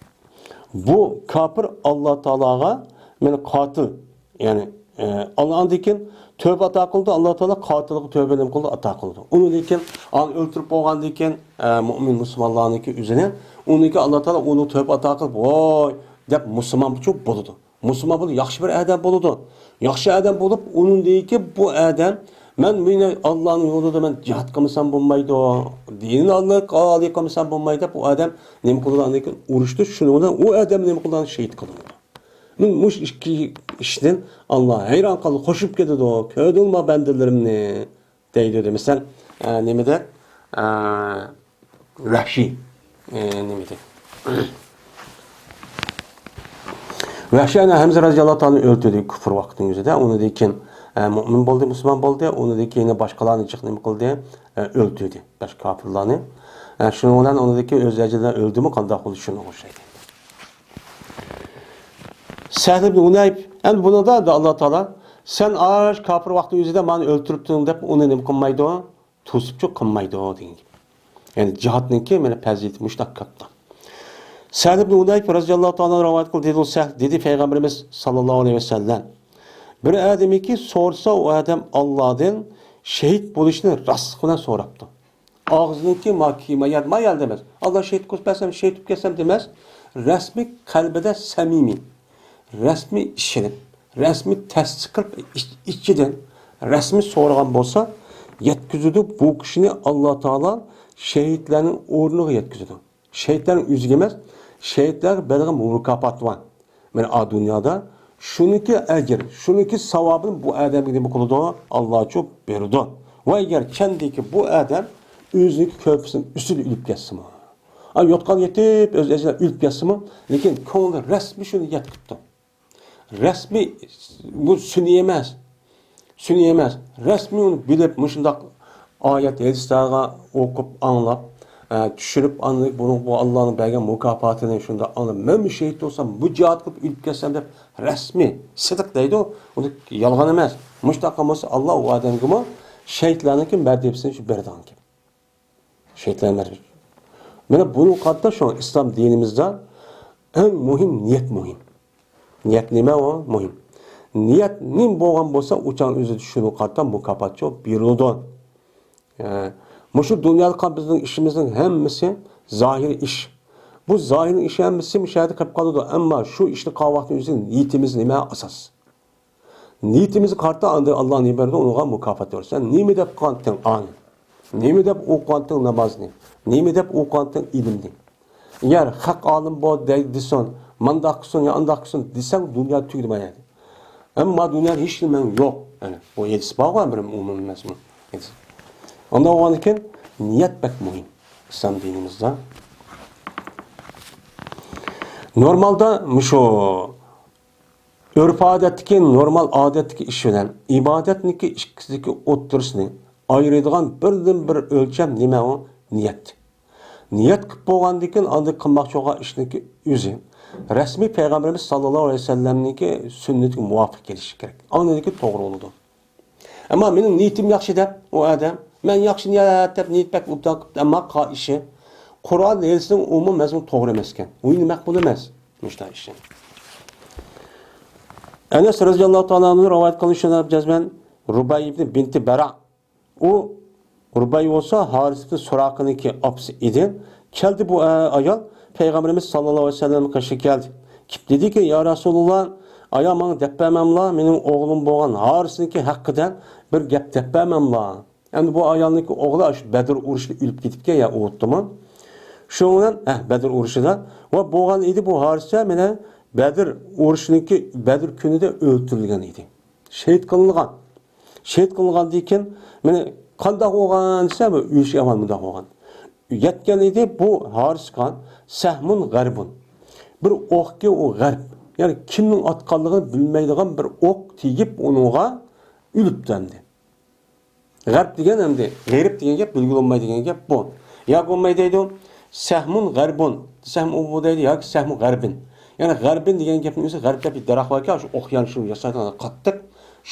بۇ كاپىر ئاللا تائالاغا، مېنى قاتىل، يەنى، ئە، ئاللا ئاندىن كېيىن تۆبە ئاتا قىلىدۇ، ئاللا تائالا قاتىلغا تۆبە نېمە قىلىدۇ؟ ئاتا قىلىدۇ. ئۇنىڭدىن كېيىن ئانى ئۆلتۈرۈپ بولغاندىن كېيىن، ئە، مۇئمىن مۇسۇلمانلارنىڭكى ئۆزىنى، ئۇنىڭكى ئاللا تائالا ئۇنى تۆبە ئاتا قىلىپ، ۋاي دەپ مۇسۇلمان بولىدۇ. مۇسۇلمان بولۇپ ياخشى بىر ئادەم بولىدۇ. ياخشى ئادەم بولۇپ، ئۇنىڭدىن كېيىن بۇ ئادەم مەن مېنى ئاللانىڭ يولىدا مەن جىھاد قىلمىسام بولمايدۇ، دىنىنى ئاللاغا ئالىي قىلمىسام بولمايدۇ دەپ، ئۇ ئادەم نېمە قىلىدۇ؟ ئاندىن كېيىن ئۇرۇشتا شۇنىڭ بىلەن ئۇ ئادەم نېمە قىلىدۇ؟ شېھىت قىلىنىدۇ. مۇشۇ ئىككى ئىشتىن ئاللا ھەيران قالىدۇ، خوشۇپ كېتىدۇ. كۆردۈڭما بەندىلىرىمنى؟ دەيدۇ دېمىسەم، ئە، نېمىدە، ئە، ۋەھشىي، ئە، نېمىدە. ۋەھشىي ئەنە ھەمزە رەزىياللاھۇ تائالا ئۆلتۈردى كۇفر ۋاقتىنىڭ ئۆزىدە. ئۇنىڭدىن كېيىن، ئە، مۇئمىن بولدى، مۇسۇلمان بولدى. ئۇنىڭدىن كېيىن باشقىلارنى جىق نېمە قىلدى؟ ئە، ئۆلتۈردى. باشقا كاپىرلارنى. ئە، شۇنىڭ بىلەن ئۇنىڭدىن كېيىن ئۆز ئەجىلىدە ئۆلدىمۇ، قانداق بولدى؟ شۇنىڭغا ئوخشايدۇ. سەھل ئىبن ھۇنەيف، ئەمدى بۇنىڭدا ئاللا تائالا، سەن ئاش كاپىر ۋاقتى ئۆزىدە مانا ئۆلتۈرۈپتىڭ دەپ ئۇنى نېمە قىلمايدۇ؟ توسۇپچۇ قىلمايدۇ دېگەن گەپ. يەنى جىھادنىڭكى مانا پەزىلىتى مۇشۇنداق كاتتا. سەھل ئىبن ھۇنەيف رەزىياللاھۇ تائالا رىۋايەت قىلدى، دېدى، سەھ-، دېدى پەيغەمبىرىمىز ساللاللاھۇ ئەلەيھى ۋەسەللەم، بىر ئادەمكى سورىسا ئۇ ئادەم ئاللادىن شېھىت بولۇشنى راستلىق بىلەن سوراپتۇ. ئاغزىنىڭكى ما كىما ياد ما يال دېمەس. ئاللا شېھىت قىلىپ بەرسەم، شېھىت بولۇپ كەتسەم دېمەس. رەسمىي قەلبىدە سەمىمىي. رەسمىي ئىشىنىپ، رەسمىي تەستىق قىلىپ ئىچ-، ئىچىدىن رەسمىي سورىغان بولسا، يەتكۈزىدۇ بۇ كىشىنى ئاللا تائالا شېھىتلەرنىڭ ئورنىغا يەتكۈزىدۇ. شېھىتلەرنىڭ ئۆزىگە ئەمەس، شېھىتلەرگە بەرگەن مۇكاپات بار. مانا ئا دۇنيادا شۇنىڭكى ئەجرى، شۇنىڭكى ساۋابىنى بۇ ئادەمگە نېمە قىلىدۇ؟ ئاللاچۇ بېرىدۇ. ۋە ئەگەر كەندىكى بۇ ئادەم ئۆزىنىڭكى كۆرپىسىنىڭ ئۈستىدە ئۆلۈپ كەتسىمۇ، ئا، يوتقان يېتىپ ئۆز ئەجرىدە ئۆلۈپ كەتسىمۇ، لېكىن كۆڭلى رەسمىي شۇنى ياد قىپتۇ. رەسمىي، بۇ سۈنئىي ئەمەس. سۈنئىي ئەمەس. رەسمىي ئۇنى بىلىپ، مۇشۇنداق ئايەت، ھەدىسلەرگە ئوقۇپ، ئاڭلاپ، ئە، چۈشىنىپ، ئاندىن بۇنىڭ، بۇ ئاللانىڭ بەرگەن مۇكاپاتىنى شۇنداق ئاڭلاپ، مەنمۇ شېھىت بولسام، بۇ جىھاد قىلىپ ئۆلۈپ كەتسەم دەپ رەسمىي، سىدىق دەيدۇ. ئۇنى يالغان ئەمەس. مۇشۇنداق قىلمىسا، ئاللا ئۇ ئادەمگىمۇ شېھىتلەرنىڭكى مەرتىۋىسىنى شۇ بېرىدىغان گەپ. شەيتان مەركىزى. مانا بۇنىڭغا قارىتا شۇ ئىسلام دىنىمىزدا ئەڭ مۇھىم نىيەت مۇھىم. نىيەت نېمە ئۇ؟ مۇھىم. نىيەت نېمە بولغان بولسا، ئۇ چاغنىڭ ئۆزىدە شۇنىڭغا قارىتا مۇكاپات شۇ بېرىلىدۇ. ئە، مۇشۇ دۇنيادا قىلغان بىزنىڭ ئىشىمىزنىڭ ھەممىسى زاھىرىي ئىش. بۇ زاھىرىي ئىش ھەممىسى مۇشۇ يەردە قېلىپ قالىدۇ. ئەمما شۇ ئىشنى قىلغان ۋاقتىنىڭ ئۆزىدە نىيىتىمىز نېمە ئاساس؟ نىيىتىمىزگە قارىتا ئاندىن ئاللا نېمە بېرىدۇ؟ ئۇنىڭغا مۇكاپات بېرىدۇ. سەن نېمە دەپ قىلغانتىڭ ئانى؟ نېمە دەپ ئوقۇغانتىڭ نامازنى؟ نېمە دەپ ئوقۇغانتىڭ ئىلىمنى؟ ئەگەر خەق ئالىم بول دەي دېسۇن، مانداق قىلسۇن يا ئانداق قىلسۇن دېسەڭ، دۇنيا تۈگىدى مانا يەردە. ئەمما دۇنيادا ھېچ نېمەڭ يوق. يەنى بۇ ھەدىس بارغۇ، بىر ئومۇمىي مەزمۇن ھەدىس. ئانداق بولغاندىكىن نىيەت بەك مۇھىم ئىسلام دىنىمىزدا. نورمالدا مۇشۇ ئۆرپ-ئادەتتىكى نورمال ئادەتتىكى ئىش بىلەن ئىبادەتنىڭكى ئىككىسىدىكى ئوتتۇرىسىنى ئايرىيدىغان بىردىنبىر ئۆلچەم نېمە ئۇ؟ نىيەت. نىيەت قىلىپ بولغاندىن كېيىن ئاندىن قىلماقچى بولغان ئىشنىڭكى ئۆزى رەسمىي پەيغەمبىرىمىز ساللاللاھۇ ئەلەيھى ۋەسەللەمنىڭكى سۈننىتىگە مۇۋاپىق كېلىشى كېرەك. ئاندىن كېيىن توغرا بولىدۇ. ئەمما مېنىڭ نىيىتىم ياخشى دەپ، ئۇ ئادەم، مەن ياخشى نىيەت دەپ نىيەت بەك ئوبدان قىپتۇ، ئەمما قىلغان ئىشى قۇرئان ھەدىسنىڭ ئومۇمىي مەزمۇنى توغرا ئەمەسكەن. ئۇ ئەمدى مەقبۇل ئەمەس. مۇشۇنداق ئىش. ئەنەس رەزىياللاھۇ تائالا ئەنھۇ رىۋايەت قىلىشىنى جەزمەن رۇبەي ئىبنى بىنتى بەرا. ئۇ رۇبەي بولسا ھارىس ئىبنى سۇراقىنىڭكى ئاپىسى ئىدى. كەلدى بۇ ئايال پەيغەمبىرىمىز ساللاللاھۇ ئەلەيھى ۋەسەللەمنىڭ قېشىغا كەلدى. كېلىپ دېدىكى، يا رەسۇلۇللا، ئايا ماڭا دەپ بەرمەملا، مېنىڭ ئوغلۇم بولغان ھارىسنىڭكى ھەققىدە بىر گەپ دەپ بەرمەملا. ئەمدى بۇ ئايالنىڭكى ئوغلى شۇ بەدر ئۇرۇشىدا ئۆلۈپ كېتىپكەن يا ئوتتىمۇ. شۇنىڭ بىلەن، ھە، بەدر ئۇرۇشىدا. ۋە بولغان ئىدى بۇ ھارىسچە مانا بەدر ئۇرۇشىنىڭكى بەدر كۈنىدە ئۆلتۈرۈلگەن ئىدى. شېھىت قىلىنغان. شېھىت قىلىنغاندىن كېيىن، مانا قانداق بولغان دېسە، بۇ ئۆلۈش ئەھۋالى مۇنداق بولغان. يەتكەن ئىدى بۇ ھارىسقا سەھمۇن غەربۇن. بىر ئوقكى ئۇ غەرب. يەنى كىمنىڭ ئاتقانلىقىنى بىلمەيدىغان بىر ئوق تېگىپ ئۇنىڭغا ئۆلۈپتۇ ئەمدى. غەرب دېگەن ئەمدى، غېرىب دېگەن گەپ، بىلگىلى بولماي دېگەن گەپ بۇ. ياكى بولماي دەيدۇ، سەھمۇن غەربۇن دېسەم ئۇ بۇ دەيدۇ، ياكى سەھمۇ غەربىن. يەنى غەربىن دېگەن گەپنىڭ ئۆزى، غەرب دەپ بىر دەرەخ باركەن، شۇ ئوق يانچۇقى ياسايدىغان قاتتىق.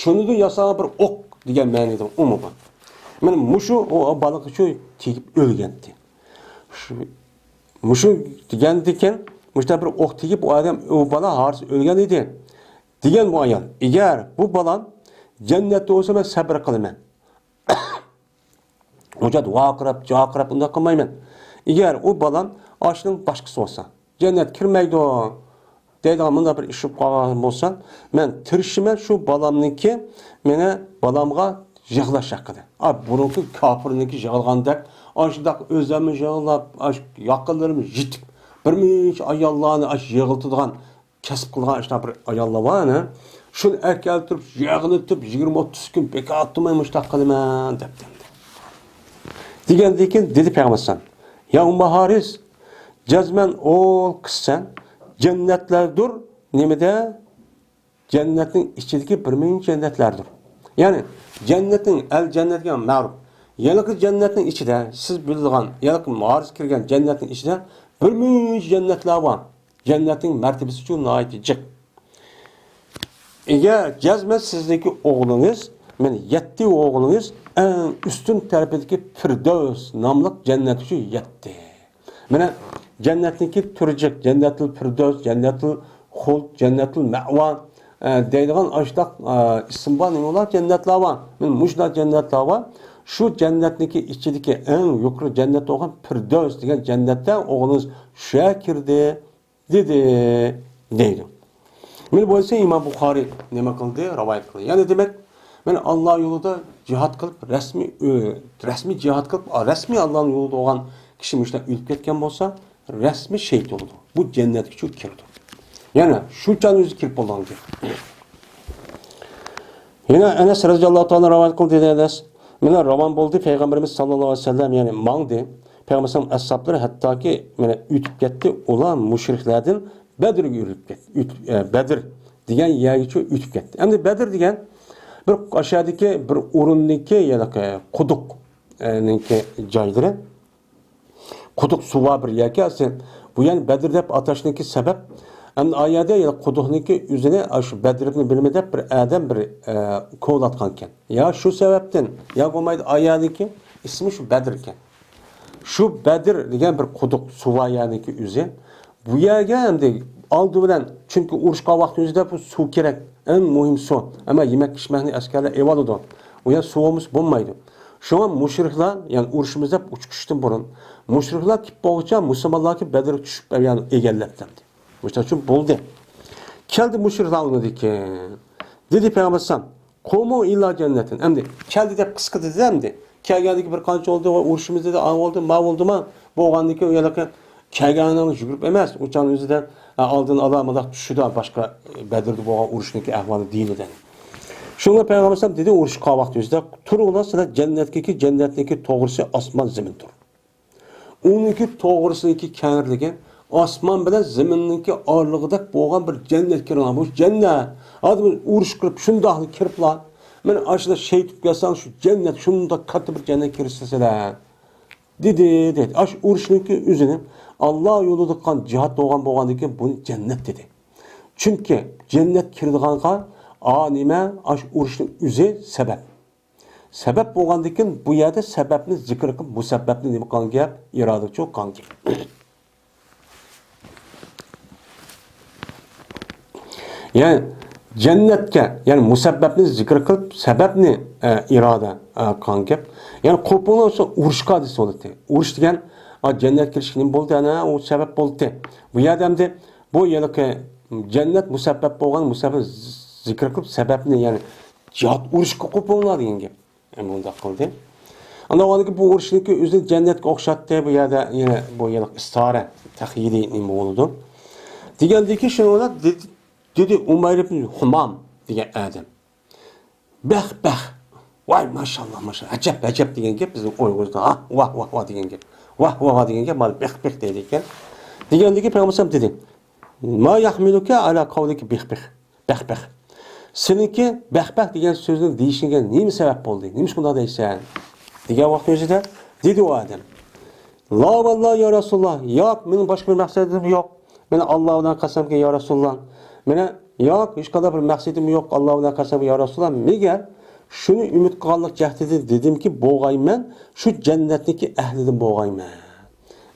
شۇنىدىن ياسالغان بىر ئوق دېگەن مەنىدە ئۇمۇ بار. مانا مۇشۇ ئۇ بالىغا شۇ تېگىپ ئۆلگەنتى. شۇ، مۇشۇ دېگەندىكىن، مۇشۇنداق بىر ئوق تېگىپ ئۇ ئادەم، ئۇ بالا ھارىس ئۆلگەن ئىدى. دېگەن بۇ ئايال، ئەگەر بۇ بالام جەننەتتە بولسا، مەن سەبرى قىلىمەن. ئۇ جادا ۋارقىراپ، جارقىراپ ئۇنداق قىلمايمەن. ئەگەر ئۇ بالام ئاشۇنىڭ باشقىسى بولسا، جەننەتكە كىرمەيدۇ دەيدىغان مۇنداق بىر ئىش بولۇپ قالغان بولسا، مەن تىرىشىمەن شۇ بالامنىڭكى، مېنى بالامغا يىغلاش ھەققىدە. ئا، بۇرۇنقى كاپىرنىڭكى يىغلىغاندەك، ئاشۇنداق ئۆزۈممۇ يىغلاپ، ئاش-، ياقىنلىرىم يېتىپ، بىر مۇنچە ئاياللارنى ئاش يىغلىتىدىغان كەسىپ قىلغان ئاشۇنداق بىر ئاياللار بار، ئەنە. شۇنى ئەكەلتۈرۈپ، يىغلىتىپ، يىگىرمە ئوتتۇز كۈن بىكار تۇرماي مۇشۇنداق قىلىمەن، دەپتۇ. دېگەندىن كېيىن دېدى پەيغەمبەر ئەلەيھىسسالام، يا ئۇممۇ ھارىس، جەزمەن ئول قىزسەن، جەننەتلەردۇر، نېمىدە؟ جەننەتنىڭ ئىچىدىكى بىر مۇنچە جەننەتلەردۇر. يەنى، جەننەتنىڭ، ئەل جەننەتكە مەرۇپ. ھېلىقى جەننەتنىڭ ئىچىدە، سىز بىلىدىغان، ھېلىقى ھارىس كىرگەن جەننەتنىڭ ئىچىدە بىر مۇنچە جەننەتلەر بار. جەننەتنىڭ مەرتىۋىسىچۇ ناھايىتى جىق. ئەگەر جەزمەن سىزنىڭكى ئوغلىڭىز، مانا يەتتە ئوغلىڭىز ئەڭ ئۈستۈن تەرىپىدىكى پىردەۋس ناملىق جەننەتكىچۇ يەتتى. مانا جەننەتنىڭكى تۈرى جىق، جەننەتۇل پىردەۋس، جەننەتۇل خۇلد، جەننەتۇل مەئۋا، ئە، دەيدىغان ئاشۇنداق، ئە، ئىسىم بار، نېمە ئۇلار؟ جەننەتلەر بار. مانا مۇشۇنداق جەننەتلەر بار. شۇ جەننەتنىڭكى ئىچىدىكى ئەڭ يۇقىرى جەننەت بولغان پىردەۋس دېگەن جەننەتتە ئوغلىڭىز شۇ يەرگە كىردى. دېدى، دەيدۇ. مانا بولسا ئىمام بۇخارىي نېمە قىلدى؟ رىۋايەت قىلدى. يەنى دېمەك، مانا ئاللا يولىدا جىھاد قىلىپ، رەسمىي، ئۆ-، رەسمىي جىھاد قىلىپ، ئا، رەسمىي ئاللانىڭ يولىدا بولغان كىشى مۇشۇنداق ئۆلۈپ كەتكەن بولسا، رەسمىي شېھىت بولىدۇ. بۇ جەننەتكىچۇ كىرىدۇ. يەنى شۇ چاغنىڭ ئۆزى كىرىپ بولىدىغان گەپ. يەنە ئەنەس رەزىياللاھۇ تائالا رىۋايەت قىلدى، دېدى ئەنەس. مانا راۋان بولدى، پەيغەمبىرىمىز ساللاللاھۇ ئەلەيھى ۋەسەللەم، يەنى ماڭدى. پەيغەمبىرىمىزنىڭ ئەسھابلىرى ھەتتاكى مانا ئۆتۈپ كەتتى، ئۇلار مۇشرىكلاردىن بەدرگە ئۆتۈپ كەت-، ئۆتۈپ، ئە، بەدر دېگەن يەرگىچە ئۆتۈپ كەتتى. ئەمدى بەدر دېگەن بىر ئاشۇ يەردىكى بىر ئورۇننىڭكى، يەنى قۇدۇق، ئە، نىڭكى جايلىرى. قۇدۇق سۇ بار بىر يەركەن. بۇ يەرنى بەدر دەپ ئاتاشنىڭكى سەۋەب، ئەمدى ئا يەردە يەنە قۇدۇقنىڭكى ئۆزىنى، ئاشۇ بەدرىبنى بىلىمەن دەپ بىر ئادەم بىر، ئە، كوۋلاتقانكەن. يا شۇ سەۋەبتىن، يا بولمايدۇ ئا يەرنىڭكى ئىسمى شۇ بەدركەن. شۇ بەدر دېگەن بىر قۇدۇق سۇ بار يەرنىڭكى ئۆزى. بۇ يەرگە ئەمدى ئالدى بىلەن، چۈنكى ئۇرۇش قىلغان ۋاقتىمىزدا بۇ سۇ كېرەك، ئەڭ مۇھىم سۇ. ئەمما يېمەك ئىچمەكنى ئەسكەرلەر ئېۋالىدۇ. ئۇ يەر سۇ بولمىسا بولمايدۇ. شۇڭا مۇشرىكلار، يەنى ئۇرۇشىمىز دەپ ئۇچۇشتىن بۇرۇن، مۇشرىكلار كېلىپ بولغۇچە مۇسۇلمانلاركى بەدرگە چۈشۈپ، يەنى ئېگەللەپتۇ ئەمدى. مۇشۇنىڭ ئۈچۈن بولدى. كەلدى مۇشرىكلار ئۇنىڭدىن كېيىن. دېدى پەيغەمبەر ئەلەيھىسسالام، قۇمۇ ئىلا جەننەتىن. ئەمدى كەلدى دەپ قىسقا دېدى ئەمدى. كەلگەندىكى بىر قانچە بولدى، ئۇرۇشىمىز دېدى، ئا بولدى، ما بولدىما؟ بولغاندىن كېيىن ئۇ يەرلىكى كەلگەننىڭ يۈگۈرۈپ ئەمەس، ئۇ چاغنىڭ ئۆزىدە، ئا، ئالدىن ئالا مۇنداق چۈشىدۇ، باشقا بەدرىدە بولغان ئۇرۇشنىڭكى ئەھۋالى دېيىلىدۇ. شۇڭا پەيغەمبەر ئەلەيھىسسالام دېدى، ئۇرۇش قىلغان ۋاقتى ئۆزىدە، تۇرۇڭلار، سىلەر جەننەتكىكى، جەننەتنىڭكى توغرىسى ئاسمان زېمىن تۇر. ئۇنىڭكى توغرىسىنىڭكى كەڭرىلىكى ئاسمان بىلەن زېمىننىڭكى ئارىلىقىدەك بولغان بىر جەننەتكە كىرىڭلار. بۇ جەننەت. ھازىر ئۇرۇش قىلىپ شۇنداقلا كىرىپلا، مانا ئاشۇنداق شېھىت بولۇپ كەتسەڭ، شۇ جەننەت، شۇنداق كاتتا بىر جەننەتكە كىرىسىلەر، دېدى، دېدى. ئاشۇ ئۇرۇشنىڭكى ئۆزىنى ئاللا يولىدا قىلغان جىھاد بولغان، بولغاندىن كېيىن بۇنى جەننەت دېدى. چۈنكى جەننەت كىرىدىغانغا، ئا، نېمە، ئاشۇ ئۇرۇشنىڭ ئۆزى سەۋەب. سەۋەب بولغاندىكىن، بۇ يەردە سەۋەبنى زىكىر قىلىپ، مۇسەببەپنى نېمە قىلغان گەپ؟ ئىرادە قىلغان گەپ. يەنى جەننەتكە، يەنى مۇسەببەپنى زىكىر قىلىپ، سەۋەبنى، ئە، ئىرادە، ئە، قىلغان گەپ. يەنى قوپۇڭلار ئۇرۇشقا دېسە بولاتتى. ئۇرۇش دېگەن، ئا، جەننەتكە كىرىشكە نېمە بولدى؟ ئەنە ئۇ سەۋەب بولدى. بۇ يەردە ئەمدى بۇ ھېلىقى جەننەت مۇسەببەپ بولغان، مۇسەببەپ زىكىر قىلىپ، سەۋەبنى، يەنى جىھاد، ئۇرۇشقا قوپۇڭلار دېگەن گەپ. ئە، مۇنداق قىلدى. ئاندىن ئۇ بۇ ئۇرۇشنىڭكى ئۆزىنى جەننەتكە ئوخشاتتى. بۇ يەردە يەنە بۇ يەنە ئىستارە، تەخيىلىي نېمە بولىدۇ. دېگەندىكى شۇنىڭ بىلەن دېدى، دېدى ئۇمەير ئىبن ھۇمام دېگەن ئادەم. بەخ، بەخ. ۋاي، ماشاللا، ماشاللا. ئەجەب، ئەجەب دېگەن گەپ بىزنىڭ ئۇيغۇردا. ھا، ۋاھ، ۋاھ، ۋاھ دېگەن گەپ. ۋاھ، ۋاھ، ۋاھ دېگەن گەپ، مانا بەخ، بەخ دەيدىكەن. دېگەندىكى پەيغەمبەر دېدى، ما يەھمىلۇكە ئەلا قەۋلىكە بەخ، بەخ. بەخ، بەخ. سېنىڭكى بەخ، بەخ دېگەن سۆزنى دېيىشىڭگە نېمە سەۋەب بولدى؟ نېمىشقا ئۇنداق دەيسەن؟ دېگەن ۋاقىت ئۆزىدە دېدى ئۇ ئادەم. لا ۋاللا يا رەسۇلاللا، ياق، مېنىڭ باشقا بىر مەقسەتىم يوق. مېنى ئاللا بىلەن قەسەمكى يا رەسۇلاللا. مېنى، ياق، ھېچقانداق بىر مەقسىتىم يوق، ئاللا بىلەن قەسەمكى يا رەسۇلاللا. مەگەر شۇنى ئۈمىد قىلغانلىق جەھىتىدىن دېدىمكى، بولغايمەن، شۇ جەننەتنىڭكى ئەھلىدىن بولغايمەن.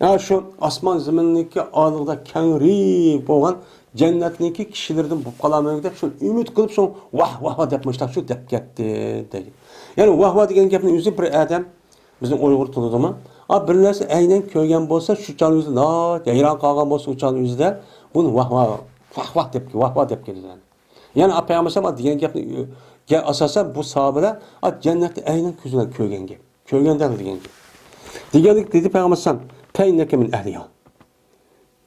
ھە، شۇ ئاسمان زېمىننىڭكى ئارىلىقىدا كەڭرى بولغان جەننەتنىڭكى كىشىلىرىدىن بولۇپ قالامەن دەپ، شۇنى ئۈمىد قىلىپ، شۇ ۋاھ، ۋاھ، ۋاھ دەپ مۇشتاق شۇ دەپ كەتتى، دەيدۇ. يەنى ۋاھ، ۋاھ دېگەن گەپنى ئۆزى بىر ئادەم بىزنىڭ ئۇيغۇر تىلىدىمۇ، ئا، بىر نەرسە ئەينەن كۆرگەن بولسا، شۇ چاغنىڭ ئۆزىدە ناھايىتى ھەيران قالغان بولسا، ئۇ چاغنىڭ ئۆزىدە بۇنى ۋاھ، ۋاھ، ۋاھ، ۋاھ دەپ، ۋاھ، ۋاھ دەپ كېتىدۇ. يەنى پەيغەمبەر ئەلەيھىسسالام دېگەن گەپنى، گە ئاساسەن بۇ ساھابىلەر جەننەتنى ئەينەن كۆزى بىلەن كۆرگەن گەپ. كۆرگەندە دېگەن گەپ. دېگەندىكىن دېدى پەيغەمبەر ئەلەيھىسسالام، فەئىننەكە مىن ئەھلىھا.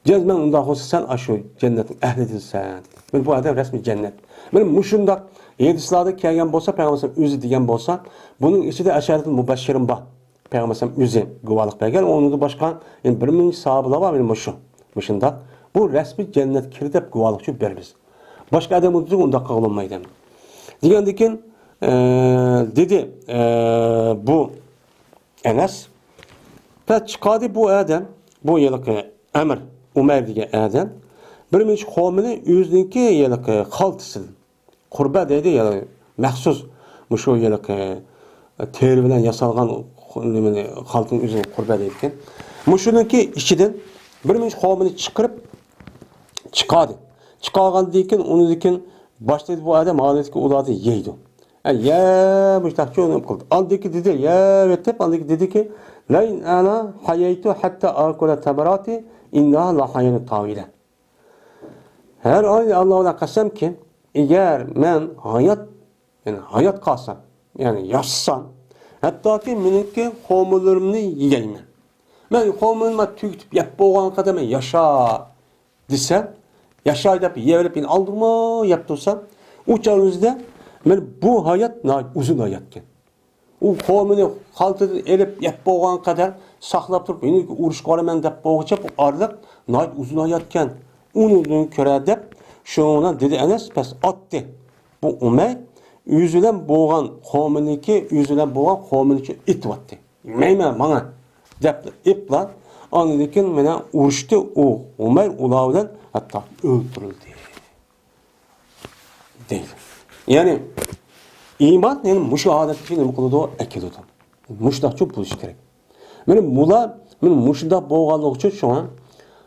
جەزمەن ئۇنداق بولسا سەن ئاشۇ جەننەتنىڭ ئەھلىدىنسەن. مانا بۇ ئادەم رەسمىي جەننەت. مانا مۇشۇنداق ھەدىسلەردە كەلگەن بولسا، پەيغەمبەر ئەلەيھىسسالام ئۆزى دېگەن بولسا، بۇنىڭ ئىچىدە ئەشەرەتۇل مۇبەششىرىن بار. پەيغەمبەر ئەلەيھىسسالام ئۆزى گۇۋاھلىق بەرگەن، ئۇنىڭدىن باشقا يەنە بىر مىڭ ساھابىلار بار، مانا مۇشۇ. مۇشۇنداق. بۇ رەسمىي جەننەتكە كىردى دەپ گۇۋاھلىق ئۈچۈن بېرىمىز. باشقا ئادەم ئۇنداق قىلغىلى بولمايدۇ. دېگەندىكىن، ئە، دېدى، ئە، بۇ ئەنەس، پەس چىقاردى بۇ ئادەم، بۇ ھېلىقى ئەمىر ئۇمەير دېگەن ئادەم بىر مۇنچە خورمىنى ئۆزىنىڭكى ھېلىقى خالتىسىدىن، قۇربە دەيدۇ، يەنى مەخسۇس مۇشۇ ھېلىقى تېرە بىلەن ياسالغان نېمىنى، خالتىنىڭ ئۆزىنى قۇربە دەيدىكەن. مۇشۇنىڭكى ئىچىدىن بىر مۇنچە خورمىنى چىقىرىپ چىقاردى. چىقارغاندىن كېيىن، ئۇنىڭدىن كېيىن باشلىدى بۇ ئادەم ھالەتتىكى ئۇلارنى يەيدۇ. ئە، يە، مۇشتاقچۇ نېمە قىلدى. ئاندىكى دېدى، يەۋېتىپ، ئاندىكى دېدىكى، لەئىن ئەنا ھەيەيتۇ ھەتتا ئاكۇلە تەمەراتى ئىننەھا لەھەيەنۇ تاۋىلە. ھەر ئاينى ئاللا بىلەن قەسەمكى، ئەگەر مەن ھايات، يەنى ھايات قالسام، يەنى ياشىسام، ھەتتاكى مېنىڭكى خورمىلىرىمنى يېيەيمەن. مەن خورمىنى تۈگىتىپ يەپ بولغان قەدەر مەن ياشا دېسەم، ياشاي دەپ يەۋېلىپ، يەنە ئالدىنمۇ يەپ تۇرسام، ئۇ چاغ ئۆزىدە مانا بۇ ھايات ناھايىتى ئۇزۇن ھاياتكەن. ئۇ خورمىنى خالتىدىن ئېلىپ يەپ بولغان قەدەر ساقلاپ تۇرۇپ، يەنە ئۇرۇشقا بارىمەن دەپ بولغۇچە بۇ ئارىلىق ناھايىتى ئۇزۇن ھاياتكەن. ئۇنىڭدىن كۆرە دەپ، شۇنىڭ بىلەن دېدى ئەنەس، پەس ئاتتى. بۇ ئۇمەي ئۆزى بىلەن بولغان خورمىنىكى، ئۆزى بىلەن بولغان خورمىنى ئېتىۋەتتى. يېمەيمەن ماڭا دەپ ئېپلا، ئاندىن كېيىن مانا ئۇرۇشتى ئۇ ئۇمەير ئۇلار بىلەن، ھەتتا ئۆلتۈرۈلدى دەيدۇ. يەنى ئىمان يەنى مۇشۇ ھالەتكە نېمە قىلىدۇ؟ ئەكېلىدۇ. مۇشۇنداقچۇ بولۇشى كېرەك. مانا بۇلار مانا مۇشۇنداق بولغانلىقى ئۈچۈن شۇڭا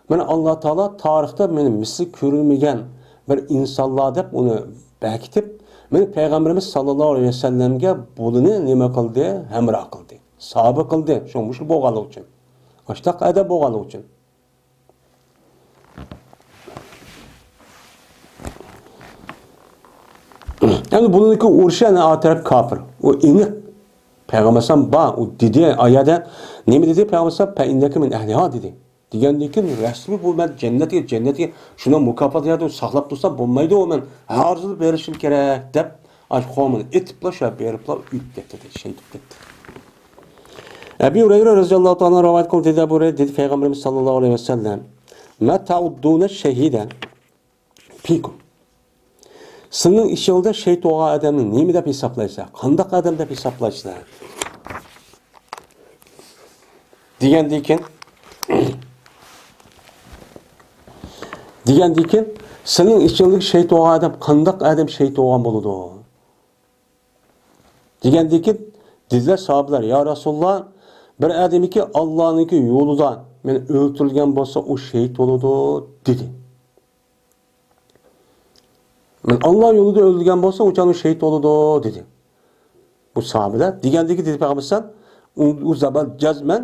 مانا ئاللا تائالا تارىختا مانا مىسلى كۆرۈلمىگەن بىر ئىنسانلار دەپ ئۇنى بەكىتىپ، مانا پەيغەمبىرىمىز ساللاللاھۇ ئەلەيھى ۋەسەللەمگە بۇلىنى نېمە قىلدى؟ ھەمراھ قىلدى. ساھابە قىلدى. شۇ مۇشۇ بولغانلىقى ئۈچۈن. ئاشتاق ئادەم بولغانلىقى ئۈچۈن. ئەمدى بۇنىڭكى ئۇرۇشى ئەنە ئا تەرەپ كاپىر. ئۇ ئېنىق. پەيغەمبەر ئەلەيھىسسالام بار. ئۇ دېدى، ئايەدە نېمە دېدى؟ پەيغەمبەر ئەلەيھىسسالام، فەئىننەكە مىن ئەھلىھا دېدى. دېگەندىن كېيىن رەسمىي بۇ مەن جەننەتكە، جەننەتكە شۇنىڭ مۇكاپاتى يەردە ساقلاپ تۇرسام بولمايدۇ، مەن ھازىر بېرىشىم كېرەك دەپ، ئاشۇ قومىنى ئېتىپلا شۇ بېرىپلا ئۆلۈپ كەتتى، شېھىت بولۇپ كەتتى. ئەبى ھۇرەيرە رەزىياللاھۇ تائالا رىۋايەت قىلدى، دېدى ئەبۇ ھۇرەيرە، دېدى پەيغەمبىرىمىز ساللاللاھۇ ئەلەيھى ۋەسەللەم، ما تەئۇددۇنە شەھىدە فىكۇم. سېنىڭ ئىچىڭدە شېھىت بولغان ئادەمنى نېمە دەپ ھېسابلايسەن؟ قانداق ئادەم دەپ ھېسابلايسەن؟ دېگەندىكىن، دېگەندىكىن، سېنىڭ ئىچىڭدىكى شېھىت بولغان ئادەم قانداق ئادەم شېھىت بولغان بولىدۇ؟ دېگەندىكىن، دېدىلەر ساھابىلەر، يا رەسۇلاللا، بىر ئادەمكى ئاللانىڭكى يولىدا مەن ئۆلتۈرۈلگەن بولسا، ئۇ شېھىت بولىدۇ، دېدى. مەن ئاللا يولىدا ئۆلگەن بولسا، ئۇ چاغدا شېھىت بولىدۇ، دېدى. بۇ ساھابىلەر دېگەندىكى دېدى پەيغەمبەر ئەلەيھىسسالام، ئۇ، ئۇ زامان جەزمەن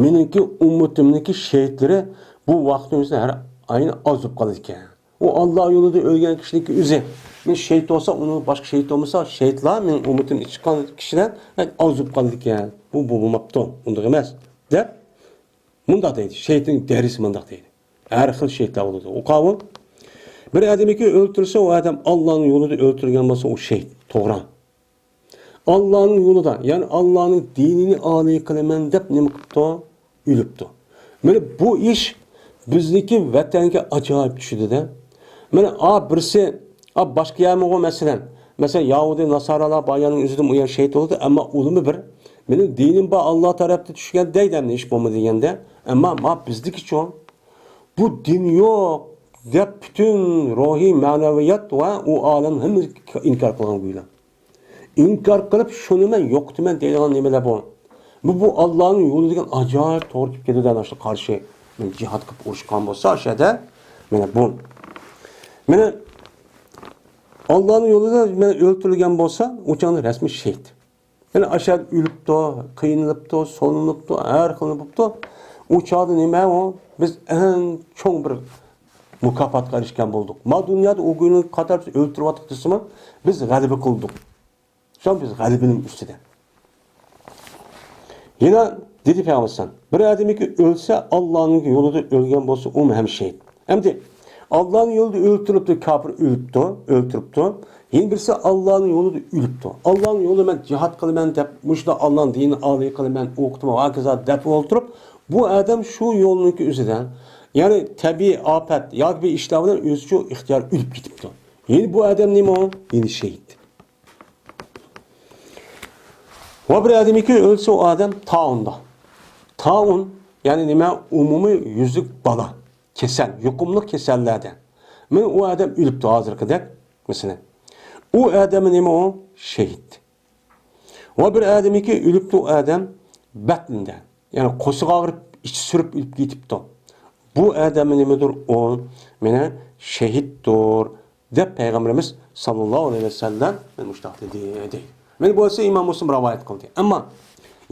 مېنىڭكى ئۈممىتىمنىڭكى شېھىتلىرى بۇ ۋاقىتنىڭ ئۆزىدە ھەر ئاينى ئاز بولۇپ قالىدىكەن. ئۇ ئاللا يولىدا ئۆلگەن كىشىنىڭكى ئۆزى. مەن شېھىت بولسا، ئۇنىڭ باشقا شېھىت بولمىسا، شېھىتلار مېنىڭ ئۈممىتىمدىن چىققان كىشىلەر ئاز بولۇپ قالىدىكەن. بۇ، بۇ بولماپتۇ، ئۇنداق ئەمەس، دەپ مۇنداق دەيدۇ. شېھىتنىڭ دەرىجىسى مۇنداق دەيدۇ. ھەر خىل شېھىتلەر بولىدۇ. ئۇ قاۋۇل، بىر ئادەمكى ئۆلتۈرسە، ئۇ ئادەم ئاللانىڭ يولىدا ئۆلتۈرگەن بولسا، ئۇ شېھىت. توغرا. ئاللانىڭ يولىدا، يەنى ئاللانىڭ دىنىنى ئالىي قىلىمەن دەپ نېمە قىپتۇ؟ ئۆلۈپتۇ. مانا بۇ ئىش بىزنىڭكى ۋەتەنگە ئاجايىپ چۈشىدۇ-دە. مانا ئا بىرسى، ئا باشقا يەرمىغۇ مەسىلەن. مەسىلەن، ياھۇدىي، ناسارالار بار يەرنىڭ ئۆزىدىمۇ ئۇ يەر شېھىت بولىدۇ، ئەمما ئۇلىمۇ بىر، مېنىڭ دىنىم بار، ئاللا تەرەپتىن چۈشكەن دەيدۇ، ئەمدى ئىش بولمىدى دېگەندە. ئەمما ما بىزدىكىچۇ؟ بۇ دىن يوق دەپ پۈتۈن روھىي مەنەۋىيات ۋە ئۇ ئالەم ھەممىسى ئىنكار قىلغان گويلا. ئىنكار قىلىپ، شۇنى مەن يوقىتىمەن دەيدىغان نېمىلەر بۇ؟ بۇ، بۇ ئاللانىڭ يولى دېگەن ئاجايىپ توغرا كېلىپ كېتىدۇ، ئەنە شۇ قارشى جىھاد قىلىپ ئۇرۇشقان بولسا، ئاشۇ يەردە، مانا بۇ. مانا ئاللانىڭ يولىدا مانا ئۆلتۈرۈلگەن بولسا، ئۇ چاغدا رەسمىي شېھىت. يەنى ئاشۇ يەردە ئۆلۈپتۇ، قىينىلىپتۇ، سولىنىپتۇ، ھەر خىل بوپتۇ. ئۇ چاغدا نېمە ئۇ؟ بىز ئەڭ چوڭ بىر مۇكاپاتقا ئېرىشكەن بولدۇق. ما دۇنيادا ئۇ گۇناھنى قاتار بىز ئۆلتۈرۈۋاتقان دېسىمۇ، بىز غەلىبە قىلدۇق. شۇڭا بىز غەلىبىنىڭ ئۈستىدە. يەنە دېدى پەيغەمبەر، بىر ئادەمكى ئۆلسە، ئاللانىڭ يولىدا ئۆلگەن بولسا، ئۇمۇ ھەم شېھىت. ئەمدى ئاللانىڭ يولىدا ئۆلتۈرۈپتۇ، كاپىر ئۆلۈپتۇ، ئۆلتۈرۈپتۇ. يەنە بىرسى ئاللانىڭ يولىدا ئۆلۈپتۇ. ئاللانىڭ يولىدا مەن جىھاد قىلىمەن دەپ، مۇشۇنداق ئاللانىڭ دىنىنى ئالىي قىلىمەن، ئوقۇتىمەن، ھاكازا دەپ ئولتۇرۇپ، بۇ ئادەم شۇ يولنىڭكى ئۆزىدە، يەنى تەبىئىي ئاپەت ياكى بىر ئىشلار بىلەن ئۆزى شۇ ئىختىيار ئۆلۈپ كېتىپتۇ. يەنى بۇ ئادەم نېمە ئۇ؟ يەنى شېھىت. ۋە بىر ئادەمكى ئۆلسە ئۇ ئادەم تائۇندا. تائۇن، يەنى نېمە؟ ئومۇمىي يۈزلۈك بالا. كېسەل، يۇقۇملۇق كېسەللەردە. مانا ئۇ ئادەم ئۆلۈپتۇ ھازىرقىدەك، مەسىلەن. ئۇ ئادەم نېمە ئۇ؟ شېھىت. ۋە بىر ئادەمكى ئۆلۈپتۇ ئۇ ئادەم بەتنىدە. يەنى قورسىقى ئاغرىپ، ئىچى سۈرۈپ ئۆلۈپ كېتىپتۇ. بۇ ئادەم نېمىدۇر ئۇ؟ مانا شېھىتتۇر. دەپ پەيغەمبىرىمىز ساللاللاھۇ ئەلەيھى ۋەسەللەم مۇشۇنداق دېدى، دەيدۇ. مانا بۇ ئىمام مۇسلىم رىۋايەت قىلدى. ئەمما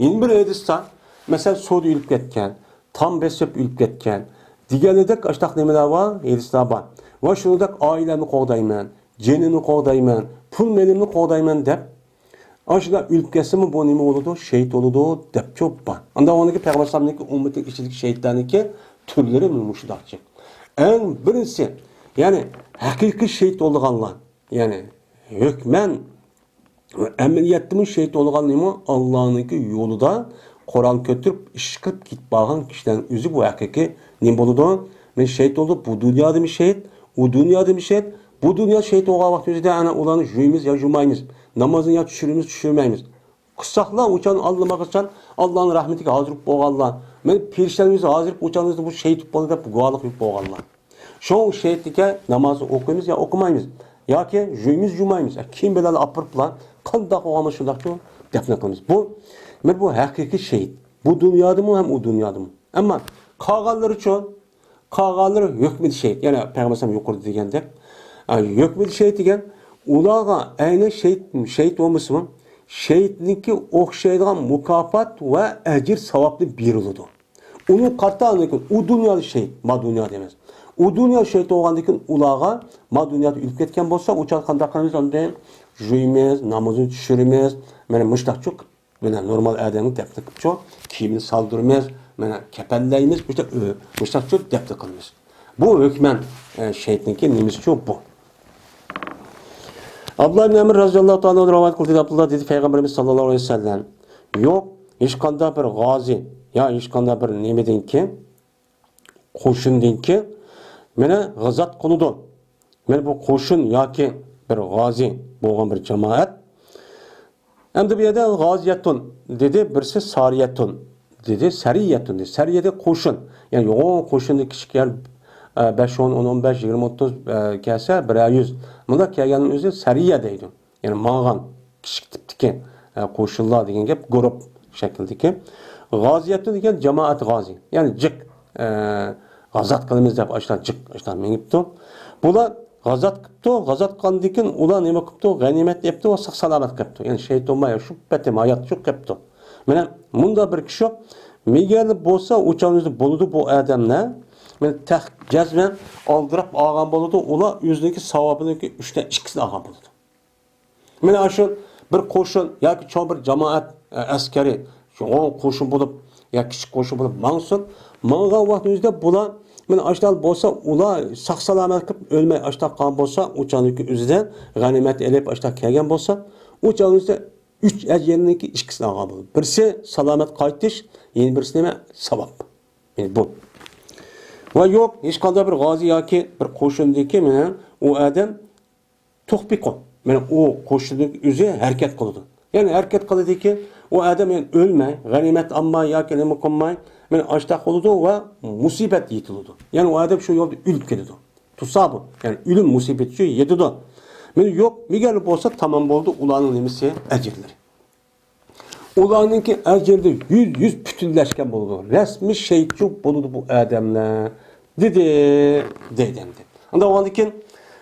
يەنە بىر ھەدىستە، مەسىلەن، سۇدا ئۆلۈپ كەتكەن، تام بېسىپ ئۆلۈپ كەتكەن دېگەندەك ئاشۇنداق نېمىلەر بار، ھەدىسلەر بار. ۋە شۇنىڭدەك ئائىلەمنى قوغدايمەن، جېنىمنى قوغدايمەن، پۇل مېلىمنى قوغدايمەن دەپ ئاشۇنداق ئۆلۈپ كەتسىمۇ بۇ نېمە بولىدۇ؟ شېھىت بولىدۇ دەپ چوپ بار. ئانداق ئۇنىڭكى پەيغەمبەر ئەلەيھىسسالامنىڭكى ئۈممىتىنىڭ ئىچىدىكى شېھىتلەرنىڭكى تۈرلىرى مۇشۇنداقچە. ئەڭ بىرىنچىسى، يەنى ھەقىقىي شېھىت بولىدىغانلار، يەنى ھۆكمەن ۋە ئەمەلىيەتتىمۇ شېھىت بولىدىغان نېمە؟ ئاللانىڭكى يولىدا قورال كۆتۈرۈپ ئىش قىلىپ كېتىپ بارغان كىشىلەرنىڭ ئۆزى بۇ ھەقىقىي نېمە بولىدۇ؟ مەن شېھىت بولدۇم، بۇ دۇنيادىمۇ شېھىت، ئۇ دۇنيادىمۇ شېھىت. بۇ دۇنيا شېھىت بولغان ۋاقتىمىزدا ئەنە ئۇلارنى يۇيىمىز يا يۇمايمىز، نامازنى يا چۈشۈرىمىز، چۈشۈرمەيمىز. قىلساقلا ئۇچان ئاللىماغىچان ئاللانىڭ رەھمىتىگە ھازىر بولۇپ بولغانلار. مەن پېرىشتىلەرنىڭ ئۆزى ھازىر ئۇچانىڭىزدا بۇ شېھىت بولدى دەپ گۇۋاھلىق بېرىپ بولغانلار. شۇڭا شېھىتلىككە نامازنى ئوقۇيمىز يا ئوقۇمايمىز. ياكى يۇيىمىز يۇمايمىز. كىيىم بىلەن ئاپىرىپلا قانداق بولغانمۇ شۇنداقچۇ دەپنە قىلىمىز. بۇ، مانا بۇ ھەقىقىي شېھىت. بۇ دۇنيادىمۇ ھەم ئۇ دۇنيادىمۇ. ئەمما قالغانلىرىچۇ؟ قالغانلىرى ھۆكمىدە شېھىت. يەنە پەيغەمبەر ئەلەيھىسسالام يۇقىرىدا دېگەندەك، ئا، ھۆكمىدە شېھىت دېگەن، ئۇلارغا ئەينەن شېھىت، شېھىت بولمىسىمۇ، شېھىتنىڭكى ئوخشايدىغان مۇكاپات ۋە ئەجىر ساۋابنى بېرىلىدۇ. ئۇنى قارىتا ئاندىن كېيىن ئۇ دۇنيادا شېھىت، ما دۇنيادا ئەمەس. ئۇ دۇنيا شېھىت بولغاندىن كېيىن ئۇلارغا ما دۇنيادا ئۆلۈپ كەتكەن بولسا، ئۇ چاغدا قانداق قىلىمىز؟ ئاندىن يۇيىمىز، نامىزىنى چۈشۈرىمىز، مانا مۇشۇنداقچۇ بىلەن نورمال ئادەمگە دەپنە قىپچۇ، كىيىمنى سالدۇرىمىز، مانا كەپەنلەيمىز، مۇشۇنداق، ئۆ-، مۇشۇنداقچۇ دەپنە قىلىمىز. بۇ ھۆكمەن، ئە، شېھىتنىڭكى نېمىسىچۇ بۇ. ئابدۇللا ئىبن ئەمر رەزىياللاھۇ تائالا ئەنھۇ رىۋايەت قىلدى، ئابدۇللا دېدى، پەيغەمبىرىمىز ساللاللاھۇ ئەلەيھى ۋەسەللەم، يوق، ھېچقانداق بىر غازى يا ھېچقانداق بىر نېمىدىنكى، قوشۇندىنكى، مانا غازات قىلىدۇ. مانا بۇ قوشۇن ياكى بىر غازى بولغان بىر جامائەت. ئەمدى بۇ يەردە غازىيەتۇن دېدى، بىرسى سارىيەتۇن دېدى، سەرىيەتۇن دېدى. سەرىيە دېگەن قوشۇن. يەنى يوغان قوشۇندا كىچىك يەر، ئە، بەش، ئون، ئون، ئون بەش، يىگىرمە، ئوتتۇز، ئە، كەلسە، بىرەر يۈز. مۇنداق كەلگەننىڭ ئۆزى سەرىيە دەيدۇ. يەنى ماڭغان كىچىك تىپتىكى، ئە، قوشۇنلار دېگەن گەپ، گۇرۇپ شەكلىدىكى. غازىيەتۇن دېگەن جامائەت غازى. يەنى جىق، ئە، غازات قىلىمىز دەپ ئاشۇنداق جىق، ئاشۇنداق مېڭىپتۇ. بۇلار غازات قىپتۇ، غازات قىلغاندىن كېيىن ئۇلار نېمە قىپتۇ؟ غەنىيمەت ئېلىپتۇ ۋە ساق سالامەت قىپتۇ. يەنى شېھىت بولماي، شۇ پېتى ھايات شۇ قىپتۇ. مانا مۇنداق بىر كىشى مېگەرلىك بولسا، ئۇ چاغدا بولىدۇ بۇ ئادەملەر. مانا تەق جەزمەن ئالدىراپ ئالغان بولىدۇ، ئۇلار ئۆزىنىڭكى ساۋابىنىڭكى ئۈچتىن ئىككىسىنى ئالغان بولىدۇ. مانا ئاشۇ بىر قوشۇن ياكى چوڭ بىر جامائەت، ئە، ئەسكىرى، چوڭ قوشۇن بولۇپ يا كىچىك قوشۇن بولۇپ ماڭسۇن. ماڭغان ۋاقتىمىزدا بۇلار، مانا ئاشۇنداق بولسا، ئۇلار ساق سالامەت قىلىپ ئۆلمەي ئاشۇنداق قالغان بولسا، ئۇ چاغدىكى ئۆزىدە غەنىيمەت ئېلىپ ئاشۇنداق كەلگەن بولسا، ئۇ چاغدىكى ئۈچ ئەجىرنىڭكى ئىككىسىنى ئالغان بولىدۇ. بىرسى سالامەت قايتىش، يەنە بىرسى نېمە؟ ساۋاب. يەنى بۇ. ۋە يوق، ھېچقانداق بىر غازى ياكى بىر قوشۇندىكى مانا ئۇ ئادەم تۇخپىقۇ. مانا ئۇ قوشۇندىكى ئۆزى ھەرىكەت قىلىدۇ. يەنى ھەرىكەت قىلىدىكى، ئۇ ئادەم يەنى ئۆلمەي، غەنىيمەت ئالماي ياكى نېمە قىلماي، مانا ئاشۇنداق بولىدۇ ۋە مۇسىبەت يېتىلىدۇ. يەنى ئۇ ئادەم شۇ يولدا ئۆلۈپ كېتىدۇ. تۇسابۇ، يەنى ئۆلۈم مۇسىبىتى شۇ يېتىدۇ. مانا يوق، مېگەر بولسا تامام بولدى ئۇلارنىڭ نېمىسى؟ ئەجىرلىرى. ئۇلارنىڭكى ئەجرىدە يۈز يۈز پۈتۈنلەشكەن بولىدۇ. رەسمىي شېھىتچۇ بولىدۇ بۇ ئادەملەر، دېدى، دەيدۇ ئەمدى. ئاندىن ئۇنىڭدىن كېيىن،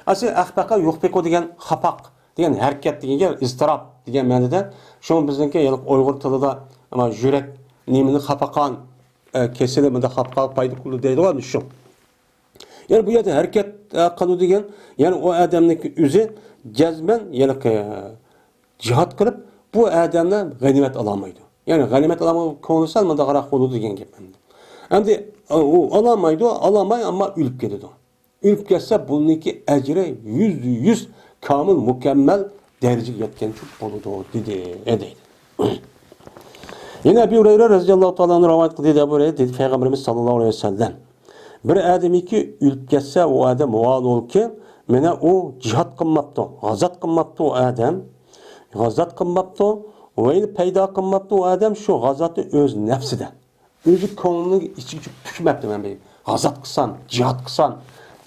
ئەسلى ئەخپەقە يۇخپىقۇ دېگەن خاپاق دېگەن ھەرىكەت دېگەن گەپ، ئىزتىراپ دېگەن مەنىدە. شۇڭا بىزنىڭكى ھېلىقى ئۇيغۇر تىلىدا، ئەمما يۈرەك نېمىنى خاپىقان، ئە، كېسىلى مۇنداق خاپىقان پايدا قىلىدۇ دەيدىغان شۇ. يەنى بۇ يەردە ھەرىكەت، ئە، قىلىدۇ دېگەن، يەنى ئۇ ئادەمنىڭكى ئۆزى جەزمەن، يەنى، ئە، جىھاد قىلىپ، بۇ ئادەملەر غەنىيمەت ئالالمايدۇ. يەنى غەنىيمەت ئالالماي كۆڭلى سەل مۇنداقراق بولىدۇ دېگەن گەپ ئەمدى. ئەمدى، ئە، ئۇ ئالالمايدۇ، ئالالماي، ئەمما ئۆلۈپ كېتىدۇ. ئۆلۈپ كەتسە، بۇنىڭكى ئەجرى يۈزدە يۈز كامىل، مۇكەممەل دەرىجىگە يەتكەنچە بولىدۇ، دېدى، دەيدۇ. يەنە ئەبۇ ھۇرەيرە رەزىياللاھۇ تائالا ئەنھۇ رىۋايەت قىلدى، دەپ، دېدى پەيغەمبىرىمىز ساللاللاھۇ ئەلەيھى ۋەسەللەم، بىر ئادەمكى ئۆلۈپ كەتسە، ئۇ ئادەم ۋالىدۇركى، مانا ئۇ جىھاد قىلماپتۇ، غازات قىلماپتۇ ئۇ ئادەم. غازات قىلماپتۇ، ۋەينى پەيدا قىلماپتۇ ئۇ ئادەم، شۇ غازاتنى ئۆز نەپسىدە. ئۆزى كۆڭلىنىڭ ئىچىگىچە پۈكمەپتۇ، مەن بىر غازات قىلسام، جىھاد قىلسام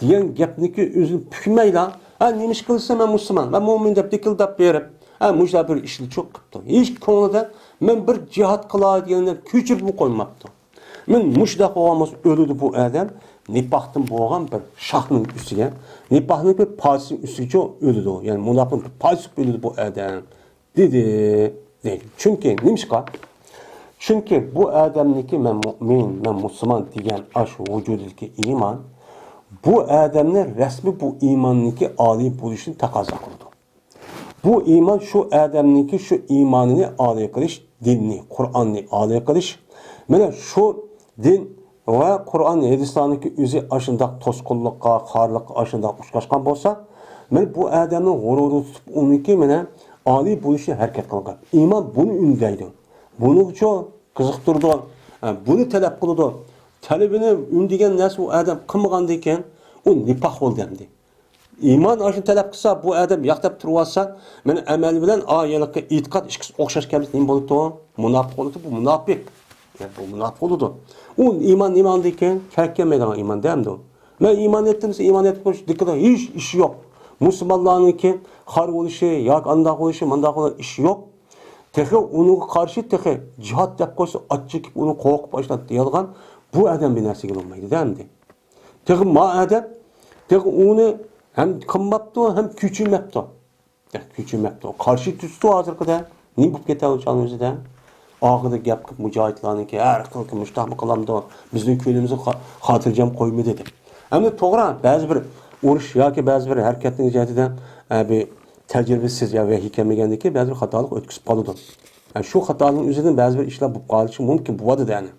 دېگەن گەپنىكى ئۆزىنى پۈكمەيلا، ھە، نېمە ئىش قىلسا مەن مۇسۇلمان، مەن مۆمىن دەپ دىكىلداپ بېرىپ، ھە، مۇشۇنداق بىر ئىشنى چوق قىپتۇ. ھېچ كۆڭلىدە مەن بىر جىھاد قىلاي دېگەندەك كۆچۈرۈپمۇ قويماپتۇ. مەن مۇشۇنداق بولغان بولسا ئۆلىدۇ بۇ ئادەم، نىپاقتىن بولغان بىر شاخنىڭ ئۈستىگە، نىپاقنىڭ بىر پارچىسىنىڭ ئۈستىگىچە ئۆلىدۇ. يەنى مۇناپىق بىر پارچىسى ئۆلىدۇ بۇ ئادەم. دېدى، دەيدۇ. چۈنكى نېمىشقا؟ چۈنكى بۇ ئادەمنىڭكى مەن مۇئمىن، مەن مۇسۇلمان دېگەن ئاشۇ ۋۇجۇدىدىكى ئىمان، بۇ ئادەمنى رەسمىي بۇ ئىماننىڭكى ئالىي بولۇشىنى تەقەززا قىلىدۇ. بۇ ئىمان شۇ ئادەمنىڭكى شۇ ئىمانىنى ئالىي قىلىش، دىننى، قۇرئاننى ئالىي قىلىش. مانا شۇ دىن ۋە قۇرئان، ھەدىسلەرنىڭكى ئۆزى ئاشۇنداق توسقۇنلۇققا، خارلىققا ئاشۇنداق ئۇچراشقان بولسا، مانا بۇ ئادەمنىڭ غۇرۇرىنى تۇتۇپ، ئۇنىڭكى مانا ئالىي بولۇشىنى ھەرىكەت قىلغان. ئىمان بۇنى ئۈندەيدۇ. بۇنىڭغىچۇ قىزىقتۇرىدۇ، ئە، بۇنى تەلەپ قىلىدۇ. تەلىپىنى ئۈندىگەن نەرسە ئۇ ئادەم قىلمىغاندىن كېيىن، ئۇ نىپاق بولدى ئەمدى. ئىمان ئاشۇنى تەلەپ قىلسا، بۇ ئادەم ياق دەپ تۇرۇۋالسا، مانا ئەمەل بىلەن، ئا، ھېلىقى ئېتىقاد ئىككىسى ئوخشاش كەلمىسە نېمە بولىدۇ؟ مۇناپىق بولىدۇ، بۇ مۇناپىق. يا، بۇ مۇناپىق بولىدۇ. ئۇ ئىمان نېمە ئاندىن كېيىن؟ كەلگەنمەيدىغان ئىمان دەمدۇ. مەن ئىمان ئېيتتىم دېسە، ئىمان ئېيتىپ قويۇش، دىكىدا ھېچ ئىشى يوق. مۇسۇلمانلارنىڭكى خار بولۇشى ياكى ئانداق بولۇشى، مانداق بولۇشى ئىشى يوق. تېخى ئۇنىڭغا قارشى تېخى جىھاد دەپ قويسا، ئاچچىقىپ ئۇنى قورقۇپ ئاشۇنداق دېيەلىگەن بۇ ئادەم بىر نەرسىگە بولمايدۇ-دە ئەمدى. تېخى ما ئادەم، تېخى ئۇنى ھەم قىلماپتۇ، ھەم كۆچۈرمەپتۇ. كۆچۈرمەپتۇ. قارشى تۇرسىدۇ ھازىرقىدا. نېمە بولۇپ كېتەر ئۇ چاغنىڭ ئۆزىدە؟ ئاخىرىدا گەپ قىلىپ مۇجاھىدلارنىڭكى، ھەر قىلقى مۇشتاقمۇ قىلامدۇ؟ بىزنىڭ كۆڭلىمىزنى خا-، خاتىرجەم قويمىدى دەپ. ئەمدى توغرا، بەزى بىر ئۇرۇش ياكى بەزى بىر ھەرىكەتنىڭ جەھىتىدە، ئە، بىر تەجرىبىسىز يا ۋەھىي كەلمىگەندىن كېيىن بەزى بىر خاتالىق ئۆتكۈزۈپ قالىدۇ. ئە، شۇ خاتانىڭ ئۆزىدىن بەزى بىر ئىشلار بولۇپ قالىشى مۇمكىن، بولىدۇ دەنى.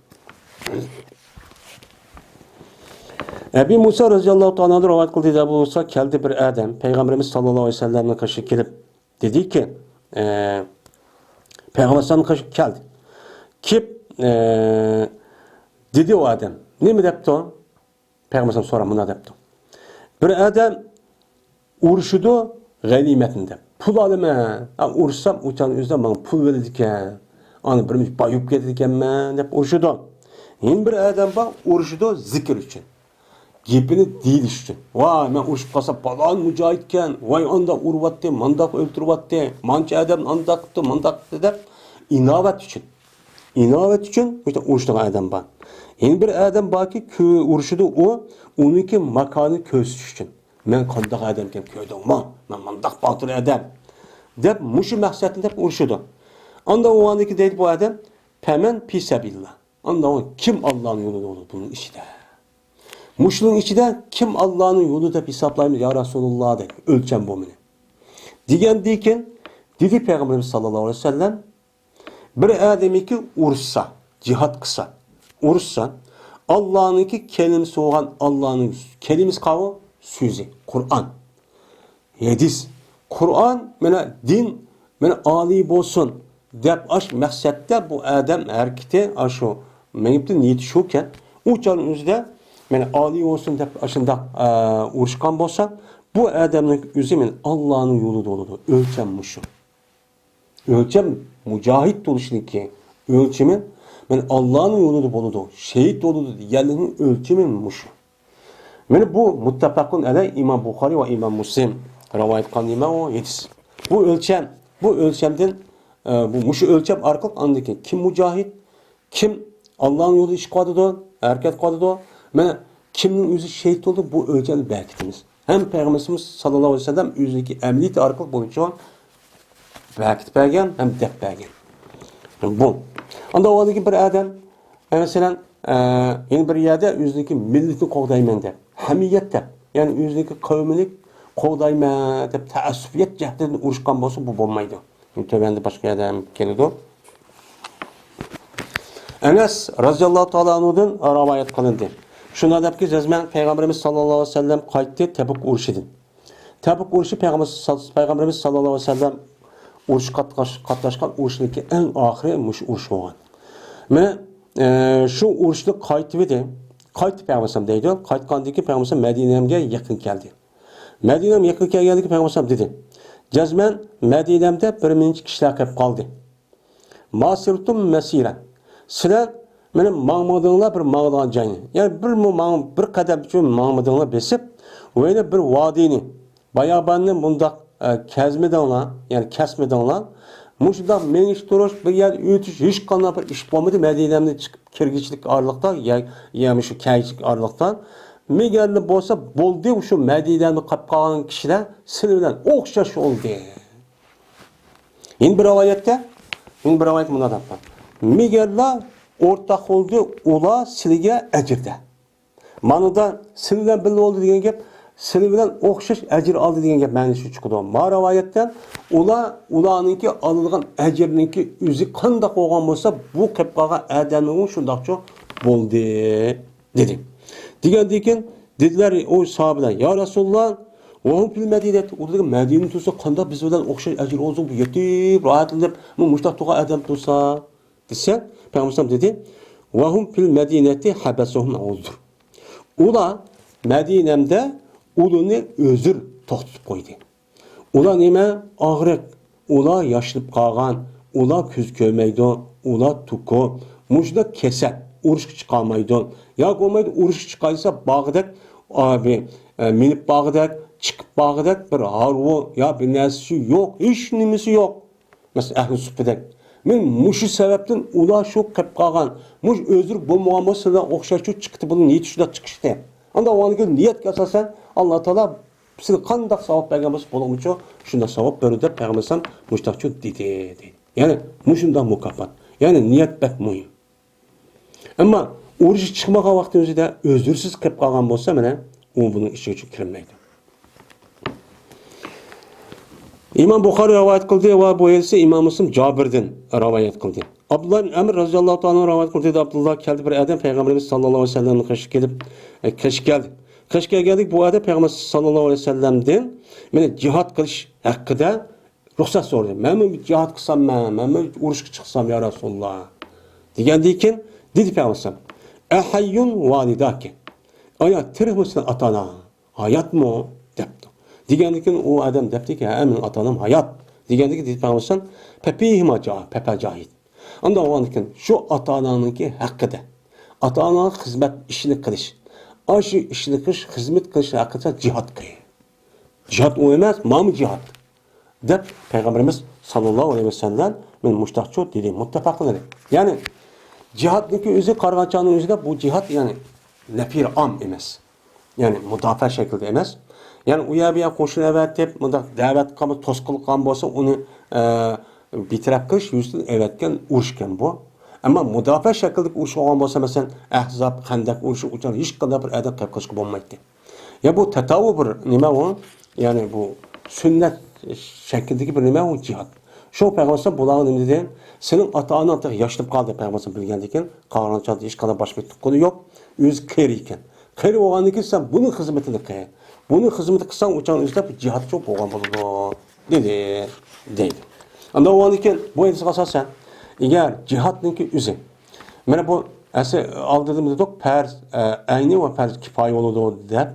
ئەبى مۇسا رەزىياللاھۇ تائالا ئەنھۇ رىۋايەت قىلدى، دەپ بولسا، كەلدى بىر ئادەم پەيغەمبىرىمىز ساللاللاھۇ ئەلەيھى ۋەسەللەمنىڭ قېشىغا كېلىپ دېدىكى، ئە، پەيغەمبەر ئەلەيھىسسالامنىڭ قېشىغا كەلدى. كېلىپ، ئە، دېدى ئۇ ئادەم. نېمە دەپتۇ؟ پەيغەمبەر ئەلەيھىسسالام سوراپ مۇنداق دەپتۇ. بىر ئادەم ئۇرۇشىدۇ، غەنىيمەتنى دەپ. پۇل ئالىمەن، ھە، ئۇرۇشسام ئۇ چاغنىڭ ئۆزىدە ماڭا پۇل بېرىدىكەن. ئانا بىر مۇنچە بايىپ كېتىدىكەنمەن دەپ ئۇرۇشىدۇ. يەنە بىر ئادەم بار، ئۇرۇشىدۇ زىكىر ئۈچۈن. گېپىنى دېيىلىش ئۈچۈن. ۋاي، مەن ئۇرۇشۇپ قالسام پالان مۇجاھىدكەن، ۋاي، ئاندا ئۇرۇۋاتتى، مانداق ئۆلتۈرۈۋاتتى، مانچە ئادەمنى ئانداق قىپتۇ، مانداق قىپتۇ دەپ ئىناۋەت ئۈچۈن. ئىناۋەت ئۈچۈن مۇشۇنداق ئۇرۇشىدىغان ئادەم بار. يەنە بىر ئادەم باركى، كۆ-، ئۇرۇشىدۇ ئۇ، ئۇنىڭكى ماكانىنى كۆرسىتىش ئۈچۈن. مەن قانداق ئادەمكەن كۆردۈڭمۇ؟ مەن مانداق باتۇر ئادەم. دەپ مۇشۇ مەقسەتنى دەپ ئۇرۇشىدۇ. ئاندا ئۇ ئاندىكى دەيدۇ بۇ ئادەم، پەمەن پى سەبىللا. ئاندا ئۇ كىم ئاللانىڭ يولىدا بولىدۇ بۇنىڭ ئىچىدە؟ مۇشۇنىڭ ئىچىدە كىم ئاللانىڭ يولى دەپ ھېسابلايمىز، يا رەسۇلۇللا دەيدۇ. ئۆلچەم بۇ مېنى. دېگەندىن كېيىن دېدى پەيغەمبىرىمىز ساللاللاھۇ ئەلەيھى ۋەسەللەم، بىر ئادەمكى ئۇرۇشسا، جىھاد قىلسا، ئۇرۇشسا، ئاللانىڭكى كەلىمىسى بولغان، ئاللانىڭ كەلىمىسى قاۋۇ، سۆزى، قۇرئان، ھەدىس، قۇرئان، مانا دىن، مانا ئالىي بولسۇن دەپ ئاش مەقسەتتە بۇ ئادەم ھەرىكىتى ئاشۇ مېڭىپتۇ، نىيىتى شۇكەن. ئۇ چاغنىڭ ئۆزىدە مانا ئالىي بولسۇن دەپ ئاشۇنداق، ئە، ئۇرۇشقان بولسا، بۇ ئادەمنىڭ ئۆزى مانا ئاللانىڭ يولىدا بولىدۇ. ئۆلچەم مۇشۇ. ئۆلچەم مۇجاھىد بولۇشنىڭكى ئۆلچىمى، مەن ئاللانىڭ يولىدا بولىدۇ، شېھىت بولىدۇ دېگەنلىكنىڭ ئۆلچىمى مۇشۇ. مانا بۇ مۇتتەپەقۇن ئەلەي، ئىمام بۇخارىي ۋە ئىمام مۇسلىم رىۋايەت قىلغان نېمە ئۇ ھەدىس. بۇ ئۆلچەم، بۇ ئۆلچەمدىن، ئە، بۇ، مۇشۇ ئۆلچەم ئارقىلىق ئاندىن كېيىن كىم مۇجاھىد، كىم ئاللانىڭ يولىدا ئىش قىلىۋاتىدۇ، ھەرىكەت قىلىۋاتىدۇ، مانا كىمنىڭ ئۆزى شېھىت بولدى، بۇ ئۆلچەمنى بەركىتىمىز. ھەم پەيغەمبىرىمىز ساللاللاھۇ ئەلەيھى ۋەسەللەم ئۆزىنىڭكى ئەمەلىيىتى ئارقىلىق بۇنىڭچۇ بەركىتىپ بەرگەن ھەم دەپ بەرگەن. بۇ. ئاندا ئۇ ھالدىكى بىر ئادەم، مەسىلەن، ئە، يەنە بىر يەردە ئۆزىنىڭكى مىللىتىنى قوغدايمەن دەپ، ھەمىيەت دەپ، يەنى ئۆزىنىڭكى قەۋمىنى قوغدايمەن دەپ تەئەسسۇپىيەت جەھەتتىن ئۇرۇشقان بولسا، بۇ بولمايدۇ. تۆۋەندە باشقا يەردە ھەم كېلىدۇ. ئەنەس رەزىياللاھۇ تائالا ئەنھۇدىن رىۋايەت قىلىندى. شۇنداق دەپكى، جەزمەن پەيغەمبىرىمىز ساللاللاھۇ ئەلەيھى ۋەسەللەم قايتتى تەبۇك ئۇرۇشىدىن. تەبۇك ئۇرۇشى پەيغەمبەر، پەيغەمبىرىمىز ساللاللاھۇ ئەلەيھى ۋەسەللەم ئۇرۇشقا قاتناش-، قاتناشقان ئۇرۇشنىڭكى ئەڭ ئاخىرى مۇشۇ ئۇرۇش بولغان. مانا، ئە، شۇ ئۇرۇشنى قايتىۋىدى. قايتتى پەيغەمبەر دەيدۇ. قايتقاندىن كېيىن پەيغەمبەر مەدىنەمگە يېقىن كەلدى. مەدىنەم يېقىن كەلگەندىن كېيىن پەيغەمبەر دېدى، جەزمەن مەدىنەمدە بىر مۇنچە كىشىلەر قېلىپ قالدى. ما سىرتۇم مەسىرەن. سىلەر مانا ماڭمىدىڭلار بىر ماڭىدىغان جاينى. يەنى بىرمۇ ماڭ-، بىر قەدەم ئۈچۈن ماڭمىدىڭلار بېسىپ، ۋە يەنە بىر ۋادىنى، باياباننى مۇنداق، ئە، كەزمىدىڭلار، يەنى كەسمىدىڭلار. مۇشۇنداق مېڭىش تۇرۇش، بىر يەردە ئۆتۈش، ھېچقانداق بىر ئىش بولمىدى مەدىنەمدىن چىقىپ كىرگۈچىلىك ئارىلىقتا، يا، يا مۇشۇ كەلگۈچىلىك ئارىلىقتا. مېگەرلا بولسا بولدى، شۇ مەدىنەدە قېلىپ قالغان كىشىلەر سىلەر بىلەن ئوخشاش بولدى. يەنە بىر رىۋايەتتە، يەنە بىر رىۋايەت مۇنداق دەپ بار. مېگەرلا ئورتاق بولدى، ئۇلار سىلىگە ئەجىردە. مانىدا سىلى بىلەن بىللە بولدى دېگەن گەپ، سىلى بىلەن ئوخشاش ئەجىر ئالدى دېگەن گەپ مەنىسى چىقىدۇ. ما رىۋايەتتە ئۇلار، ئۇلارنىڭكى ئالىدىغان ئەجىرنىڭكى ئۆزى قانداق بولغان بولسا، بۇ قېلىپ قالغان ئادەمنىڭمۇ شۇنداقچۇ بولدى. دېدى. دېگەندىن كېيىن دېدىلەر ئۇ ساھابىلەر، يا رەسۇلاللا، ۋەھۇم فىل مەدىنەتى، ئۇ دېگەن مەدىنە تۇرسا قانداق بىز بىلەن ئوخشاش ئەجىر ئالسۇن، بۇ يېتىپ راھەتلىنىپ، مۇ-، مۇشتاق تۇرغان ئادەم تۇرسا، دېسە، پەيغەمبەر دېدى، ۋەھۇم فىل مەدىنەتى ھەبەسەھۇم ئۇزر. ئۇلار مەدىنەمدە ئۇلىنى ئۆزر توختىتىپ قويدى. ئۇلار نېمە؟ ئاغرىق، ئۇلار ياشىنىپ قالغان، ئۇلار كۆز كۆرمەيدۇ، ئۇلار توكۇ، مۇشۇنداق كېسەل، ئۇرۇشقا چىقالمايدۇ. ياكى بولمايدۇ، ئۇرۇشقا چىقايسا باغدەك، ئابى، ئە، مىنىپ باغدەك، چىقىپ باغدەك بىر ھارۋا يا بىر نەرسىسى يوق، ھېچ نېمىسى يوق. مەسىلەن، ئەھلى سۇپپىدەك. مەن مۇشۇ سەۋەبتىن ئۇلار شۇ قېلىپ قالغان، مۇشۇ ئۆزرە بولمىغان بولسا، سىلەر ئوخشاشچۇ چىقتى، بۇنىڭ نىيىتى شۇنداق چىقىشتى. ئاندا ئۇنىڭ نىيەتكە ئاساسەن، ئاللا تائالا سىلەر قانداق ساۋاب بەرگەن بولسا، بۇلارغىمۇچۇ شۇنداق ساۋاب بېرىدۇ دەپ پەيغەمبەر ئەلەيھىسسالام مۇشۇنداقچۇ دېدى، دەيدۇ. يەنى مۇشۇنداق مۇكاپات. يەنى نىيەت بەك مۇھىم. ئەمما ئۇرۇشقا چىقمىغان ۋاقتىنىڭ ئۆزىدە ئۆزرىسىز قېلىپ قالغان بولسا، مانا ئۇ بۇنىڭ ئىچىگە كىرمەيدۇ. ئىمام بۇخارى رىۋايەت قىلدى ۋە بۇ ھەدىسنى ئىمام مۇسلىم جابىردىن رىۋايەت قىلدى. ئابدۇللا ئىبن ئەمر رەزىياللاھۇ تائالا ئەنھۇ رىۋايەت قىلدى، ئابدۇللا كەلدى، بىر ئادەم پەيغەمبىرىمىز ساللاللاھۇ ئەلەيھى ۋەسەللەمنىڭ قېشىغا كېلىپ، ئە، قېشىغا كەلدى. قېشىغا كەلگەندىكىن بۇ ئادەم پەيغەمبەر ساللاللاھۇ ئەلەيھى ۋەسەللەمدىن، مانا، جىھاد قىلىش ھەققىدە رۇخسەت سورىدى. مەنمۇ جىھاد قىلساممەن، مەنمۇ ئۇرۇشقا چىقسام، يا رەسۇلاللا، دېگەندىن كېيىن دېدى پەيغەمبەر ئەلەيھىسسالام، ئەھەييۇن ۋالىداكى، ئايا تىرىكمۇ سېنىڭ ئاتا-ئاناڭ؟ ھاياتمۇ؟ دەپتۇ. دېگەندىن كېيىن ئۇ ئادەم دەپتىكى، ھە، مېنىڭ ئاتا-ئانام ھايات. دېگەندىن كېيىن دېدى پەيغەمبەر ئەلەيھىسسالام، فەفىھىما جا-، فەپەجاھىد. ئاندىن ئاڭلىغاندىن كېيىن شۇ ئاتا-ئاناڭنىڭكى ھەققىدە، ئاتا-ئاناڭغا خىزمەت ئىشىنى قىلىش، ئاشۇ ئىشنى قىلىش، خىزمەت قىلىش ھەققىدە جىھاد قىل. جىھاد ئۇ ئەمەس، مانا جىھاد. دەپ پەيغەمبىرىمىز ساللاللاھۇ ئەلەيھى ۋەسەللەم مۇشتاقچۇ دېدى، مۇتتەپەقۇن ئەلەيھ. يەنى جىھادنىڭكى ئۆزى قارىغان چاغنىڭ ئۆزىدە بۇ جىھاد، يەنى نەپىر ئام ئەمەس. يەنى مۇداپىئە شەكلىدە ئەمەس. يەنى ئۇ يەر بۇ يەر قوشۇن ئەۋەتىپ، مۇنداق دەۋەت قىلغان، توسقۇنلۇق قىلغان بولسا، ئۇنى، ئە، بىتەرەپ قىلىش يۈزىسىدىن ئەۋەتكەن ئۇرۇشكەن بۇ. ئەمما مۇداپىئە شەكلىدىكى ئۇرۇش بولغان بولسا، مەسىلەن، ئەھزاب، خەندەق ئۇرۇشى ئۇچان ھېچقانداق بىر ئادەم قېلىپ قېلىشقا بولمايتتى. يا بۇ تەتاۋۇ بىر نېمە ئۇ؟ يەنى بۇ سۈننەت شەكلىدىكى بىر نېمە ئۇ؟ جىھاد. شۇ پەيغەمبەر بۇلارغا نېمە دېدى؟ سېنىڭ ئاتا-ئاناڭ تېخى ياشىنىپ قالدى، پەيغەمبەر بىلگەندىن كېيىن، قارىغان چاغدا ھېچقانداق باشقا تۇغقىنى يوق، ئۆزى قېرى ئىكەن. قېرى بولغاندىن كېيىن سەن بۇنىڭ خىزمىتىنى قىل. بۇنىڭ خىزمىتى قىلساڭ، ئۇ چاغ ئۆزلەپ جىھادچۇ بولغان بولىدۇ، دېدى، دەيدۇ. ئاندىن ئۇنىڭدىن كېيىن بۇ ھەدىسكە ئاساسەن، ئەگەر جىھادنىڭكى ئۆزى، مانا بۇ ئەسلى ئالدىدا دېدۇق، پەرز، ئە، ئەينى ۋە پەرز كىپايە بولىدۇ دەپ.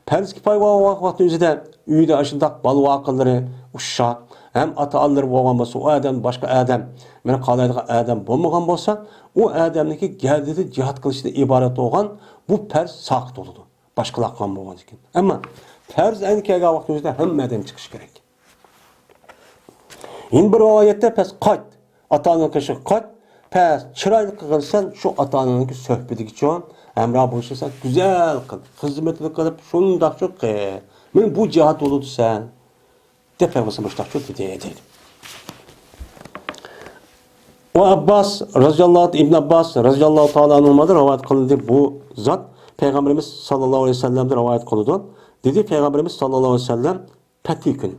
پەرز كىپايە بولغان ۋاقىتنىڭ ئۆزىدە ئۆيدە ئاشۇنداق بالا-ۋاقىلىرى ئۇششاق، ھەم ئاتا-ئانىلىرى بولغان بولسا، ئۇ ئادەم باشقا ئادەم، مانا قالايدىغان ئادەم بولمىغان بولسا، ئۇ ئادەمنىڭكى گەدىنى جىھاد قىلىشتىن ئىبارەت بولغان بۇ پەرز ساقىت بولىدۇ. باشقىلار قىلغان بولغاندىكىن. ئەمما پەرز ئەينى كەلگەن ۋاقىتنىڭ ئۆزىدە ھەممە ئادەم چىقىشى كېرەك. يەنە بىر رىۋايەتتە پەس قايت، ئاتا-ئانىنىڭ قېشىغا قايت، پەس چىرايلىق قىلغىنسەن، شۇ ئاتا-ئانىنىڭكى سۆھبىتىگىچۇ ھەمراھ بولۇشنى سەن گۈزەل قىل، خىزمىتىنى قىلىپ، شۇنداقچۇ قىل. مانا بۇ جىھاد بولىدۇ سەن، دەپ پەيغەمبەر مۇشتاقچۇ دېدى، دەيدۇ. ئۇ ئابباس رەزىياللاھۇ، ئىبن ئابباس رەزىياللاھۇ تائالا ئەنھۇمادىن رىۋايەت قىلىندى بۇ زات. پەيغەمبىرىمىز ساللاللاھۇ ئەلەيھى ۋەسەللەمدىن رىۋايەت قىلىدۇ. دېدى پەيغەمبىرىمىز ساللاللاھۇ ئەلەيھى ۋەسەللەم، پەتھى كۈنى،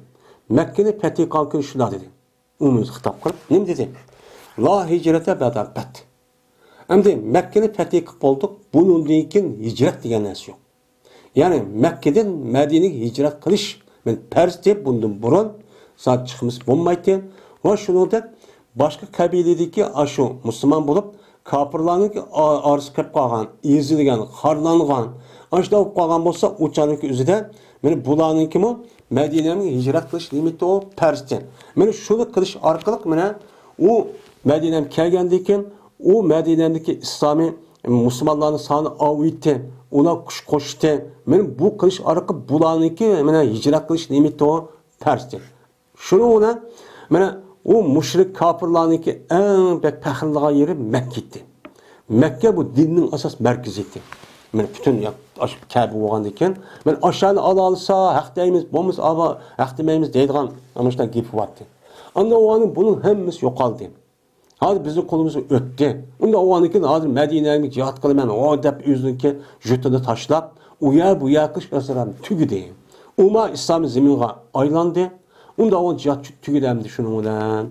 مەككىنى پەتھى قىلغان كۈنى شۇنداق دېدى. ئومۇميۈزلۈك خىتاب قىلىپ نېمە دېدى؟ لا ھىجرەتە بەدەل پەتھ. ئەمدى مەككىنى پەتھى قىلىپ بولدۇق، بۇنىڭدىن كېيىن ھىجرەت دېگەن نەرسە يوق. يەنى مەككىدىن مەدىنىگە ھىجرەت قىلىش مېنى پەرز دەپ بۇندىن بۇرۇن زادى چىقمىسا بولمايتتى. ۋە شۇنىڭدەك باشقا قەبىلىدىكى ئاشۇ مۇسۇلمان بولۇپ، كاپىرلارنىڭكى ئا-، ئارىسى قېلىپ قالغان، ئېزىلگەن، خارلانغان، ئاشۇنداق بولۇپ قالغان بولسا، ئۇ چاغنىڭكى ئۆزىدە مېنى بۇلارنىڭكىمۇ مەدىنەگە ھىجرەت قىلىش نېمىتى ئۇ پەرزتى. مېنى شۇنى قىلىش ئارقىلىق مېنى ئۇ مەدىنەگە كەلگەندىن كېيىن، ئۇ مەدىنەدىكى ئىسلامىي مۇسۇلمانلارنىڭ سانى ئاۋۇيتتى، ئۇلار كۈچ قوشتى. مېنى بۇ قىلىش ئارقىلىق بۇلارنىڭكى مېنى ھىجرەت قىلىش نېمىتى ئۇ پەرزتى. شۇنىڭ بىلەن مانا ئۇ مۇشرىك كاپىرلارنىڭكى ئەڭ بەك پەخىرلىنىدىغان يېرى مەككە ئىدى. مەككە بۇ دىننىڭ ئاساس مەركىزى ئىدى. مانا پۈتۈن يا-، ئاشۇ كەبە بولغاندىن كېيىن، مانا ئاشۇلارنى ئالالىسا ھەق دەيمىز، بولمىسا ئاۋا ھەق دېمەيمىز دەيدىغان مانا شۇنداق گېپى بار ئىدى. ئاندىن ئۇلارنىڭ بۇنىڭ ھەممىسى يوقالدى. ھازىر بىزنىڭ قولىمىزغا ئۆتتى. ئۇنداق بولغاندىن كېيىن ھازىر مەدىنەگە جىھاد قىلىمەن، ھو دەپ ئۆزىنىڭكى يۇرتىنى تاشلاپ، ئۇ يەر بۇ يەر قىلىش ئەسەرلەرنى تۈگىدى. ئۇ ما ئىسلام زېمىنغا ئايلاندى. ئۇنداق بولغان جىھاد تۈگىدى ئەمدى شۇنىڭ بىلەن.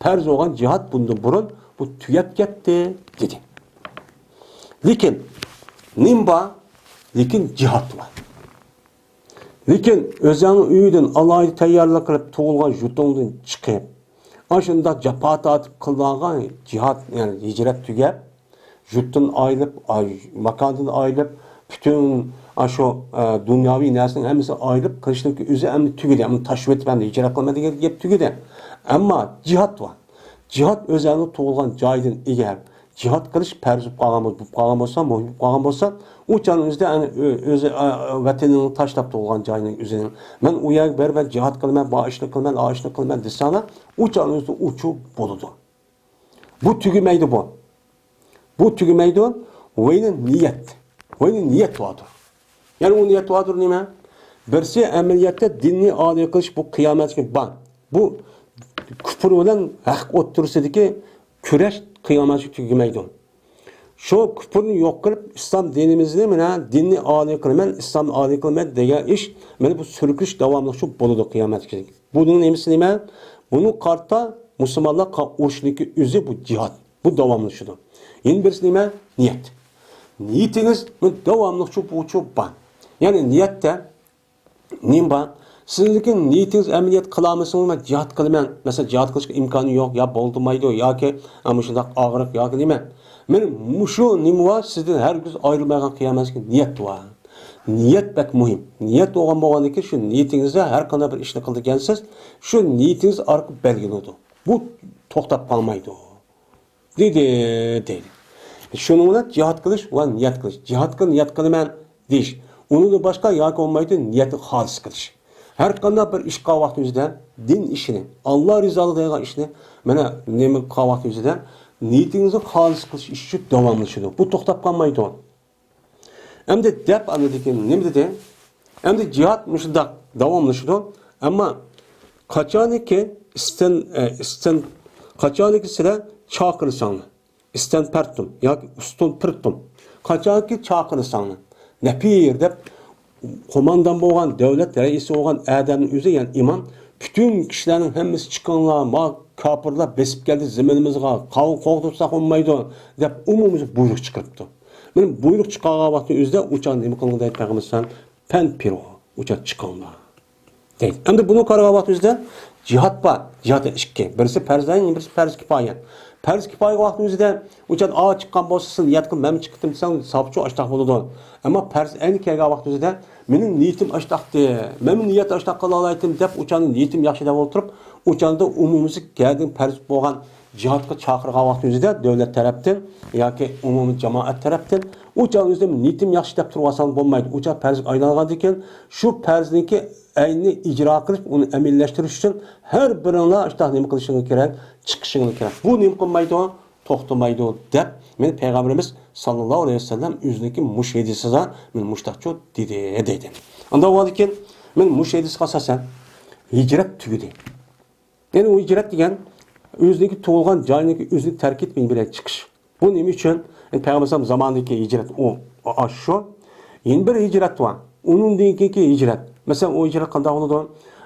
پەرز بولغان جىھاد بۇندىن بۇرۇن بۇ تۈگەپ كەتتى، دېدى. لېكىن، نېمە بار؟ لېكىن جىھاد بار. لېكىن ئۆزۈڭنىڭ ئۆيىدىن ئالاھىدە تەييارلىق قىلىپ تۇغۇلغان يۇرتۇڭدىن چىقىپ، ئاشۇنداق جاپا تارتىپ قىلىنغان جىھاد، يەنى ھىجرەت تۈگەپ، يۇرتتىن ئايرىلىپ، ئاي-، ماكاندىن ئايرىلىپ، پۈتۈن ئاشۇ، ئە، دۇنياۋى نەرسىنىڭ ھەممىسىنى ئايرىلىپ قىلىشنىڭ ئۆزى ئەمدى تۈگىدى. ئەمدى تاشلىۋېتىپ ئەمدى ھىجرەت قىلىمەن دېگەن گەپ تۈگىدى. ئەمما جىھاد بار. جىھاد ئۆزىنىڭ تۇغۇلغان جايىدىن ئېگەر جىھاد قىلىش پەرز بولۇپ قالغان بولسا، بولۇپ قالغان بولسا، مۇھىم بولۇپ قالغان بولسا، ئۇ چاغنىڭ ئۆزىدە ئەنە ئۆ-، ئۆزى، ئا، ۋەتىنىنى تاشلاپ تۇغۇلغان جاينىڭ ئۆزىنىڭ، مەن ئۇ يەرگە بېرىمەن، جىھاد قىلىمەن، بۇ ئىشنى قىلىمەن، ئا ئىشنى قىلىمەن دېسەڭلار، ئۇ چاغنىڭ ئۆزىدە ئۇچۇر بولىدۇ. بۇ تۈگىمەيدۇ بۇ. بۇ تۈگىمەيدۇ. ۋەينى نىيەت. ۋەينى نىيەت بارىدۇ. يەنى ئۇ نىيەت بارىدۇ نېمە؟ بىرسى ئەمەلىيەتتە دىننى ئالىي قىلىش بۇ قىيامەتكە بار. بۇ كۇپۇر بىلەن ھەق ئوتتۇرىسىدىكى كۈرەش قىيامەتكە تۈگىمەيدۇ. شۇ كۇپۇرنى يوق قىلىپ، ئىسلام دىنىمىزنى مانا دىننى ئالىي قىلىمەن، ئىسلامنى ئالىي قىلىمەن دېگەن ئىش، مانا بۇ سۈركىلىش داۋاملىق شۇ بولىدۇ قىيامەتكىچە. بۇنىڭ نېمىسى نېمە؟ بۇنىڭ قارىتا مۇسۇلمانلار قا-، ئۇرۇشنىڭكى ئۆزى بۇ جىھاد. بۇ داۋاملىشىدۇ. يەنە بىرسى نېمە؟ نىيەت. نىيىتىڭىز بۇ داۋاملىق شۇ، بۇ، شۇ بار. يەنى نىيەتتە نېمە بار؟ سىزنىڭكى نىيىتىڭىز ئەمەلىيەت قىلالمىسىڭىز، مەن جىھاد قىلىمەن. مەسىلەن، جىھاد قىلىشقا ئىمكانى يوق، يا بولدۇرمايدۇ، ياكى مۇشۇنداق ئاغرىق، ياكى نېمە. مانا مۇشۇ نېمە بار، سىزدىن ھەرگىز ئايرىلمايدىغان قىيامەتكى نىيەت بار. نىيەت بەك مۇھىم. نىيەت بولغان بولغاندىن كېيىن شۇ نىيىتىڭىزدە ھەر قانداق بىر ئىشنى قىلىدىكەنسىز، شۇ نىيىتىڭىز ئارقىلىق بەلگىلىنىدۇ. بۇ توختاپ قالمايدۇ. دېدى، دەيدۇ. شۇنىڭ بىلەن جىھاد قىلىش ۋە نىيەت قىلىش. جىھادقا نىيەت قىلىمەن دېيىش. ئۇنىڭدىن باشقا ياكى بولمايدۇ، نىيەتنى خالىس قىلىش. ھەر قانداق بىر ئىش قىلغان ۋاقتى ئۆزىدە دىن ئىشىنى، ئاللا رىزالىقى دېگەن ئىشنى، مانا نېمە قىلغان ۋاقتى ئۆزىدە نىيىتىڭىزنى خالىس قىلىش ئىشى شۇ داۋاملىشىدۇ. بۇ توختاپ قالمايدۇ. ئەمدى دەپ ئاندىن كېيىن نېمە دېدى؟ ئەمدى جىھاد مۇشۇنداق داۋاملىشىدۇ. ئەمما قاچانكى ئىستەن، ئە، ئىستەن، قاچانكى سىلەر چاقىرساڭلار، ئىستەن پەرتتۇم ياكى ئۇستۇن پىرتتۇم، قاچانكى چاقىرساڭلار، نەپىر دەپ قوماندان بولغان، دۆلەت رەئىسى بولغان ئادەمنىڭ ئۆزى، يەنى ئىمام، پۈتۈن كىشىلەرنىڭ ھەممىسى چىقىڭلار، ما كاپىرلار بېسىپ كەلدى زېمىنىمىزغا، قاۋۇل قوغدۇرساق بولمايدۇ دەپ ئومۇميۈزلۈك بۇيرۇق چىقىرىپتۇ. مانا بۇيرۇق چىقارغان ۋاقتى ئۆزىدە ئۇ چاغ نېمە قىلىڭ دەيدۇ پەيغەمبەر ئەلەيھىسسالام؟ پەن پېرىڭ، ئۇ چاغ چىقىڭلار دەيدۇ. ئەمدى بۇنى قارىغان ۋاقتى ئۆزىدە جىھاد بار. جىھاد ئىككى. بىرسى پەرز ئەين، بىرسى پەرز كىپايە. پەرز كىپايە ۋاقتى ئۆزىدە ئۇ چاغ ئا چىققان بولسا سىز نىيەت قىلىپ مەنمۇ چىقتىم دېسەڭ ساپچۇ ئاشتاق بولىدۇ. ئەمما پەرز ئەين كەلگەن ۋاقتى ئۆزىدە مېنىڭ نىيىتىم ئاشتاقتى، مەنمۇ نىيەت ئاشتاق قىلالايتتىم دەپ ئۇ چاغنى نىيىتىم ياخشى دەپ ئولتۇرۇپ ئۇ چاغدا ئومۇميۈزلۈك گەدىن پەرز بولغان جىھادقا چاقىرغان ۋاقتى ئۆزىدە دۆلەت تەرەپتىن ياكى ئومۇمىي جامائەت تەرەپتىن ئۇ چاغ ئۆزىدە نىيىتىم ياخشى دەپ تۇرۇۋالساڭ بولمايدۇ. ئۇ چاغ پەرزگە ئايلانغاندىن كېيىن شۇ پەرزنىڭكى ئەينىنى ئىجرا قىلىش، ئۇنى ئەمەلىيلەشتۈرۈش ئۈچۈن ھەر بىرىڭلار شۇنداق نېمە قىلىشىڭلار كېرەك، چىقىشىڭلار كېرەك. بۇ نېمە قىلمايدۇ؟ توختىمايدۇ دەپ مېنى پەيغەمبىرىمىز ساللاللاھۇ ئەلەيھى ۋەسەللەم ئۆزىنىڭكى مۇشۇ ھەدىسىدە مېنى مۇشۇنداقچۇ دېدى، دەيدۇ. ئانداق بولغاندىن كېيىن مەن مۇشۇ ھەدىسكە ئاساسەن ھىجرەت تۈگىدى. يەنى ئۇ ھىجرەت دېگەن ئۆزىنىڭكى تۇغۇلغان جايىنىڭكى ئۆزىنى تەرك ئېتىپ يەنە بىر يەرگە چىقىش. بۇ نېمە ئۈچۈن؟ يەنى پەيغەمبەر ئەلەيھىسسالام زامانىدىكى ھىجرەت ئۇ ئاشۇ يەنە بىر ھىجرەت بار. ئۇنىڭدىن كېيىنكى ھىجرەت. مەسىلەن، ئۇ ھىجرەت قانداق بولىدۇ؟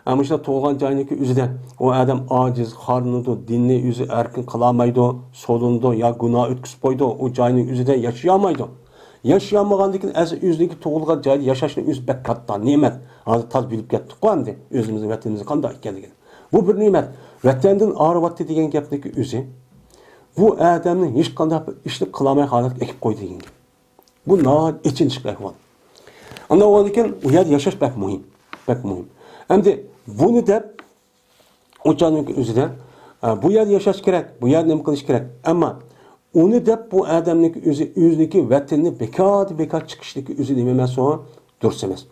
ئە، مۇشۇنداق تۇغۇلغان جاينىڭكى ئۆزىدە ئۇ ئادەم ئاجىز، خارلىنىدۇ، دىننى ئۆزى ئەركىن قىلالمايدۇ، سولىنىدۇ يا گۇناھ ئۆتكۈزۈپ قويىدۇ، ئۇ جاينىڭ ئۆزىدە ياشىيالمايدۇ. ياشىيالمىغاندىن كېيىن ئەسلى ئۆزىنىڭكى تۇغۇلغان جايدا ياشاشنىڭ ئۆزى بەك كاتتا نېمەت. ھازىر تاز بىلىپ كەتتۇققۇ ئەمدى ئۆزىمىزنىڭ ۋەتىنىمىز قانداق ئىكەنلىكىنى. بۇ بىر نېمەت. ۋەتەندىن ئايرىۋاتتى دېگەن گەپنىڭكى ئۆزى بۇ ئادەمنى ھېچقانداق بىر ئىشنى قىلالماي ھالەتكە ئەكىپ قويدى دېگەن گەپ. بۇ ناھايىتى ئېچىنىشلىق ئەھۋال. ئاندىن ئۇنىڭدىن كېيىن ئۇ يەردە ياشاش بەك مۇھىم. بەك مۇھىم. ئەمدى بۇنى دەپ ئۇ چاغنىڭ ئۆزىدە، ئە، بۇ يەردە ياشاش كېرەك، بۇ يەردە نېمە قىلىش كېرەك. ئەمما ئۇنى دەپ بۇ ئادەمنىڭ ئۆزى، ئۆزىنىڭكى ۋەتىنىنى بىكار، بىكار چىقىشنىڭكى ئۆزى نېمە ئەمەس ئۇ؟ دۇرۇس ئەمەس.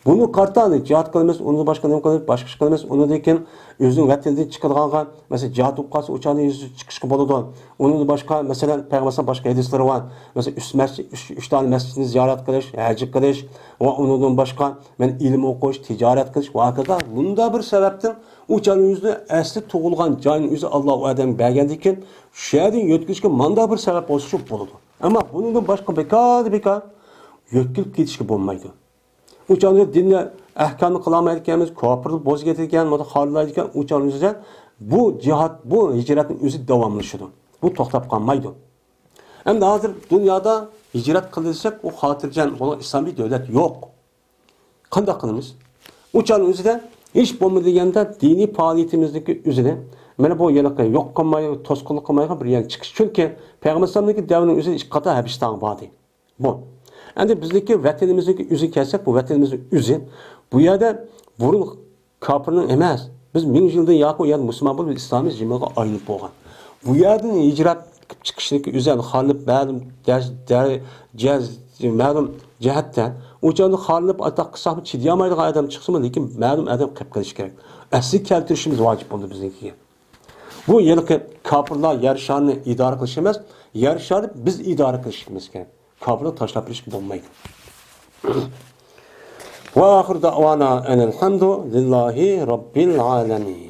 بۇنى قارىتا جىھاد قىلىمىز، ئۇنىڭدىن باشقا نېمە قىلىمىز؟ باشقا ئىش قىلىمىز. ئۇنىڭدىن كېيىن ئۆزىنىڭ ۋەتىنىدىن چىقىدىغانغا، مەسىلەن، جىھاد بولۇپ قالسا، ئۇ چاغدا يۈز چىقىشقا بولىدۇ. ئۇنىڭدىن باشقا، مەسىلەن، پەيغەمبەر باشقا ھەدىسلىرى بار. مەسىلەن، ئۈچ مەسچىت، ئۈچ، ئۈچ دانە مەسچىتنى زىيارەت قىلىش، ھەج قىلىش ۋە ئۇنىڭدىن باشقا، مەن ئىلىم ئوقۇش، تىجارەت قىلىش ۋە ھاكازا. بۇنداق بىر سەۋەبتىن ئۇ چاغنىڭ ئۆزىدە ئەسلى تۇغۇلغان جاينىڭ ئۆزى ئاللا ئۇ ئادەمگە بەرگەندىن كېيىن، شۇ يەردىن يۆتكىلىشكە مانداق بىر سەۋەب بولسا شۇ بولىدۇ. ئەمما بۇنىڭدىن باشقا بىكار، بىكار يۆتكىلىپ كېتىشكە بولمايدۇ. ئۇ چاغدا دىننى ئەھكامنى قىلالمايدىكەنمىز، كاپىرلار بوزۇپ كېتىدىكەن، خارلايدىكەن، ئۇ چاغدا ئۆزى بۇ جىھاد، بۇ ھىجرەتنىڭ ئۆزى داۋاملىشىدۇ. بۇ توختاپ قالمايدۇ. ئەمدى ھازىر دۇنيادا ھىجرەت قىلىشلىق ئۇ خاتىرجەم بولغان ئىسلامىي دۆلەت يوق. قانداق قىلىمىز؟ ئۇ چاغنىڭ ئۆزىدە ھېچ بولمىدى دېگەندە دىنىي پائالىيىتىمىزدىكى ئۆزىنى، مانا بۇ يەنە يوق قىلماي، توسقۇنلۇق قىلمايغا بىر يەرگە چىقىش. چۈنكى پەيغەمبەر ئەلەيھىسسالامنىڭكى دەۋرىنىڭ ئۆزىدە ئىككى قاتار ھەبىستان بار ئىدى. بۇ. ئەمدى بىزنىڭكى ۋەتىنىمىزنىڭكى ئۆزىگە كەلسەك، بۇ ۋەتىنىمىزنىڭ ئۆزى. بۇ يەردە بۇرۇن كاپىرنىڭ ئەمەس، بىز مىڭ يىلدىن ياقۇن يەنە مۇسۇلمان بولۇپ، ئىسلامىي زېمىنغا ئايلىنىپ بولغان. بۇ يەردىن ھىجرەت قىلىپ چىقىشنىڭكى ئۆزى خالىپ مەلۇم دەرىجە، مەلۇم جەھەتتە ئۇ چاغدا خالىپ ئاتاق قىلساقمۇ چىدىيالمايدىغان ئادەم چىقسىمۇ، لېكىن مەلۇم ئادەم قىلىپ قېلىشى كېرەك. ئەسلى كەلتۈرۈشىمىز ۋاجىپ بولدى بىزنىڭكىگە. بۇ ھېلىقى كاپىرلار يەر شارىنى ئىدارە قىلىش ئەمەس، يەر شارى بىز ئىدارە قىلىشىمىز كېرەك. كاپىرنى تاشلاپ بېرىشكە بولمايدۇ. ۋە ئاخىر دەۋانا ئەنىل ھەمدۇ لىللاھى رەببىل ئالەمىن.